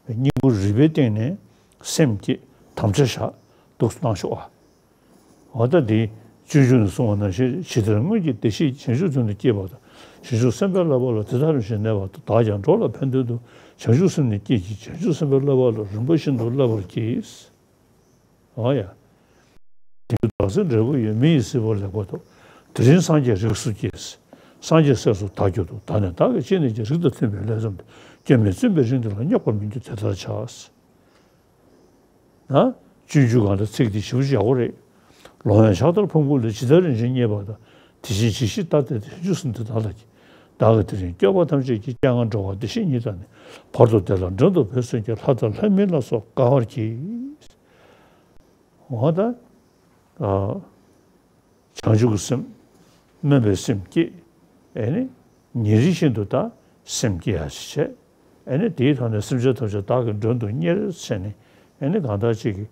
སྙིང་པོ་རུས་པའི་གཏིང་ནས་སེམས་བསྐྱེད་དམ་བཅའ་བཞག་འདུག་གནང་ཤོག་ཨ། འོ་ད་འདི་སྤྱོད་འཇུག་ནས་གསུངས་པ་ནང་བཞིན་ཇི་ལྟར་སྔོན་གྱི་བདེ་གཤེགས་བྱང་ཆུབ་མདུན་དུ་སྐྱེས་པ་དང་། བྱང་ཆུབ་སེམས་དཔའི་བསླབ་པ་ལ་དེ་ལྟར་རིམ་བཞིན་གནས་པ་དང་། བདག་ཀྱང་འགྲོ་ལ་ཕན་དོན་དུ། བྱང་ཆུབ་སེམས་ནི་བསྐྱེད་བགྱིས། བྱང་ཆུབ་སེམས་དཔའི་བསླབ་པ་ལ་རིམ་པ་བཞིན་དུ་བསླབ་པར་བགྱི། འོ་ཡ། དེང་དུས་བདག་སྲས་འབྲས་བུ་ཡོད། མི་ཡི་སྲིད་པ་ལེགས་པར་ཐོབ། དེ་རིང་སངས་རྒྱས་རིགས་སུ་སྐྱེས། སངས་རྒྱས་སྲས་སུ་བདག་གྱུར་ཏོ། བདག་ནི་བདག་གི་སྤྱན་ནས་ཀྱང་། རིགས་དང་མཐུན་པའི་ལྷག་བསམ་དང་། སྐྱོན་མེད་བཙུན་པའི་རིང་དུ་ལ། རྙོག་པར་མི་འགྱུར་དེ་ལྟར་བྱ། ན། སྤྱོད་འཇུག་གང་ལྟར་ཚིག་འདི་ཞེ་པོ་ཅིག་ཡག་པོ་རེད། ལོང་བས་ཕྱག་དར་ཕུང་པོ་ལས། ཇི་ལྟར་རིན་ཆེན་བརྙེས་པ་དང་། དེ་བཞིན་ཇི་ཞིག་ལྟར་བདེ་སྟེ། བྱང་ཆུབ་སེམས་འདི་དག་ལ་བགྱི། བདག་གིས་དེ་རིང་སྐྱོབ་པ་ཐམས་ཅད་ཀྱི། སྤྱན་སྔར་འགྲོ་བ་བདེ་གཤེགས་ཉིད་དང་ནི། བར་དུ་བདེ་ལ་མགྲོན་དུ་བོས་གསོལ་གྱིས། ལྷ་དང་ལྷ་མིན་ལ་སོགས་དགའ་བར་གྱིས། འོ་ད། ཨ། བྱང་ཆུབ་ཀྱི་སེམས། སྨོན་པའི་སེམས་བསྐྱེད། ཨེ་ནི། ཉིན་རེ་བཞིན་དུ་ད་སེམས་བསྐྱེད་ཡག་ཅིག་བྱས། ཨེ་ནི་དེའི་ཐོག་ནས་སེམས་ཅན་ཐམས་ཅད་བདག་གིས་མགྲོན་དུ་གཉེར་བྱས་ནས། ཨེ་ནི་གང་ལྟར་ཅིག་གི་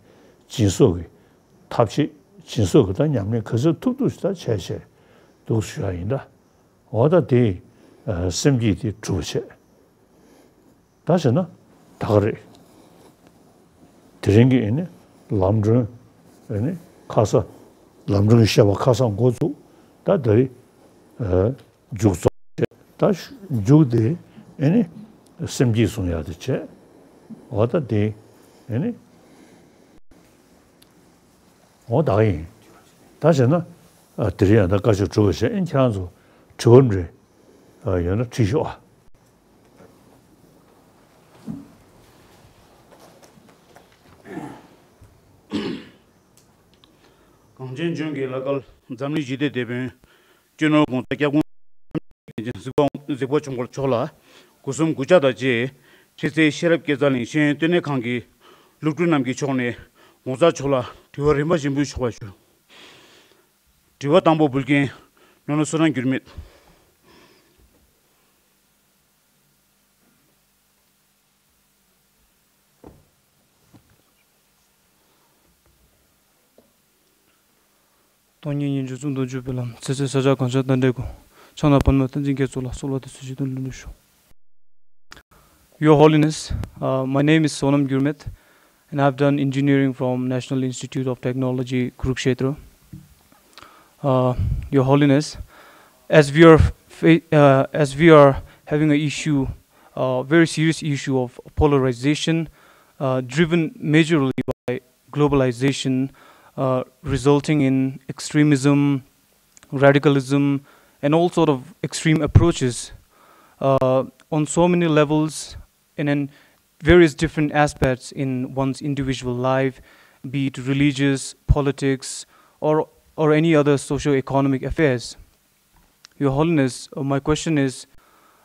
སྦྱིན་སོགས་ཀྱི་ཐབས་ཤེས། སྦྱིན་སོགས་ཀྱི་ད་ཉམས་ལེན་ག་ཚོད་ཐུབ་ཐུབ་ཞིག་ད་བྱས་བྱས་འདུག་ཞུ་ཡག་ཡིན་ད། འོ་ད་དེ། ཨ། སེམས་བསྐྱེད་དེ་གྲུབ་བྱས། ད་བྱས་ན་ད་ག་རེད། དེ་རིང་གི་ཨེ་ནི་ལམ་སྒྲོན། ཨེ་ནི་ཁ་ས། ལམ་སྒྲོན་གྱི་བཤད་པ་ཁ་སང་འགོ་བཙུགས། ད་ད་རེས། ཨ། མཇུག་རྫོགས་བྱས། ད་མཇུག་དེ་ཨེ་ནི་སེམས་བསྐྱེད་གསུང་ཡག་དེ་བྱས། འོ་ད་དེ་ཨེ་ནི། འོ་ད་ཡིན། ད་བྱས་ན། ཨ། དེ་རིང་ཡང་ད་བཀའ་ཆོས་གྲུབ་པ་བྱས། ཨེ་ཁྱེད་རང་ཚོ་དྲི་བ་འདྲ། ཨ། ཡོད་ན་དྲིས་ཤོག་ཨ། གངས་ཅན་ལྗོངས་ཀྱི་བླ་སྐལ་འཛམ་གླིང་ཞི་བདེའི་དེད་དཔོན། སྤྱི་ནོར་༸གོང་ས་༸སྐྱབས་མགོན་ གཟིགས་པ་གཟིགས་པ་ཆུང་བར་མཆོག་ལ་སྒོ་གསུམ་གུས་ཕྱག་དང་བཅས། ཁྲི་སྲིད་ཤེས་རབ་སྐལ་བཟང་གླིང་ཤེས་ཡོན་ལྟེ་གནས་ཁང་གི་སློབ་ཕྲུག་རྣམས་ཀྱི་ཕྱོགས་ནས་ངོ་མཚར་མཆོག་ལ་དྲི་བ་རིམ་པ་བཞིན་དུ་ཞུ་བར་ཞུ། དྲི་བ་དང་པོ་འབུལ་མཁན་ནོར་ལུ་བསོད་ནམས་འགྱུར་མེད། སྟོང་ཉིད་སྙན་བརྒྱུད་གཙུག་ཏུ་བརྗོད་པའི་ལམ། ཚེ་ཚད་ས་སྐྱ་གངས་ཅན་མཐའ་བྲལ་དགོངས། ཕྱག་ན་པདྨོ་བསྟན་འཛིན་རྒྱ་མཚོ་ལ། གསོལ་བ་འདེབས་སོ་སྤྱི་དོན་ལྷུན་གྲུབ་ཤོག Your Holiness, uh, my name is Sonam Gurmit, and I've done engineering from National Institute of Technology, Kurukshetra. Uh, Your Holiness, as we are fa- uh, as we are having an issue, a very serious issue of polarization, uh, driven majorly by globalization, uh, resulting in extremism, radicalism, and all sort of extreme approaches, uh, on so many levels and in various different aspects in one's individual life, be it religious, politics, or, or any other socio-economic affairs. Your Holiness, uh, my question is,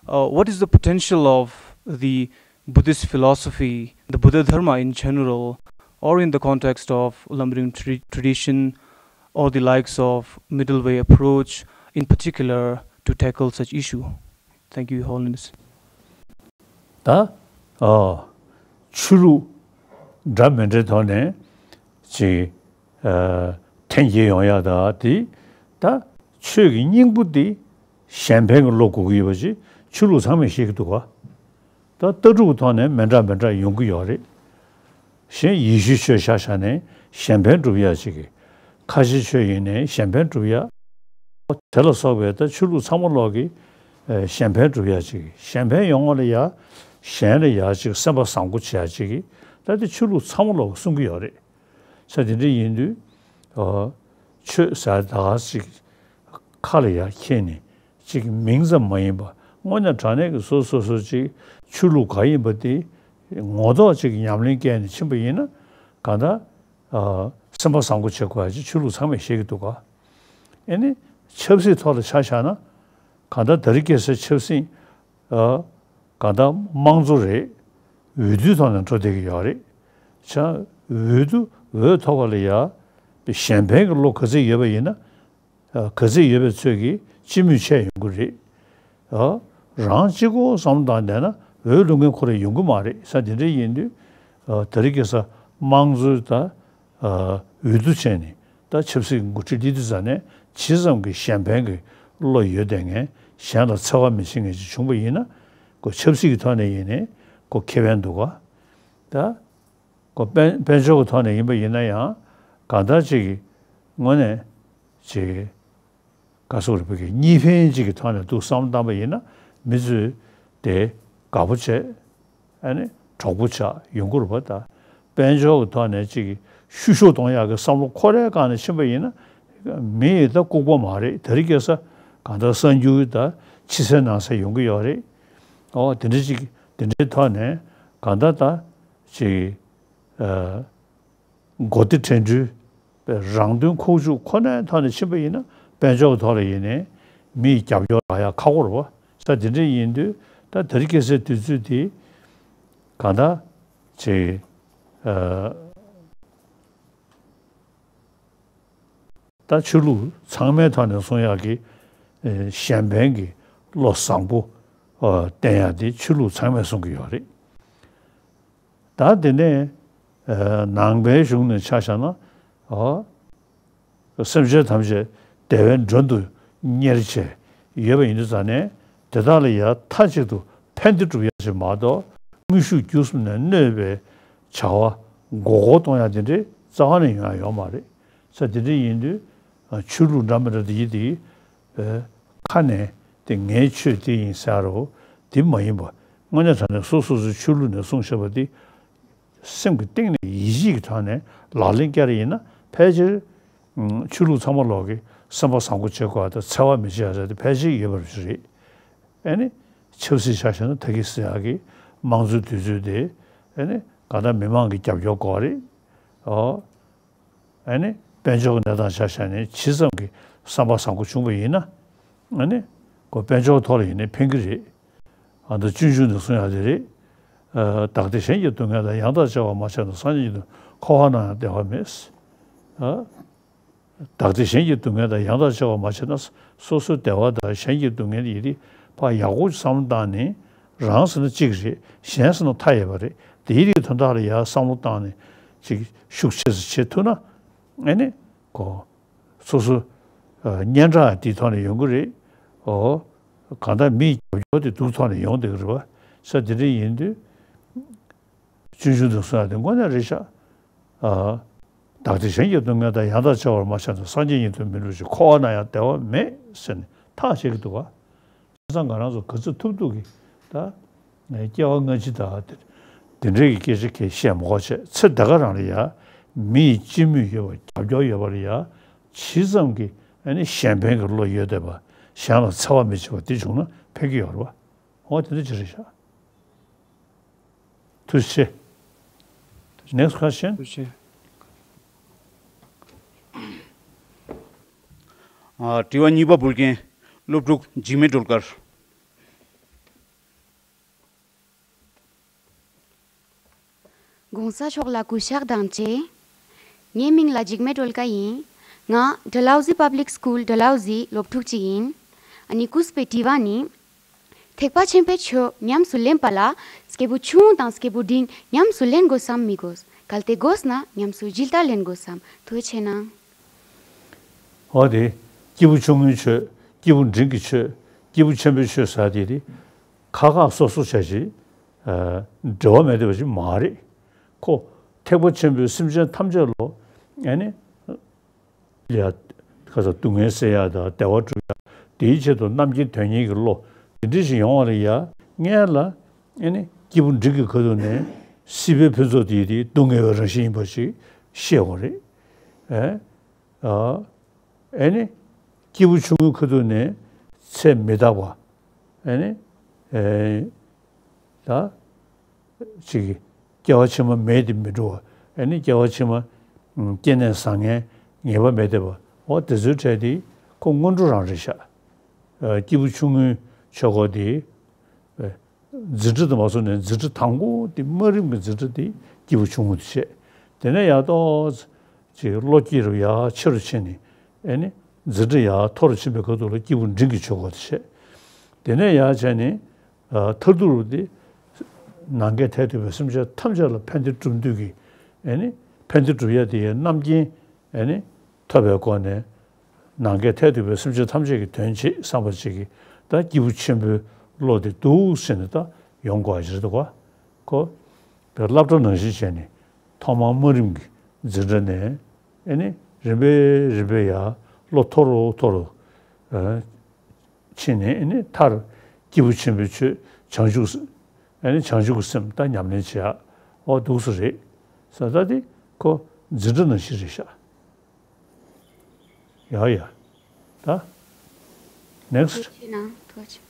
uh, what is the potential of the Buddhist philosophy, the Buddha Dharma in general, or in the context of Lamrim tra- tradition, or the likes of middle way approach in particular to tackle such issue? Thank you, Your Holiness. ད། ཨ། ཆོས་ལུགས་འདྲ་མི་འདྲའི་ཐོག་ནས་ཅིག་ཨ། འཐེན་འཁྱེར་ཡོང་ཡག་ད་དེ། ད་ཆོས་ཀྱི་སྙིང་པོ་དེ་གཞན་ཕན་གྱི་བློ་དགོས་ཀྱི་ཡོད་པ་ཅིག་ཆོས་ལུགས་ཚང་མས་ཤེས་ཀྱི་འདུག་ག་ད་ལྟ་གྲུབ་ཀྱི་ཐོག་ནས་མི་འདྲ་མི་འདྲ་ཡོང་གི་ཡོད་རེད། གཞན་ཡེ་ཤུའི་ཆོས་ཆ་བཞག་ནས་གཞན་ཕན་སྒྲུབ་ཡག་ཅིག་གི། ཁ་ཆེའི་ཆོས་ཡིན་ནའི་གཞན་ཕན་སྒྲུབ་ཡག་དེ་ལ་སོགས་པའི་ད་ཆོས་ལུགས་ཚང་མ་ལོག་གི་གཞན་ཕན་སྒྲུབ་ཡག་ཅིག་གི། གཞན་ཕན་ཡོང་བ་ལ་ཡ། གཞན་ལ་ཡ་ཅིག་སེམས་པ་བཟང་པོ་བྱེད་ཡག་ཅིག་གི། ད་དེ་ཆོས་ལུགས་ཚང་མ་ལོག་གི་གསུང་གི་ཡོད་རེད། ས་དེ་འདྲ་ཡིན་དུས། ཨ། ཆོས་ཟེར་ད་ག་ཅིག་ཁ་ལ་ཡ་འཁྱེར་ནས་ཅིག་མིང་ཙམ་མ་ཡིན་པ། དངོས་གནས་དྲང་གནས་ཀྱི་སོ་སོ་སོ་ཅིག་ཆོས་ལུགས་ག་ཡིན་པ་དེ་ངོ་ཐོག་ཅིག་ཉམས་ལེན་བསྐྱལ་ནས་ཕྱིན་པ་ཡིན་ན། གང་ལྟར། ཨ། སེམས་པ་བཟང་པོ་བྱེད་དགོས་ཡ་ཅིག་ཆོས་ལུགས་ཚང་མས་ཤེས་ཀྱི་འདུག་ག་ཨེ་ནི། ཆབ་སྲིད་ཐོག་ལ་ཆ་བཞག་ན། གང་ལྟར་དེ་རིང་ཁ་སང་ཆབ་སྲིད། ཨ། གང་ལྟར་དམངས་གཙོ་རེད། འོས་བསྡུའི་ཐོག་ནས་འགྲོ་བསྡད་ཀྱི་ཡོད་རེད། བྱས། འོས་བསྡུ་འོས་ཐོབ་པ་ལ་ཡ། གཞན་ཕན་གྱི་བློ་ག་ཚོད་ཡོད་པ་ཡིན་ན། ག་ཚོད་ཡོད་པའི་ཚོད་ཀྱིས་སྤྱི་མོས་ཆེ་ཡོང་གི་རེད། ཨ། རང་གཅིག་པོ་བསམ་བློ་བཏང་བསྡད་ན་འོས་བླུག་མཁན་ཁོ་རང་ཡོང་གི་མ་རེད། ས་དེ་འདྲ་ཡིན་དུས། ཨ། དེ་རིང་ཁ་སང་དམངས་གཙོའི་ད། ཨ། འོས་བསྡུ་བྱས་ནས་ད་ཆབ་སྲིད་འགོ་ཁྲིད་སླེབས་དུས་ཙ་ནས་ཇི་ཙམ་གྱི་གཞན་ཕན་གྱི་བློ་ཡོད་བསྡད་མཁན། གཞན་ལ་འཚེ་བ་མི་བྱེད་མཁན་ཅིག་བྱུང་པ་ཡིན་ན། ཁོ་ཆབ་སྲིད་ཀྱི་ཐོག་ནས་ཡིན་ནའི་ཁོ་ཁེ་ཕན་འདུག་ག་ད། ཁོ་དཔལ་དཔལ་འབྱོར་གྱི་ཐོག་ནས་ཡིན་པ་ཡིན་ན་ཡང་། གང་ལྟར་ཅིག་དངོས་གནས་ཅིག་ག་སོགས་རིག་པའི་གི་གཉིས་ཕན་ཅིག་གི་ཐོག་ནས་འདུག་བསམ་བློ་བཏང་པ་ཡིན་ན། མི་ཚོས་དེ་དགའ་པོ་བྱས། ཨ་ནི་གྲོགས་པོ་ཆགས་ཡོང་གི་རེད་པ། ད་དཔལ་འབྱོར་གྱི་ཐོག་ནས་ཅིག་བཤུ་གཞོག་གཏོང་ཡག་གི་བསམ་བློ་ཁོ་རའི་སྒང་ནས་ཕྱིན་པ་ཡིན་ན། མི་ཡི་ད་ལྐུགས་པ་མ་རེད། དེ་རིང་ཁ་སང་གང་ལྟར་གསར་འགྱུར་ད་ཕྱི་གསལ་ནང་གསལ་ཡོང་གི་ཡོད་རེད། ཨོ། དེ་འདྲ་ཅིག་དེ་འདྲའི་ཐོག་ནས་གང་ལྟར་ད་ཅིག་ཨ། མགོ་བདེ་དྲན་འཕྲུལ། རང་དོན་ཁུག་ཀྱོག་ཁོ་ནའི་ཐོག་ནས་ཕྱིན་པ་ཡིན་ན། དཔལ་འབྱོར་གྱི་ཐོག་ལ་ཡིན་ནའི་མི་ཡི་རྒྱབ་སྐྱོར་རག་ཡག་ཁག་པོ་རེད་པ། ས་དེ་འདྲ་ཡིན་དུས་ད་དེ་རིང་ཁ་སང་དུས་ཚོད་དེ་གང་ལྟར་ཅིག་ཨ། ད་ཆོས་ལུགས་ཚང་མའི་ཐོག་ནས་གསུང་ཡག་གི། ཨ། གཞན་ཕན་གྱི་བློ་བཟང་པོ། ཨ། བསྟེན་ཡག་དེ་ཆོས་ལུགས་ཚང་མས་གསུང་གི་ཡོད་རེད། ད་དེ་ནས། ཨ། ནང་པའི་གཞུང་ནས་ཆ་བཞག་ན། ཨ། སེམས་ཅན་ཐམས་ཅད་བདེ་བའི་མགྲོན་དུ་གཉེར་བྱས་ཡོད་པ་ཡིན་དུས་ཙ་ནས། དེ་དག་ལ་ཡང་མཐའ་གཅིག་ཏུ་ཕན་བདེ་སྒྲུབ་ཡག་ཅིག་མ་གཏོགས། དངོས་ཤུགས་བརྒྱུད་གསུམ་ནས་གནོད་པའི་བྱ་བ་མགོ་སྐོར་གཏོང་ཡག་དེ་འདྲའི་རྩ་བ་ནས་ཡོང་ཡག་ཡོད་མ་རེད། ས་དེ་འདྲ་ཡིན་དུས། ཨ། ཆོས་ལུགས་འདྲ་མི་འདྲ་དེ་ཡི་དེ་ཡི་ཁ་ནས་དེ་ངའི་ཆོས་དེ་ཡིན་ཟེར་རོ། དེ་མ་ཡིན་པ། དངོས་གནས་དྲང་གནས་སོ་སོ་སོའི་ཆོས་ལུགས་ནས་གསུངས་བཞག་པ་དེ་སེམས་ཀྱི་གཏིང་ནས་ཡིད་ཆེས་ཀྱི་ཐོག་ནས་ལག་ལེན་བསྟར་ཡིན་ན། ཕལ་ཆེར་ཆོས་ལུགས་ཚང་མ་ལོག་གི་སེམས་པ་བཟང་པོ་བྱེད་དགོས་པ་དང་། འཚེ་བ་མི་བྱེད་ཡ་ཟེར་དེ་ཕལ་ཆེར་ཡོད་པ་རེད། ཨ་ནི་ཆབ་སྲིད་ཆ་བཞག་ན་ད་གིན་ཟེར་ཡག་གི་དམངས་གཙོའི་དུས་ཚོད་དེ། ཨ་ནི་གང་ལྟར་མི་མང་གི་རྒྱབ་སྐྱོར་དགོས་རེད། ཨོ། ཨ་ནི་དཔལ་འབྱོར་གྱི་གནས་སྟངས་ཆ་བཞག་ནས་ཇི་ཙམ་གྱི་བསམ་པ་བཟང་པོ་བྱུང་བ་ཡིན་ན། ཨ་ནི་ ཁོ་དཔལ་འབྱོར་ཐོག་ལ་ཡིན་ནའི་ཕན་གྱི་རེད། ཨ་ད་སྤྱོད་འཇུག་ནས་གསུང་ཡག་དེ་རེད། ཨ་བདག་བདེ་གཞན་གྱི་སྡུག་བསྔལ་དང་། ཡང་དག་བྱ་བ་མ་བྱས་ན། སངས་རྒྱས་ཀྱི་དོན་འཁོར་བ་ན་ཡང་བདེ་བ་མེད། ཨ་བདག་བདེ་གཞན་གྱི་སྡུག་བསྔལ་དང་། ཡང་དག་བྱ་བ་མ་བྱས་ན། སོ་སོའི་བདེ་བ་དང་གཞན་གྱི་སྡུག་བསྔལ་ཡིན་དེ་ཕར་ཡག་པོ་བསམ་བློ་བཏང་ནས། རང་ཟེར་ན་གཅིག་རེད། གཞན་ཟེར་ན་མཐའ་ཡས་པ་རེད། དེའི་རིགས་དོན་དག་ལ་ཡང་བསམ་བློ་བཏང་ནས་ཅིག་ཤུགས་ཆེ་ཙམ་བྱེད་ཐུབ་ན། ཨ་ནི་ཁོ་སོ་སོ་ཨ་སྙན་གྲགས་དེའི་ཐོག་ནས་ཡོང་གི་རེད། ཨོ། གང་ལྟར་མིའི་རྒྱབ་སྐྱོར་དེ་སྡུག་ཐོག་ནས་ཡོང་བསྡད་ཀྱི་རེད་པ། ས་དེ་འདྲ་ཡིན་དུས། སྤྱོད་འཇུག་ཏུ་གསུངས་ཡག་དེ་དངོས་གནས་རེད་ཤག་ཨ། བདག་བདེ་གཞན་གྱི་སྡུག་བསྔལ་དང་། ཡང་དག་བྱ་བར་མ་བྱས་ན། སངས་རྒྱས་ཉིད་དུ་མི་འགྲུབ་ཅིང་། འཁོར་བ་ན་ཡང་བདེ་བ་མེད་ཟེར་ནས་ཐག་བཅད་ཀྱི་འདུག་ག་བྱས་ཙང་ང་རང་ཚོ་ག་ཚོད་ཐུབ་ཐུབ་ཀྱིས་ད། སྐྱེ་བ་སྔ་ཕྱི་དང་དེ་དེ་འདྲའི་གི་སྐད་ཆ་གང་ཡང་བཤད་མ་དགོས་བྱས། ཚེ་འདི་ག་རང་ལ་ཡ་མི་ཡི་སྤྱི་མོས་ཡོད་པ། རྒྱབ་སྐྱོར་ཡོད་པ་ལ་ཡ་ཇི་ཙམ་གྱིས་ཨ་ནི་གཞན་ཕན་གྱི་བློ་ཡོད་བསྡད་པ། གཞན་ལ་འཚེ་བ་མི་བྱེད་པ་དེ་བྱུང་ན་ཕན་གྱི་ཡོད་རེད་པ། འོ་དེ་འདྲ་ཅིག་རེད་ཤག་ཐུགས་རྗེ་ཆེ། Next question. ཐུགས་རྗེ་ཆེ། ཨ། དྲི་བ་གཉིས་པ་འབུལ་མཁན་སློབ་ཕྲུག་འཇིགས་མེད་སྒྲོལ་དཀར། གོང་ས་མཆོག་ལ་གུས་ཕྱག་དང་བཅས། ངའི་མིང་ལ་འཇིགས་མེད་སྒྲོལ་དཀར་ཡིན། ང་ཌལ་ཧོ་ཟི་Public School ཌལ་ཧོ་ཟི་སློབ་ཕྲུག་ཅིག་ཡིན། ཨ་ནི་སྐུ་པའི་དྲི་བ་ནི། ཐེག་པ་ཆེན་པོའི་ཆོས་ཉམས་སུ་ལེན་པ་ལ་སྐྱེས་བུ་ཆུང་ངུ་དང་སྐྱེས་བུ་འབྲིང་ཉམས་སུ་ལེན་དགོས་སམ་མི་དགོས། གལ་ཏེ་དགོས་ན་ཉམས་སུ་ཇི་ལྟར་ལེན་དགོས་སམ། ཐུགས་རྗེ་གནང་། འོ་དེ། སྐྱེས་བུ་ཆུང་ངུའི་ཆོས། སྐྱེས་བུ་འབྲིང་གི་ཆོས། སྐྱེས་བུ་ཆེན་པོའི་ཆོས་ཟེར་དེ་དེ། ཁ་ཁ་སོ་སོ་བྱ་ཞིང་། ཨ། འབྲེལ་བ་མེད་བསྡད་པ་ཞིག་མ་རེད། ཁོ་ཐེག་པ་ཆེན་པོའི་སེམས་ཅན་ཐམས་ཅད་ལ། ཨ་ནི། ལ་ཡ། ཁ་ས་སྡུག་བསྔལ་སེལ་ཡག་དང་བདེ་བ་སྒྲུབ་ཡག་དེའི་ཆེད་དུ་རྣམ་མཁྱེན་དོན་གཉེར་གྱི་བློ་དེ་འདྲ་ཞིག་ཡོང་བ་ལ་ཡ། སྔོན་ལ་ཨ་ནི་སྐྱེས་བུ་འབྲིང་གི་ཁ་ཐུག་ནས་སྲིད་པའི་ཕུན་ཚོགས་དེ་དེ་སྡུག་བསྔལ་བའི་རང་བཞིན་ཡིན་པ་ཞིག་ཤེས་དགོས་རེད། ཨེ། ཨ། ཨ་ནི། སྐྱེས་བུ་ཆུང་ངུའི་ཁ་ཐུག་ནས་ཚེ་མི་རྟག་པ། ཨ་ནི། ཨེ། ད། ཅིག་སྐྱེ་བ་ཕྱི་མ་མེད་དེ་མི་འགྲོ་བ། ཨ་ནི་སྐྱེ་བ་ཕྱི་མ། ཨ། སྐྱེ་གནས་བཟང་ངན་ངེས་པ་མེད་བསྡད་པ། འོ་དེ་ཚོའི་གྲས་དེ་ཁོ་སྔོན་འགྲོ་རང་རེད་ཤག་ཨ། སྐྱེས་བུ་ཆུང་ངུའི་ཆོས་སྐོར་དེ། ཨ། འཛིན་གྲྭ་དུ་མ་སོང་ནས་འཛིན་གྲྭ་དང་པོ་དེ། དམའ་རིམ་གྱི་འཛིན་གྲྭ་དེ་སྐྱེས་བུ་ཆུང་ངུ་དེ་བྱས། དེ་ནས་ཡར་ཏོག་ཙམ་ཅིག་བློ་སྐྱེད་རུ་ཡར་ཆེ་རུ་ཕྱིན་ནས། ཨ་ནི་འཛིན་གྲྭ་ཡར་མཐོ་རུ་ཕྱིན་པའི་སྐབས་དུ་ལ་སྐྱེས་བུ་འབྲིང་གི་ཆོས་སྐོར་དེ་བྱས། དེ་ནས་ཡར་བྱས་ནས། ཨ། མཐར་ཐུག་རུ་དེ། ནམ་མཁའི་མཐས་གཏུགས་པའི་སེམས་ཅན་ཐམས་ཅད་ལ་ཕན་བདེ་སྒྲུབ་འདོད་ཀྱི། ཨ་ནི་ཕན་བདེ་སྒྲུབ་ཡ་དེ་ཡི་རྣམ་མཁྱེན། ཨ་ནི་ཐོབ་པའི་སྒོ་ནས། ནམ་མཁའི་མཐས་གཏུགས་པའི་སེམས་ཅན་ཐམས་ཅད་ཀྱི་དོན་བྱེད་བསམ་པ་ཅིག་གིས། ད་སྐྱེས་བུ་ཆེན་པོའི་བློ་དེ་འདུག་ཟེར་ནས་ད་ཡོང་དགོས་པ་ཞིག་རེད་འདུག་ག་ཁོ་བའི་སློབ་གྲྭ་ནང་བཞིན་བྱས་ནས། ཐོག་མར་དམའ་རིམ་གྱི་འཛིན་གྲྭ་ནས། ཨ་ནི་རིམ་པས་རིམ་པས་ཡར་བློ་མཐོ་རུ་མཐོ་རུ། ཨ། ཕྱིན་ནས། ཨ་ནི་མཐར་སྐྱེས་བུ་ཆེན་པོའི་ཆོས། བྱང་ཆུབ། ཨ་ནི་བྱང་ཆུབ་ཀྱི་སེམས་ད་ཉམས་ལེན་བྱེད་ཡག་འོ་འདུག་སེ་རེད་ཟེར། ད་དེ་ཁོ་འཛིན་གྲྭ་ནང་བཞིན་རེད་ཤག་ཡ་ཡ། ད། Next. ཐུགས་རྗེ་གནང་། ཐུགས་རྗེ་ཆེ།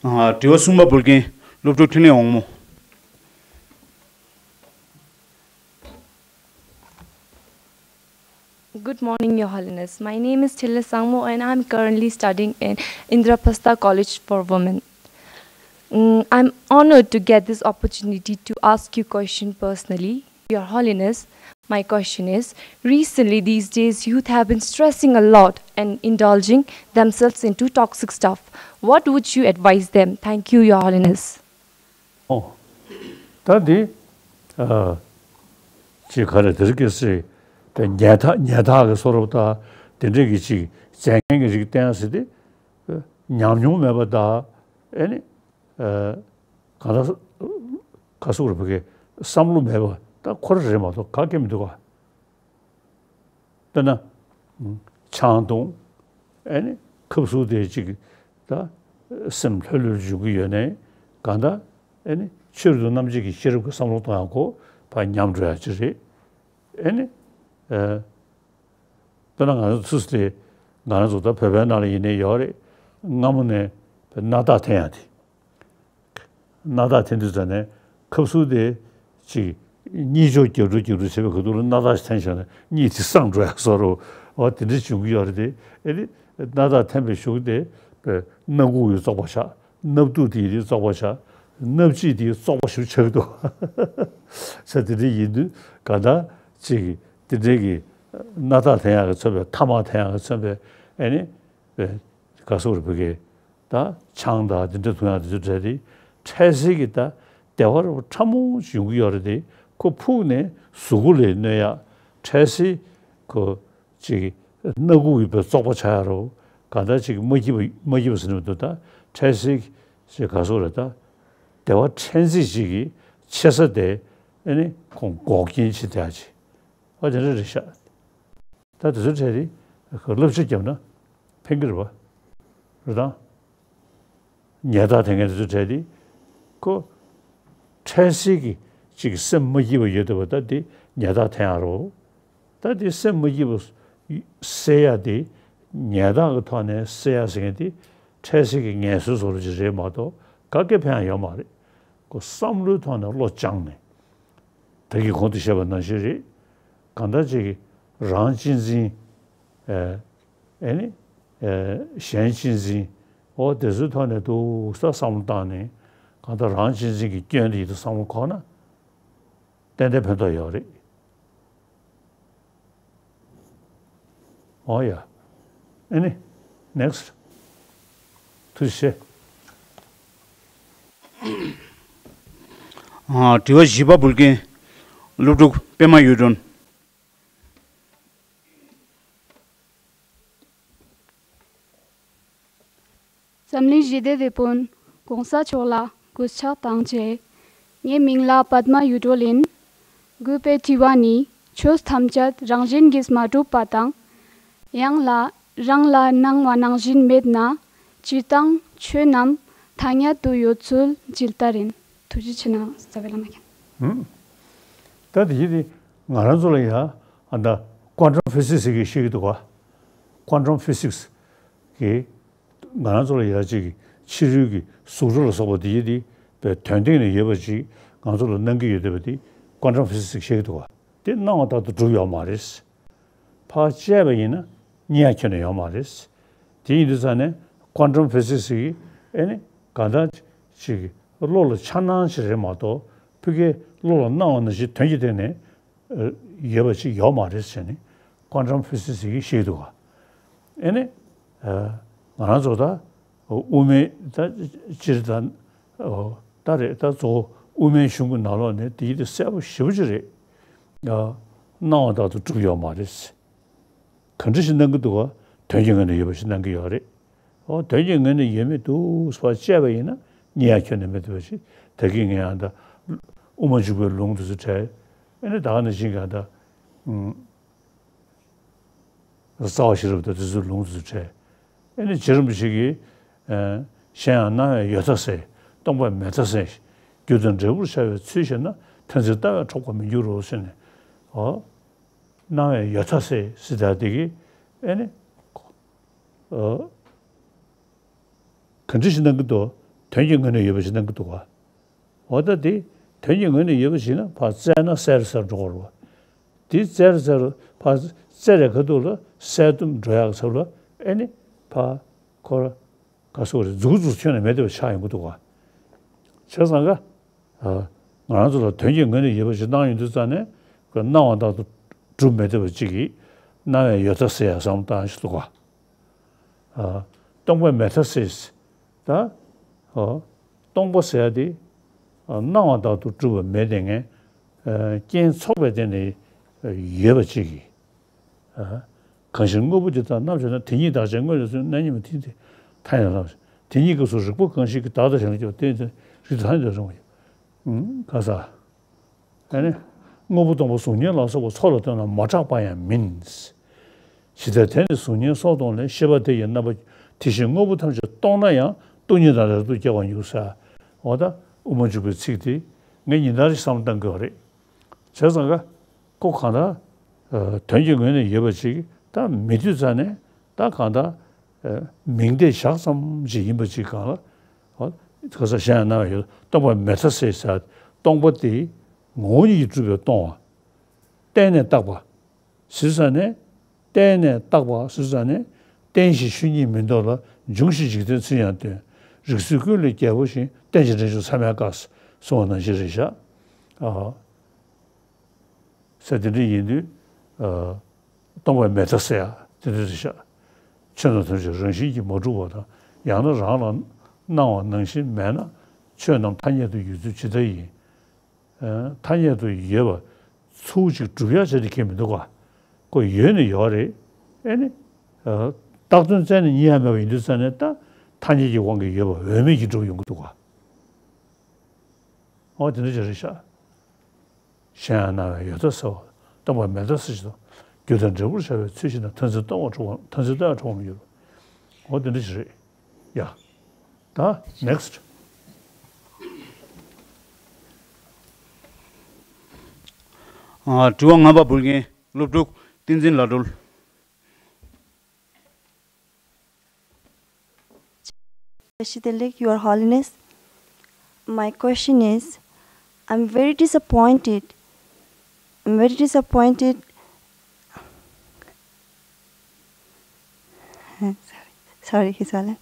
ཨ། དྲི་བ་གསུམ་པ་འབུལ་མཁན་སློབ་ཕྲུག་འཕྲིན་ལས་དབང་མོ། Good morning, Your Holiness. My name is Thilli Sangmo and I'm currently studying in Indraprastha College for Women. Mm, I'm honored to get this opportunity to ask you question personally. Your Holiness, my question is, recently these days youth have been stressing a lot and indulging themselves into toxic stuff. What would you advise them? Thank you, Your Holiness. ཨོ། ད་འདི། ཨ། ཅིག་ག་རེ་དེ་རིགས་ཀྱི་སྲིད་པའི་ཉལ་ཐ་ཉལ་ཐག་གི་བཟོ་འདྲ་དང་དེ་འདྲས་ཀྱི་ཅིག་རྫས་ངན་གྱི་རིགས་བསྟེན་ཟེར་ཏེ། ཉམས་མྱོང་མེད་པ་དང་། ཨེ་ནི། ཨ། གང་ལྟར་ག་སུ་རུ་བ་གི་བསམ་བློ་མེད་པ་ད་ཁོ་རང་རེད་མ་གཏོགས་ག་གེ་མི་འདུག་ག་དཔེར་ན། ཆང་འཐུང་། ཨེ་ནི་ཁབ་གསུབ་དེ་ཅིག་ད་སེམས་ལྷོད་ལྷོད་འཇུག་གི་ཡོད་ནའི་གང་ལྟར། ཨེ་ནི་ཆོས་རིག་ཏུ་རྣམ་འབྱེད་ཀྱི་ཤེས་རབ་ཀྱི་བསམ་བློ་གཏོང་ཡག་གོ་ཕར་ཉམས་འགྲོ་ཡག་ཅིག་རེད། ཨེ་ནི། ཨ། དཔེར་ན་ང་ཚོ་ཚུར་དེ་ང་རང་ཚོ་ད་བོད་པའི་ནང་ལ་ཡིན་ནའི་ཡོད་རེད། སྔ་མོ་ནས་སྣ་ཐག་འཐེན་ཡག་དེ། སྣ་ཐག་འཐེན་དུས་ཙ་ནས་ཁབ་གསུབ་དེ་ཅིག་གཉིད་ཆོག་རྒྱག་འགྲོ་རྒྱག་འགྲོ་བྱེད་པའི་ཁ་ཐུག་ལ་སྣ་ཐག་ཅིག་འཐེན་བཞག་ན་གཉིད་དེ་སངས་འགྲོ་ཡག་བཟོ་འདྲ་འོ་དེ་འདྲ་བྱུང་གི་ཡོད་རེད་དེ། ཨེ་རེད། སྣ་ཐག་འཐེན་པའི་གཞུག་དེ་སྣ་ཁུག་ཡི་བཙོག་པ་ཆགས། སྣབས་དུག་དེ་ཡི་བཙོག་པ་ཆགས། སྣབས་ཕྱི་དེ་ཡི་བཙོག་པ་ཞིག་ཆགས་འདུག་ས་དེ་འདྲ་ཡིན་དུས་ག་ད་ཅིག་དེ་འདྲའི་གི་སྣ་ཐག་འཐེན་ཡག་གི་མཚོན་པའི་ཐ་མག་འཐེན་ཡག་གི་མཚོན་པའི་ཨེ་ནི་ག་སོག་རེ་བུ་གི་ད་ཆང་དང་དེ་འདྲ་འཐུང་ཡག་དེ་ཚོ་བྲལ་ཏེ་འཕྲལ་སེལ་གི་ད་བདེ་བ་རབ་ཕྲ་མོ་ཞིག་ཡོང་གི་ཡོད་རེད་དེ། ཁོ་ཕུགས་ནས་གཟུགས་པོ་ལ་གནོད་ཡག་འཕྲལ་སེལ་ཁོ་ཅིག་སྣ་ཁུག་ཡོད་པའི་བཙོག་པ་ཆགས་ཡ་རོ། གང་ལྟར་ཅིག་མ་སྐྱིད་པ་མ་སྐྱིད་པ་ཟེར་ནས་མི་འདུག་ད་འཕྲལ་སེལ་ཅིག་ག་སོག་རེད་ད། བདེ་བ་ཕྲན་ཚེགས་ཅིག་གི་ཆེ་ས་དེ་ཨེ་ནི་ཁོང་འགོག་རྐྱེན་བྱེད་བསྡད་ཅིག་ཨ་དེ་འདྲ་རེད་ཤག་ད་དེ་ཚོ་བྲལ་ཏེ་བསླབ་བྱ་བརྒྱབ་ན་ཕན་གི་རེད་པ། རེད་དང་། ཉལ་ཐག་འཐེན་མཁན་དེ་ཚོ་བྲལ་ཏེ། ཁོ་འཕྲལ་སེལ་གྱི་ཅིག་སེམས་མ་སྐྱིད་པ་ཡོད་བསྡད་པ་ད་དེ་ཉལ་ཐག་འཐེན་ཡག་རོ། ད་དེ་སེམས་མ་སྐྱིད་པ་སེལ་ཡག་དེ་ཉལ་ཐག་གི་ཐོག་ནས་སེལ་ཡག་ཟེར་མཁན་དེ་འཕྲལ་སེལ་གྱི་ངལ་གསོའི་བཟོ་འདྲ་ཅིག་རེད་མ་གཏོགས་ག་གེ་ཕན་ཡག་ཡོད་མ་རེད། ཁོ་བསམ་བློའི་ཐོག་ནས་བློ་སྦྱངས་ནས། ད་གིན་གོང་དུ་བཤད་པ་ནང་བཞིན་རེད། གང་ལྟར་ཅིག་རང་གཅེས་འཛིན། ཨེ་ནི། གཞན་གཅེས་འཛིན། འོ་དེ་ཚོའི་ཐོག་ནས་འདུག་ས་བསམ་བློ་བཏང་ནས་གང་ལྟར་རང་གཅེས་འཛིན་གྱི་སྐྱོན་དེ་ཡིན་དུ་བསམ་བློ་འཁོར་ན་ཏན་ཏན་ཕན་ཐོགས་ཡོད་རེད། འོ་ཡ། ཨེ་ནི། ནེགསི། ཐུགས་རྗེ་ཆེ། ཨ། དྲི་བ་བཞི་པ་འབུལ་མཁན་སློབ་ཕྲུག་པད་མ་གཡུ་སྒྲོན། འཛམ་གླིང་ཞི་བདེ་དེད་དཔོན་༸གོང་ས་མཆོག་ལ་གུས་ཕྱག་བཏང་རྗེས། ངའི་མིང་ལ་པདྨ་གཡུ་སྒྲོན་ཡིན། གུས་པའི་དྲི་བ་ནི། ཆོས་ཐམས་ཅད་རང་བཞིན་གྱིས་མ་གྲུབ་པ་དང་། ཡང་ལ་རང་ལ་སྣང་བ་ནང་བཞིན་མེད་ན། སྤྱིར་བཏང་ཆོས་རྣམས་ཐ་སྙད་དུ་ཡོད་ཚུལ་ཇི་ལྟར་ཡིན། ཐུགས་རྗེ་ཆེ་གནང་། རྩ་བའི་བླ་མ་མཁྱེན། ད་དེ་ཡིན་དེ་ང་རང་ཚོ་ལ་ཡ་ཨ་ད་ཀོན་ཊམ་ཕི་སིག་སི་ཟེར་གི་ཤེས་ཀྱི་འདུག་ག་ཀོན་ཊམ་ཕི་སིག་སི་གི་ང་རང་ཚོ་ལ་ཡ་གཅིག་གི་ཕྱི་རོལ་གྱི་གཟུགས་སྒྲ་ལ་སོགས་པ་དེ་ཡི་དེ་བའི་དོན་སྟེང་ནས་ཡོད་པ་ཅིག་ང་ཚོ་ལ་གནང་གི་ཡོད་བསྡད་པ་དེ་ཀོན་ཊམ་ཕི་སིག་སི་ཤེས་ཀྱི་འདུག་ག་དེ་སྣང་བ་ལྟར་དུ་གྲུབ་ཡོད་མ་རེད། ཕར་བཅད་པ་ཡིན་ན་རྙེད་ཡ་ཁྱོན་ནས་ཡོད་མ་རེད། དེ་ཡིན་དུས་ཙང་ནས་ཀོན་ཊམ་ཕི་སིག་སི་གི་ཨེ་ནི་གང་ལྟར་ཅིག་བློ་ལ་འཆར་སྣང་ཞིག་རེད་མ་གཏོགས་ཕ་གིའི་བློ་ལ་སྣང་བ་ནང་བཞིན་དོན་གྱི་སྟེང་ནས་ཡོད་པ་ཅིག་ཡོད་མ་རེད་ཟེར་ནས་ཀོན་ཊམ་ཕི་སིག་སི་གིས་བཤད་འདུག་ག་ཨེ་ནི། ང་རང་ཚོ་ད་དབུ་མའི་ད་སྤྱིར་ད་ད་རེད་ད་གཙོ་བོ་དབུ་མའི་གཞུང་གི་ནང་ལོགས་ནས་དེ་ཡིན་དེ་གསལ་པོ་ཞེ་པོ་ཅིག་རེད། སྣང་བ་ལྟར་དུ་གྲུབ་ཡོད་མ་རེད། ག་འདྲ་ཞིག་སྣང་གི་འདུག་ག་དོན་གྱི་ངོས་ནས་ཡོད་པ་ཞིག་སྣང་གི་ཡོད་རེད། འོ་དོན་གྱི་ངོས་ནས་ཡོད་མེད་དུ་ཕར་བཅད་པ་ཡིན་ན་རྙེད་ཡ་ཁྱོན་ནས་མེད་འདུག་པ་ཞིག་ད་གིན་ངས་ཡང་ད་དབུ་མ་འཇུག་པའི་ལུང་དེ་ཚོ་བྲལ། ཨེ་ནི་ད་ག་ནང་བཞིན་གྱི་ད་རྩ་བ་ཤེས་རབ་དང་དེ་ཚོའི་ལུང་དེ་ཚོ་བྲལ། ཨེ་ནི་རྗེ་རིན་པོ་ཆེ་གིས་གཞན་ཡང་སྣང་བས་ཡོད་མཐའ་སེལ། སྟོང་པས་མེད་མཐའ་སེལ། རྒྱུ་དང་འབྲས་བུར་འཆར་བའི་ཚུལ་ཤེས་ན། མཐར་འཛིན་ལྟ་བས་འཕྲོག་པར་མི་འགྱུར་རོ་ཟེར་ནས། འོ། སྣང་བས་ཡོད་མཐའ་སེལ་ཟེར་ད་དེ་གི་ཨེ་ནི། ཨོ། ག་འདྲ་ཞིག་སྣང་གི་འདུག་དོན་གྱི་ངོས་ནས་ཡོད་པ་ཞིག་སྣང་གི་འདུག་ག་འོ་ད་དེ་དོན་གྱི་ངོས་ནས་ཡོད་པ་ཞིག་ན་ཕར་བཙལ་ན་གསལ་རུ་གསལ་རུ་འགྲོ་གི་རེད་པ། དེ་བཙལ་རུ་གསལ་རུ་ཕར་བཙལ་རེ་ཁ་ཐུག་ལ་གསལ་སྡོམ་འགྲོ་ཡག་གི་ཚབ་ལ་ཨེ་ནི་ཕར་ཁོ་ར་ག་སོག་རེད་མཛུབ་མོ་མཛུབ་ཁྱོན་ནས་མེད་བསྡད་པ་ཆགས་ཡོང་གི་འདུག་ག་བྱས་ཙང་ག་ང་རང་ཚོ་ལ་དོན་གྱི་ངོས་ནས་ཡོད་པ་ཞིག་སྣང་ཡོང་དུས་ཙང་ནས་ཁོས་སྣང་བ་ལྟར་དུ་གྲུབ་མི་བདེ་བ་གཅིག་གིས་སྣང་བས་ཡོད་མཐའ་སེལ་ཡ་བསམ་བཏང་ཞིག་འདུག་ག་སྟོང་པ་མེད་མཐའ་སེལ། ད་སྟོང་པ་ཟེར་ཡ་དེ་སྣང་བ་ལྟར་དུ་གྲུབ་པ་མེད་དེ་ངས་རྐྱེན་ཚོགས་པའི་སྟེང་ནས་ཡོད་པ་གཅིག་གིས། གང་ཕྱིར་དངོས་པོ་འདི་དག་རྣམ་དཔྱོད་ན། དེ་ཉིད་བདག་ཅན་དངོས་ལས་བརྩམས། རྣམ་གཉིས་མ་ཐིག་དེ་ཐ་སྙད་ལ། དེ་ཉིད་སྐབས་སུ་རིགས་པ་གང་ཞིག་གིས། བདག་དང་གཞན་ལ་སྐྱེ་བ་བསྟན་ཏེ། རིགས་དང་ཐ་སྙད་དུ་རུང་བ་ཡིན། ག་ས། ཨ་ནི། དངོས་པོ་སྟོང་པ་གཟུགས་བརྙན་ལ་སོགས་པ་ཚོགས་ལ་ལྟོས་ན་མ་གྲགས་པ་ཡང་མིན། ཇི་ལྟར་དེ་ནི་གཟུགས་བརྙན་སོགས་སྟོང་ལས། ཤེས་པ་དེ་ཡི་རྣམ་པ། དེ་བཞིན་དངོས་པོ་ཐམས་ཅད་སྟོང་ན་ཡང་། སྟོང་ཉིད་དང་རབ་ཏུ་སྐྱེ་བར་འགྱུར་ཟེར། འོ་ད་དབུ་མ་འཇུག་པའི་ཚིག་དེ་ངས་ཉིན་ལྟར་ཞིག་བསམ་བློ་གཏང་གི་ཡོད་རེད། བྱས་ཙང་ཀ་ཁོ་གང་ལྟར་དོན་གྱི་ངོས་ནས་ཡོད་པ་ཅིག་ད་མེད་དུས་ཙང་ནས་ད་གང་ལྟར་མིང་བརྡས་བཞག་ཙམ་ཞིག་ཡིན་པ་ཅིག་གང་ལ་ག་ས་གཞན་ཡང་སྣང་བས་ཡོད། སྟོང་པ་མེད་མཐའ་སེལ་ཟེར། སྟོང་པ་དེ་ངོ་བོ་ཉིད་ཀྱིས་གྲུབ་པའི་སྟོང་བ། བརྟེན་ནས་བཏགས་པ། ཟེར་ཙང་ནས་བརྟེན་ནས་བཏགས་པ་ཟེར་ཙང་ནས་ བརྟན་ཞིང་ཆོས་ཉིད་མིན་མདོག་ལ། འབྱུང་ཞིང་འཇིག་རྟེན་ཚུལ་ཡང་སྟོན། རིགས་ཚུལ་ཀུན་ལས་རྒྱལ་པོ་ཞིང་། བརྟན་ཅིང་འབྲིང་ཆུང་མཚམས་མེད་དཀའ། གསུངས་པ་ནང་བཞིན་རེད་ཤག་ཨ། ཟེར་དེ་འདྲ་ཡིན་དུས། ཨ། སྟོང་པ་མེད་མཐའ་ཟེར་ཡ་དེ་འདྲ་རེད་ཤག་ཆོས་རྣམས་ཐམས་ཅད་རང་བཞིན་གྱིས་མ་གྲུབ་པ་དང་། ཡང་ན་རང་ལ་སྣང་བ་ནང་བཞིན་མེད་ན། ཆོས་རྣམས་ཐ་སྙད་དུ་ཡོད་ཚུལ་ཇི་ལྟར་ཡིན། ཨ། ཐ་སྙད་དུ་ཡོད་པ་ཚུར་ཅིག་སྒྲུབ་ཡག་བྱས་ཏེ་ཁེལ་མི་འདུག་ག་ཁོ་ཡོད་ནི་ཡོད་རེད། ཨེ་ནི། ཨ། བཏགས་དོན་རྩད་ནས་རྙེད་ཡ་མེད་པ་ཡིན་དུས་ཙང་ནས། ད་ཐ་སྙད་ཀྱི་དབང་གིས་ཡོད་པ་འོས་མེད་ཀྱིས་གྲུབ་ཡོང་གི་འདུག་ག་འོ་དེ་འདྲ་ཅིག་རེད་ཤག་གཞན་ཡང་སྣང་བའི་ཡོད་མཐའ་ཟེར་བ། སྟོང་པ་མེད་མཐའ་ཟེར་བ་དང་། རྒྱུ་དང་འབྲས་བུར་བྱ་བའི་ཚུལ་ཤེས་ན། མཐར་འཛིན་སྟོང་པར་གྲུབ་པ། མཐར་འཛིན་སྟོང་པར་གྲུབ་པ་མི་འགྱུར་རོ། འོ་དེ་འདྲ་ཞིག་རེད། ཡ། ད་next། ཨ། དྲི་བ་ལྔ་པ་འབུལ་མཁན་སློབ་ཕྲུག་བསྟན་འཛིན་ལ་སྒྲོལ། Shitelik, Your Holiness, my question is, I'm very disappointed. I'm very disappointed. Sorry, sorry, His Holiness.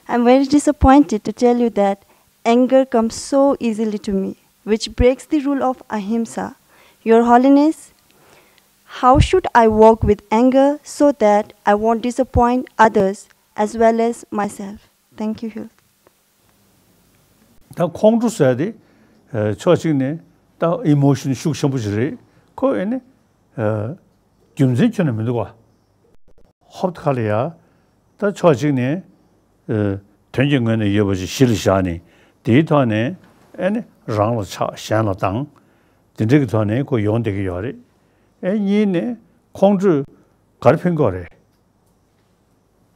I'm very disappointed to tell you that anger comes so easily to me, which breaks the rule of ahimsa. Your Holiness, how should I work with anger so that I won't disappoint others as well as myself? Thank you, Hill. ད་ཁོང་ཁྲོ་ཟེར་དེ། ཨ། ཕྱོགས་གཅིག་ནས་ད་ཨི་མོ་ཤན་ཤུགས་ཆེན་པོ་ཞིག་རེད། ཁོ་ཨེ་ནི། ཨ། རྒྱུ་མཚན་ཁྱོན་ནས་མི་འདུག་ག་ཧོབ་ཁ་ལ་ཡ། ད་ཕྱོགས་གཅིག་ནས། ཨ། དོན་གྱི་ངོས་ནས་ཡོད་པ་ཞིག་གཞི་ལ་བཞག་ནས། དེའི་ཐོག་ནས་ཨེ་ནི་རང་ལ་ཆགས། གཞན་ལ་སྡང་། དེ་འདྲ་གི་ཐོག་ནས་ཁོ་ཡོང་བསྡད་ཀྱི་ཡོད་རེད། ཨེ། གཉིས་ནས་ཁོང་ཁྲོས་ག་རེ་ཕན་གྱི་ཡོད་རེད།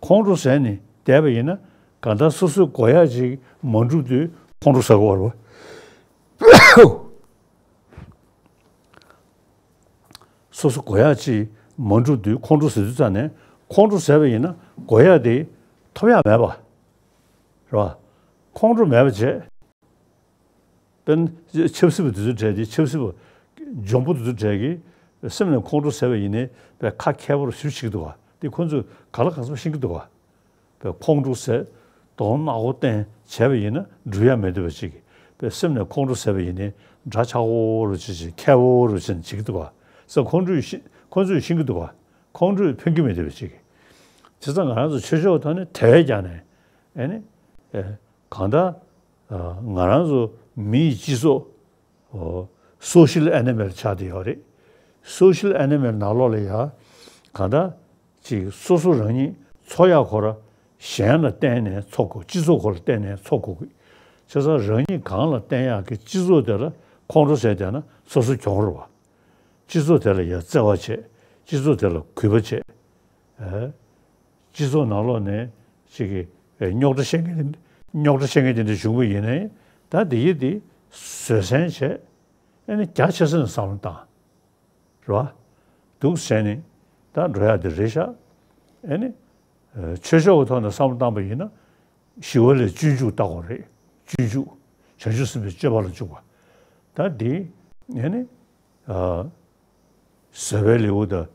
ཁོང་ཁྲོ་ཟ་ནས་བསྡད་པ་ཡིན་ན། གང་ལྟར་སོ་སོའི་དགོས་ཡག་ཅིག་མ་འགྲུབ་དུས་ཁོང་ཁྲོ་ཟ་དགོས་པ་རེད་པ། སོ་སོ་དགོས་ཡག་ཅིག་མ་འགྲུབ་དུས་ཁོང་ཁྲོ་ཟ་དུས་ཙང་ནས། ཁོང་ཁྲོ་ཟ་བ་ཡིན་ན་དགོས་ཡག་དེ་ཐོབ་ཡག་མེད་པ་རེད་པ། ཁོང་ཁྲོ་མེད་པ་བྱས། དཔེར་ན་ཆབ་སྲིད་པ་དེ་ཚོའི་གྲས་དེ། ཆབ་སྲིད་པ་འཇོན་པོ་དེ་ཚོའི་གྲས་ཀྱིས་སེམས་ནས་ཁོང་ཁྲོ་ཟ་བ་ཡིན་ནའི་དཔེ་ཁ་མཁས་པོ་རུ་ཞེ་པོ་བྱེད་ཀྱི་འདུག་ག་དེ་ཁོ་ཚོས་ག་ལ་གང་འཚམ་ཤེས་ཀྱི་འདུག་ག་དཔེ་ཁོང་ཁྲོ་ཟ། གདོང་ནག་པོ་བསྟན་བྱས་པ་ཡིན་ན་འགྲུབ་ཡག་མི་འདུག་པ་ཅིག་དཔེ་སེམས་ནས་ཁོང་ཁྲོ་ཟ་བ་ཡིན་ནའི་འདྲ་ཆགས་པོ་རུ་བྱེད་ཅིག་མཁས་པོ་རུ་བྱེད་ནས་བྱེད་ཀྱི་འདུག་ག་ས། ཁོང་ཁྲོས་ཤི། ཁོ་ཚོས་ཤེས་ཀྱི་འདུག་ག་ཁོང་ཁྲོས་ཕན་གྱི་མི་འདུག་པ་ཅིག་བྱས་ཙང་ང་རང་ཚོ་ཆོས་ཕྱོགས་ཐོག་ནས་དེ་བས་ཀྱང་ནས། ཨེ་ནི། ཨེ། གང་ལྟར། ཨ། ང་རང་ཚོ་མིའི་སྤྱི་ཚོགས། ཨོ། སོ་ཤལ་ཨེ་ནི་མལ་ཆགས་བསྡད་ཡོད་རེད། སོ་ཤལ་ཨེ་ནི་མལ་ནང་ལོགས་ལ་ཡ། གང་ལྟར་ཅིག་སོ་སོ་རང་ཉིད་འཚོ་ཡག་ཁོ་ར་གཞན་ལ་བརྟེན་ནས་འཚོ་དགོས། སྤྱི་ཚོགས་ཁོ་ལ་བརྟེན་ནས་འཚོ་དགོས་ཀྱི། བྱས་ཙང་རང་ཉིད་གང་ལ་བརྟེན་ཡག་གི་སྤྱི་ཚོགས་དེ་ལ་ཁོང་ཁྲོ་ཟས་བསྡད་ན་སོ་སོ་གྱོང་རེད་པ། སྤྱི་ཚོགས་དེ་ལ་ཡ་བརྩེ་བ་བྱས། སྤྱི་ཚོགས་དེ་ལ་གུས་པ་བྱས། ཨེ། སྤྱི་ཚོགས་ནང་ལོགས་ནས་ཅིག་གི། ཨེ། རྙོག་དྲ་བཤད་མཁན་དེ། རྙོག་དྲ་བཤད་མཁན་དེ་འདྲ་བྱུང་བ་ཡིན་ནའི། ད་དེ་ཡི་དེ་བཟོད་བསྲན་བྱས། ཨེ་ནི་རྒྱ་ཆེ་ས་ནས་བསམ་བློ་བཏང་། རེད་པ། འདུག་བྱས་ནས་ད་འགྲོ་ཡག་དེ་རེད་ཤག་ཨེ་ནི། ཨེ། ཆོས་ཕྱོགས་ཀྱི་ཐོག་ནས་བསམ་བློ་བཏང་པ་ཡིན་ན། ཞི་བ་ལྷས་སྤྱོད་འཇུག་བལྟ་དགོས་རེད། སྤྱོད་འཇུག་བྱང་ཆུབ་སེམས་དཔའི་སྤྱོད་པ་ལ་འཇུག་པ། ད་འདི། ཨེ་ནི། ཨ། བཟོད་པའི་ལེའུ་དང་།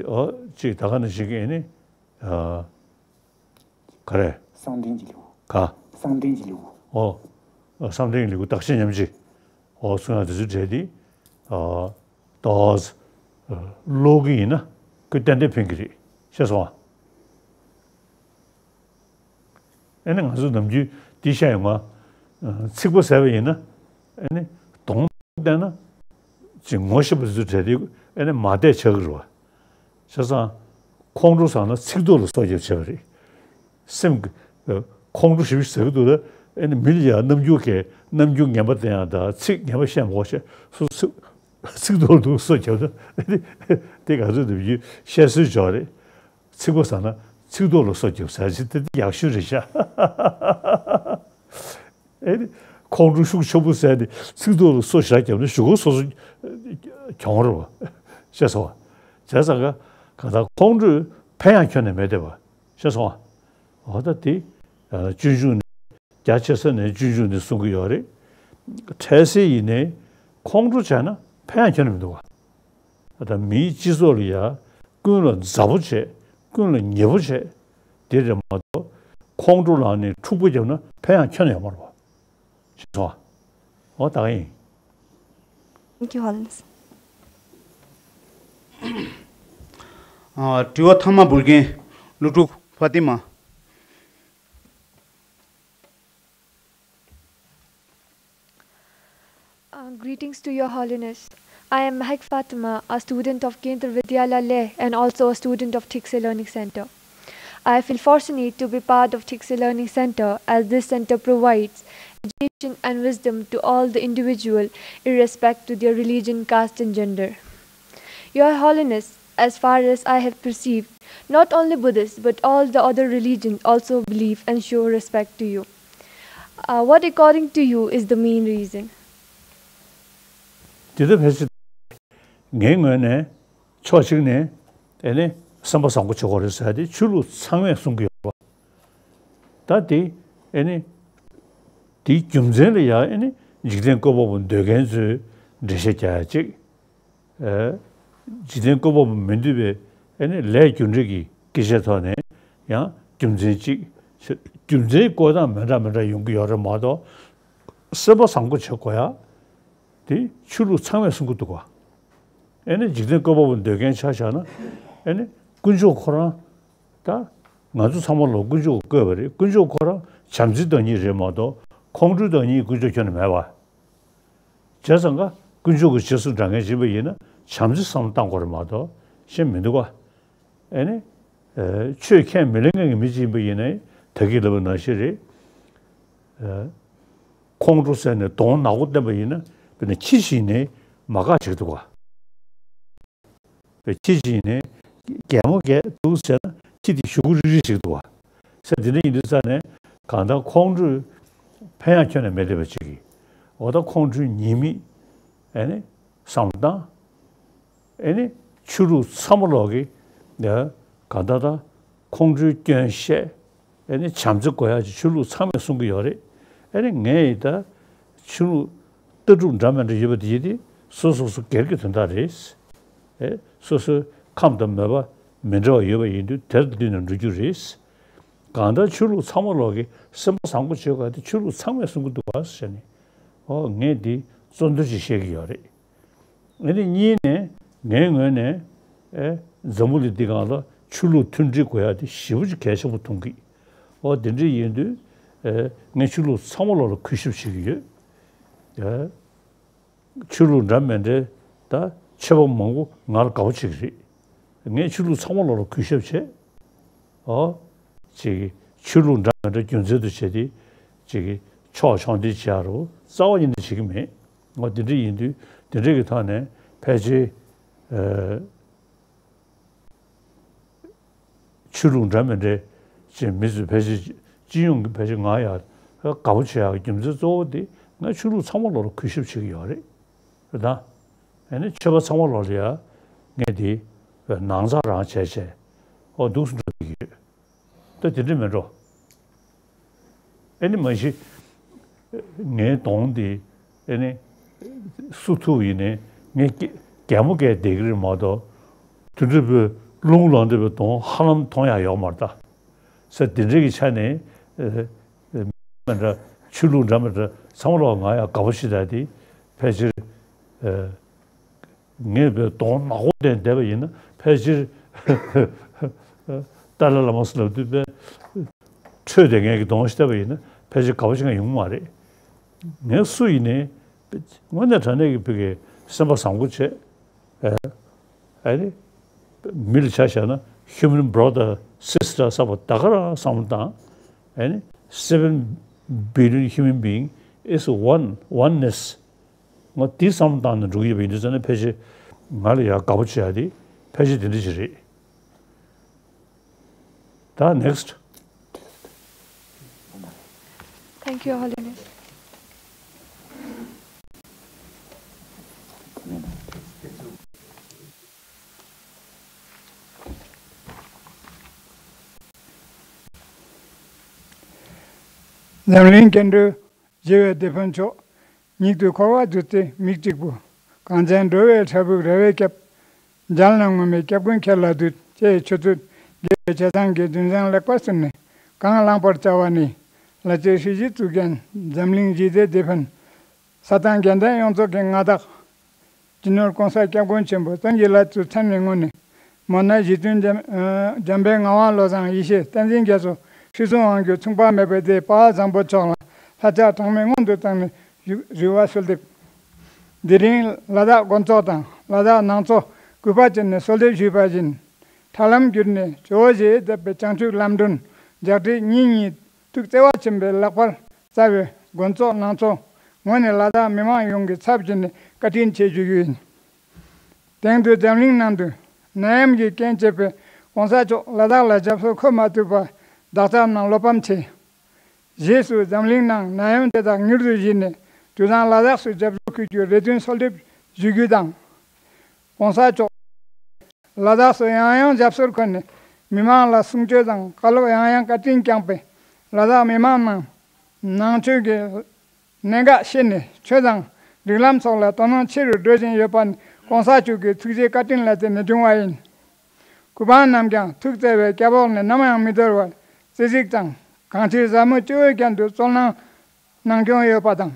ཨོ། ཅིག་ད་ག་ནང་བཞིན་གྱི་ཨེ་ནི། ཨ། ག་རེ། བསམ་གཏན་གྱི་ལེའུ། ག་བསམ་གཏན་གྱི་ལེའུ། ཨོ། བསམ་གཏན་གྱི་ལེའུ། བདག་གཞན་མཉམ་བརྗེ། ཨོ། གསུང་ཡག་དེ་ཚོའི་གྲས་དེ། ཨ། ཏོག་ཙམ་ཀློག་གི་ཡིན་ན་ཁོས་ཏན་ཏན་ཕན་གྱི་རེད། ཤེས་སོང་ཨ། ཨེ་ནི་ང་ཚོ་ནམ་རྒྱུན་འདི་བཤད་ཡོང་ང་། ཚིག་པ་ཟེར་བ་ཡིན་ན། ཨེ་ནི་གདོང་བསྟན་ན་ཅིག་ངོ་ཤེས་པ་དེ་ཚོའི་གྲས་དེ་ཨེ་ནི་མ་བསྡད་ཆགས་ཀྱི་རེད་པ། བྱས་ཙང་ཁོང་ཁྲོ་ཟ་ན་ཚིག་ཐོག་ལ་སྲོག་སྐྱོབ་བྱས་པ་རེད། སེམས་ཀྱི། ཨ། ཁོང་ཁྲོ་ཞེ་པོ་ཟ་གི་འདུག་ད། ཨེ་ནི་མི་ལ་ཡ་རྣམ་འགྱུར་གྱི། རྣམ་འགྱུར་ངན་པ་བསྟན་ཡག་དང་། ཚིག་ངན་པ་བཤད་མ་དགོས་བྱས། སོ་སོ་ཚིག་ཐོག་ལ་སྲོག་སྐྱོབ་ད། དེ་ག་ཚོད་འདུག་རྒྱུ་བཤད་སྲོལ་ཅིག་ཡོད་རེད། ཚིག་པ་ཟ་ན་ཚིག་ཐོག་ལ་སྲོག་སྐྱོབ་ཟེར་ཅིག་དེ་ཡག་ཤོས་རེད་ཤག་ཨེ་ནི་ཁོང་ཁྲོ་ཤུགས་ཆེན་པོ་ཟ་ནས་ཚིག་ཐོག་ལ་སྲོག་ཞེ་དྲག་བརྒྱབ་ན་གཞུག་གུ་སོ་སོ་གྱོང་རེད་པ། ཤེས་སོང་ཨ། བྱས་ཙང་ག་གང་ལྟར་ཁོང་ཁྲོས་ཕན་ཡག་ཁྱོན་ནས་མེད་བསྡད་པ། ཤེས་སོང་ཨ། འོ་ད་དེ། ཨ། སྤྱོད་འཇུག་ནས། རྒྱ་ཆེ་ས་ནས་སྤྱོད་འཇུག་ནས་གསུང་གི་ཡོད་རེད། འཕྲལ་སེལ་ཡིན་ནའི་ཁོང་ཁྲོ་བྱས་ན་ཕན་ཡག་ཁྱོན་ནས་མི་འདུག་པ། ད་མིའི་སྤྱི་ཚོགས་ལ་ཡ་ཀུན་ལ་མཛའ་པོ་བྱས། ཀུན་ལ་ཉེ་པོ་བྱས། དེ་རེད་མ་གཏོགས་ཁོང་ཁྲོ་ལངས་ནས་འཁྲུག་པོ་བརྒྱབ་ན་ཕན་ཡང་ཁྱོན་ནས་ཡོད་མ་རེད་པ། ཤེས་སོང་ཨ། འོ་ད་ག་ཡིན། Thank you, Holiness. ཨ། དྲི་བ་མཐའ་མ་འབུལ་མཁན་སློབ་ཕྲུག་ཕ་ཏི་མ། Uh, greetings to Your Holiness. I am Mahek Fatima, a student of Kendra Vidyalaya Leh and also a student of Thikse Learning Center. I feel fortunate to be part of Thikse Learning Center, as this center provides education and wisdom to all the individual, irrespect to their religion, caste and gender. Your Holiness, as far as I have perceived, not only Buddhists but all the other religions also believe and show respect to you. Uh, what according to you is the main reason? དེ་ལྟར་ཕལ་ཆེར་ངའི་ངོས་ནས་ཕྱོགས་གཅིག་ནས་ཨེ་ནི་སེམས་པ་བཟང་པོ་བྱེད་དགོས་རེད་ཟེར་ཏེ་ཆོས་ལུགས་ཚང་མས་གསུང་གི་ཡོད་པ། ད་དེ་ཨེ་ནི་དེའི་རྒྱུ་མཚན་ལ་ཡང་ཨེ་ནི་འཇིག་རྟེན་བཀོད་པ་པོ་འདོད་མཁན་ཚོས་འགྲེལ་བཤད་རྒྱག་ཡ་གཅིག་ཨེ། འཇིག་རྟེན་བཀོད་པ་པོ་མི་འདོད་པའི་ཨེ་ནི་ལས་རྒྱུ་འབྲས་ཀྱི་སྐད་ཆའི་ཐོག་ནས་ཡང་རྒྱུ་མཚན་གཅིག་རྒྱུ་མཚན་བཀོད་སྟངས་མི་འདྲ་མི་འདྲ་ཡོང་གི་ཡོད་རེད་མ་གཏོགས། སེམས་པ་བཟང་པོ་བྱེད་དགོས་ཡ་དེ་ཆོས་ལུགས་ཚང་མས་གསུང་གི་འདུག་ག་ཨེ་ནི་འཇིག་རྟེན་བཀོད་པ་པོ་འདོད་མཁན་ཆ་བཞག་ན་ཨེ་ནི་དཀོན་མཆོག་ཁོ་རང་ད་ང་ཚོ་ཚང་མ་ལ་དཀོན་མཆོག་བཀོད་པ་རེད། དཀོན་མཆོག་ཁོ་རང་བྱམས་བརྩེའི་བདག་ཉིད་རེད་མ་གཏོགས་ཁོང་ཁྲོའི་བདག་ཉིད་དཀོན་མཆོག་ཁྱོན་ནས་མེད་པ། བྱས་ཙང་ཀ་དཀོན་མཆོག་གི་རྗེས་སུ་འབྲང་མཁན་ཅིག་ཡིན་པ་ཡིན་ན་བྱམས་བརྩེ་བསམ་བློ་བཏང་དགོས་རེད་མ་གཏོགས་གཞན་མི་འདུག་ག་ཨེ་ནི། ཨེ། ཆོས་ཁས་མི་ལེན་མཁན་གྱི་མི་ཅིག་ཡིན་པ་ཡིན་ན་ད་གིན་ལབ་པ་ནང་བཞིན་རེད། ཨེ། ཁོང་ཁྲོ་ཟ་ནས་གདོང་ནག་པོ་བསྟན་པ་ཡིན་ན་དཔེར་ན་ཁྱི་ཞིག་ནས་མ་དགའ་བྱེད་ཀྱི་འདུག་ག་ཁྱི་ཞིག་ནས་གད་མོ་བགད་འདུག་ཟེར་ན་ཁྱི་དེ་གཞུག་གུ་རིལ་རིལ་བྱེད་ཀྱི་འདུག་ག་ཟེར་དེ་འདྲ་ཡིན་དུས་ཙང་ནས་གང་ལྟར་ཁོང་ཁྲོས་ཕན་ཡང་ཁྱོན་ནས་མེད་བསྡད་པ་ཅིག་གིས་འོ་ད་ཁོང་ཁྲོའི་ཉེས་དམིགས་ཨེ་ནི་བསམ་བློ་བཏང་། ཨེ་ནི་ཆོས་ལུགས་ཚང་མ་ལོག་གི་ཡ་གང་ལྟར་ད་ཁོང་ཁྲོའི་སྐྱོན་བཤད། ཨེ་ནི་བྱམས་བརྩེ་དགོས་ཡ་ཅིག་ཆོས་ལུགས་ཚང་མས་གསུང་གི་ཡོད་རེད། ཨེ་ནི་ངས་ཡི་ད་ཆོས་ལུགས་ལྟ་གྲུབ་འདྲ་མི་འདྲ་ཡོད་པ་དེ་ཡིན་ཏེ་སོ་སོ་སོ་སྒེར་གྱི་དོན་དག་རེད། ཨེ་སོ་སོའི་ཁམས་དང་མོས་པ་མི་འདྲ་བ་ཡོད་པ་ཡིན་དུས་དེར་བསྟུན་ནས་འགྲོ་རྒྱུ་རེད། གང་ལྟར་ཆོས་ལུགས་ཚང་མ་ལོག་གི་སེམས་པ་བཟང་པོ་བྱེད་དགོས་དེ་ཆོས་ལུགས་ཚང་མས་གསུང་གི་འདུག་ག་ཟེར་ནས་ཨོ་ངས་འདི་གཙོ་འདོན་ཅིག་བཤད་ཀྱི་ཡོད་རེད། ཨ་ནི་གཉིས་ནས་ངའི་ངོས་ནས་ཨེ་འཛམ་བུ་གླིང་འདི་སྒང་ལ་ཆོས་ལུགས་མཐུན་སྒྲིལ་དགོས་ཡ་དེ་ཞེ་པོ་ཅིག་གལ་ཆེན་པོ་མཐོང་གི། ཨོ་དེ་འདྲ་ཡིན་དུས་ཨེ་ངས་ཆོས་ལུགས་ཚང་མ་ལོག་ལ་གུས་ཞབས་བྱེད་ཀྱི་ཡོད། ཨེ་ཆོས་ལུགས་འདྲ་མི་འདྲའི་ད་ཆོས་པ་མང་པོ་ང་ལ་དགའ་པོ་བྱེད་ཀྱི་རེད། ངས་ཆོས་ལུགས་ཚང་མ་ལོག་ལ་གུས་ཞབས་བྱེད། ཨོ། ཅིག་ཆོས་ལུགས་འདྲ་མི་འདྲ་རྒྱུ་མཚན་དུ་བྱས་ཏེ་ཅིག་ཕྱོགས་ཕྱོགས་འདི་བྱེད་ཡ་རུ་རྩ་བ་ཉིད་ནས་བྱེད་ཀྱི་མེད། ཨོ་དེ་འདྲ་ཡིན་དུས་དེ་འདྲ་གི་ཐོག་ནས་ཕལ་ཆེར་ཨ་ཆོས་ལུགས་འདྲ་མི་འདྲའི་ཅིག་མི་ཚོས་ཕལ་ཆེར་སྤྱི་ཡོངས་ཀྱི་ཕལ་ཆེར་ང་ཡ་དགའ་པོ་བྱེད་ཡ་རྒྱུ་མཚན་གཙོ་བོ་དེ་ང་ཆོས་ལུགས་ཚང་མ་ལོག་ལ་གུས་ཞབས་བྱེད་ཀྱི་ཡོད་རེད། རེད་ད། ཨ་ནི་ཆོས་པ་ཚང་མ་ལོག་ལ་ཡ་ངས་དེ་ནང་ཚགས་རང་བྱས་བྱས་ཨོ་འདུག་སེ་འགྲོ་བསྡད་ཀྱི་ཡོད། ད་དེ་འདྲ་མིན་འགྲོ། ཨ་ནི་མ་གཞི་ངའི་གདོང་དེ་ཨ་ནི་སུ་ཐུབ་ཡིན་ནའི་ངས་གད་མོ་བགད་བསྡད་ཀྱི་རེད་མ་གཏོགས་དེ་འདྲ་བའི་རླུང་ལངས་བསྡད་པའི་གདོང་ཧ་ལམ་མཐོང་ཡ་ཡོད་མ་རེད་ད། ས་དེ་འདྲ་གི་ཆ་ནས་ཨ་ཨ་མི་འདྲ་ཆོས་ལུགས་འདྲ་མི་འདྲ་ཚང་མ་ལོག་ང་ཡ་དགའ་པོ་ཞིག་ད་དེ་ཕལ་ཆེར་ཨ། ངས་བོད་གདོང་ནག་པོ་བསྟན་བསྡད་པ་ཡིན་ན་ཕལ་ཆེར་ཏཱ་ལའི་བླ་མ་སུ་ལབ་དུས་པས་ཁྲོས་ཏེ་ངས་ཀྱི་གདོང་ཞིག་བལྟས་པ་ཡིན་ན་ཕལ་ཆེར་དགའ་པོ་ཞིག་ཡོང་མ་རེད། ངས་སུ་ཡིན་ནའི་དངོས་གནས་དྲང་གནས་ཀྱི་བོད་ཀྱི་སེམས་པ་བཟང་པོ་བྱས། ཨ་ནི་མི་ལ་ཆ་བཞག་ན་human brother sister ཟེར་བ་ད་ག་རང་བསམ་བློ་བཏང་། ཨ་ནི་seven billion human being is one oneness ང་དེ་བསམ་བློ་བཏང་ནས་འགྲོ་གི་ཡོད་པ་ཡིན་དུས་ཙང་ནས་ཕལ་ཆེར་ང་ལ་ཡང་དགའ་པོ་བྱེད་ཡ་དེ་ཕལ་ཆེར་དེ་འདྲ་ཞིག་རེད། ད་next. Thank you, Holiness. འཛམ་གླིང་སྐྱེ་འགྲོའི་བརྗེ་བའི་དེད་དཔོན་མཆོག་ཉིད་དུ་འཁོར་བ་བསྡུས་ཏེ་མིག་གཅིག་པུ། གངས་ཅན་འགྲོ་བའི་འཁྲབ་སྦུག་རལ་བས་ཁྱབ། འཇམ་ལ་ངོམས་པའི་སྐྱབས་མགོན་ཁྱེད་ལ་འདུད། ཅེས་ཆུ་ཚོད་ དགེ་བའི་བྱས་བཟང་གི་འདུན་བཟང་ལེགས་པར་བསྲུངས་ནས་གང་བླང་པར་བྱ་བ་ནི། ལ་ཆེ་ཧྲི་ཞི་བཙུགས་ཀྱང་འཛམ་གླིང་ཞི་བདེ་དེ་ཕན། ས་དང་རྒྱལ་བསྟན་ཡོངས་རྫོགས་ཀྱི་མངའ་བདག་སྤྱི་ནོར་༸གོང་ས་༸སྐྱབས་མགོན་ཆེན་པོ་བསྟན་གྱི་ལྷ་ཚོའི་མཚན་ནས་ངོ་ནས། མོ་ན་གཞི་མཐུན་འཇམ་ཨ་འཇམ་དཔལ་ངག་དབང་བློ་བཟང་ཡེ་ཤེས་བསྟན་འཛིན་རྒྱ་མཚོ་ཁྲི་སྲོང་དབང་སྒྱུར་མཚུངས་པ་མེད་པའི་སྡེ་དཔའ་བཟང་པོ་མཆོག་ལ་ལྷ་ལྕགས་གྲངས་མེད་སྔོན་དུ་བཏང་ནས་བཞུགས་རི་བ་གསོལ་འདེབས། དེ་རིང་ལ་དྭགས་དགོན་ཚོགས་དང་ལ་དྭགས་ནང་ཚོགས་གུས་པ་བསྐྱེད་ནས་གསོལ་འདེབས་ཞུས་པ་བཞིན། དྲ་ལམ་བརྒྱུད་ནས་ཇོ་བོ་རྗེས་བཏབ་པའི་བྱང་ཆུབ་ལམ་སྒྲོན་ལྗགས་བྲིས་ཉིན་གཉིས་ཐུགས་བརྩེ་བ་ཆེན་པོས་ལེགས་པར་བསྩལ་བའི་དགོན་ཚོགས་ནང་ཚོགས་ངོས་ནས་ལ་དྭགས་མི་མང་ཡོངས་ཀྱི་ཚབ་བྱས་ནས་བཀའ་དྲིན་ཆེ་ཞུ་རྒྱུ་ཡིན། དེང་དུས་འཛམ་གླིང་ནང་དུ་ནད་ཡམས་ཀྱི་རྐྱེན་བྱས་པའི་༸གོང་ས་མཆོག་ལ་དྭགས་ལ་ཞབས་སོར་འཁོད་མ་ཐུབ་པར་བདག་ཅག་རྣམས་བློ་ཕམ་ཆེ། རྗེས་སུ་འཛམ་གླིང་ནང་ནད་ཡམས་དེ་དག་མྱུར་དུ་ཞི་ནས་དུས་བཟང་ལ་དྭགས་སུ་ཞབས་སོར་འཁོད་རྒྱུའི་རེ་འདུན་གསོལ་འདེབས་ཞུ་རྒྱུ་དང་། ༸གོང་ས་མཆོག་ལ་དྭགས་སུ་ཡང་ཡང་ཞབས་སོར་འཁོད་ནས་མི་མང་ལ་གསུང་ཆོས་དང་བཀའ་སློབ་ཡང་ཡང་བཀའ་དྲིན་བསྐྱངས་པས་ལ་དྭགས་མི་མང་རྣམས་ནང་ཆོས་ཀྱི་གནད་འགག་ཤེས་ནས་ཆོས་དང་སྒྲིག་ལམ་སོགས་ལ་དོ་སྣང་ཆེ་རུ་འགྲོ་བཞིན་ཡོད་པ་ནི་༸གོང་ས་མཆོག་གི་ཐུགས་རྗེ་བཀའ་དྲིན་ལ་བརྟེན་ནས་བྱུང་བ་ཡིན། གུས་པ་རྣམས་ཀྱང་ཐུགས་བརྩེ་བའི་སྐྱབས་འོག་ནས་ནམ་ཡང་མི་འདོར་བར་བརྩེ་གཟིགས་དང་གང་ཅིར་ཟབ་མོ་སྤྱི་བོའི་རྒྱན་དུ་སྩོལ་གནང་གནང་སྐྱོང་ཡོད་པ་དང་།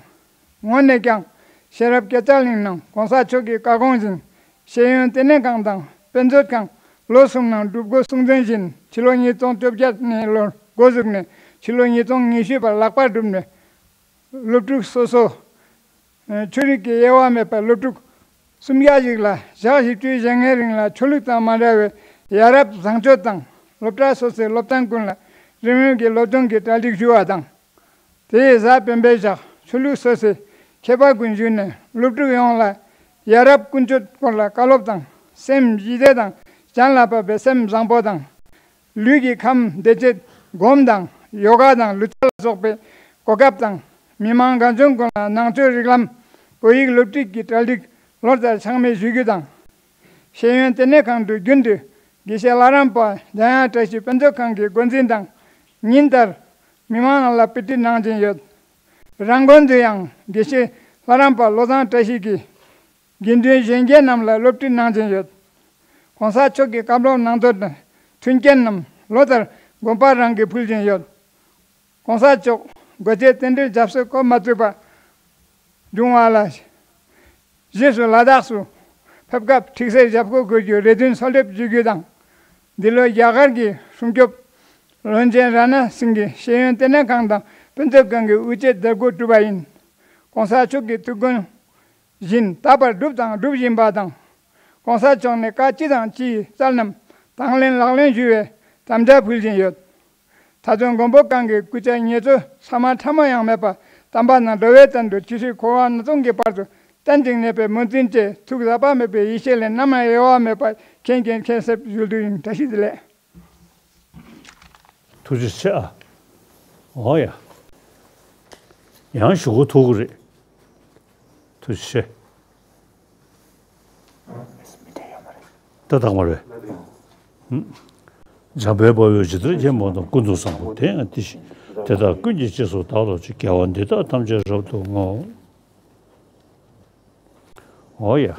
ངོས་ནས་ཀྱང་ཤེས་རབ་སྐྱེད་ཚལ་གླིང་ནང་༸གོང་ས་མཆོག་གི་བཀའ་དགོངས་བཞིན་ཤེས་ཡོན་ལྟེ་གནས་ཁང་དང་དཔེ་མཛོད་ཁང་ལོ་གསུམ་ནང་སྒྲུབ་དགོས་གསུང་འདོན་བཞིན་ཕྱི་ལོ་ཉིས་སྟོང་བཅོ་བརྒྱད་ནས་ལོར་འགོ་བཙུགས་ནས་ཕྱི་ལོ་ཉིས་སྟོང་ཉི་ཤུ་བར་ལེགས་པར་བསྒྲུབས་ནས། སློབ་ཕྲུག་སོ་སོ། ཆོས་རིག་གི་དབྱེ་བ་མེད་པར་སློབ་ཕྲུག་སུམ་བརྒྱ་ཞིག་ལ་ཞག་བཞི་བཅུའི་བཞེངས་མཁན་རིང་ལ་ཆོས་ལུགས་དང་མ་འདྲ་བའི་ཡ་རབས་བཟང་སྤྱོད་དང་སློབ་གྲྭ་སོ་སོའི་སློབ་ཐོན་ཀུན་ལ་རིམ་བྱོན་གྱི་སློབ་སྦྱོང་གི་གྲ་སྒྲིག་ཞུ་བ་དང་། དེའི་གཟའ་སྤེན་པའི་ཞག་ཆོས་ལུགས་སོ་སོའི་མཁས་པ་ཀུན་ཞུས་ནས་སློབ་ཕྲུག་ཡོངས་ལ་ཡ་རབས་ཀུན་སྤྱོད་སྐོར་ལ་བཀའ་སློབ་དང་སེམས་ཞི་བདེ་དང་གཞན་ལ་བབ་པའི་སེམས་བཟང་པོ་དང་། ལུས་ཀྱི་ཁམས་བདེ་སྐྱིད་སྒོམ་དང་ཡོ་ག་དང་ལུས་རྩལ་ལ་སོགས་པའི་གོ་སྐབས་དང་མི་མང་གང་བྱུང་ཀུན་ལ་ནང་ཆོས་རིགས་ལམ་བོད་ཡིག་སློབ་ཁྲིད་ཀྱི་གྲ་སྒྲིག་ལོ་ལྟར་ཚང་མས་ཞུ་རྒྱུ་དང་། ཤེས་ཡོན་ལྟེ་གནས་ཁང་དུ་རྒྱུན་དུ་དགེ་བཤེས་ལྷ་རམས་པ་འཇམ་དབྱངས་བཀྲ་ཤིས་དཔེ་མཛོད་ཁང་གི་འགོ་འཛིན་དང་ཉིན་ལྟར་མི་མང་རྣམས་ལ་དཔེ་ཁྲིད་གནང་བཞིན་ཡོད། རང་དགོན་དུ་ཡང་དགེ་བཤེས་ལྷ་རམས་པ་བློ་བཟང་བཀྲ་ཤིས་ཀྱིས། དགེ་འདུན་གཞོན་སྐྱེས་རྣམས་ལ་སློབ་ཁྲིད་གནང་བཞིན་ཡོད། ༸གོང་ས་མཆོག་གི་བཀའ་སློབ་གནང་དོན་དང་མཐུན་རྐྱེན་རྣམས་ལོ་ལྟར་དགོན་པ་རང་གིས་ཕུལ་བཞིན་ཡོད། ༸གོང་ས་མཆོག་སྒོ་འབྱེད་རྟེན་འབྲེལ་ཞབས་སོར་འཁོད་མ་ཐུབ་པ་བྱུང་བ་ལ། རྗེས་སུ་ལ་དྭགས་སུ་ཕེབས་སྐབས་ཁྲིག་སེ་ཞབས་སྐོར་དགོས་རྒྱུའི་རེ་འདུན་གསོལ་འདེབས་ཞུ་རྒྱུ་དང་། འདི་ལོ་རྒྱ་གར་གྱི་སྲུང་སྐྱོབ་བློན་ཆེན་ར་ན་སིང་གིས་ཤེས་ཡོན་ལྟེ་གནས་ཁང་དང་དཔེ་མཛོད་ཁང་གི་དབུ་འབྱེད་མཛད་སྒོ་གྲུབ་པ་ཡིན། ༸གོང་ས་མཆོག་གི་ཐུགས་དགོངས་བཞིན་ད་བར་བསྒྲུབས་དང་སྒྲུབ་བཞིན་པ་དང་། ༸གོང་ས་མཆོག་ནས་བཀའ་ཅི་དང་ཅིའི་རྩལ་རྣམས་དང་ལེན་ལག་ལེན་ཞུ་བའི་དམ་བཅའ་ཕུལ་བཞིན་ཡོད། ད་དུང་མགོན་པོ་གང་གི་སྐུ་ཕྱྭའི་ཉེར་འཚོ་ས་མ་ཕྲ་མོ་ཡང་མེད་པར་དམ་པ་རྣམས་འགྲོ་བའི་དོན་དུ་ཇི་སྲིད་འཁོར་བ་སྣ་ཚོགས་ཀྱི་བར་དུ་གཏན་ཅིང་གནས་པའི་སྨོན་འདུན་བཅས་ཐུགས་ཟག་པ་མེད་པའི་ཡེ་ཤེས་ལས་ནམ་ཡང་གཡོ་བ་མེད་པར་མཁྱེན་མཁྱེན་མཁྱེན་གསལ་ཞུ་རྒྱུ་ཡིན། བཀྲ་ཤིས་བདེ་ལེགས། ཐུགས་རྗེ་ཆེ་ཨ། འོ་ཡ། ཡང་ཞུ་གོ་ཐུག་གི་རེད། ཐུགས་རྗེ་ཆེ། ད་དག་མ་རེད། འཇམ་དཔལ་དཔའ་བོས་ཇི་ལྟར་མཁྱེན་པ་དང་། ཀུན་ཏུ་བཟང་པོ་དེ་ཡང་དེ་བཞིན་དེ་དག་ཀུན་གྱི་རྗེས་སུ་བདག་སློབ་ཅིང་། དགེ་བ་འདི་དག་ཐམས་ཅད་རབ་ཏུ་བསྔོ། འོ་ཡ།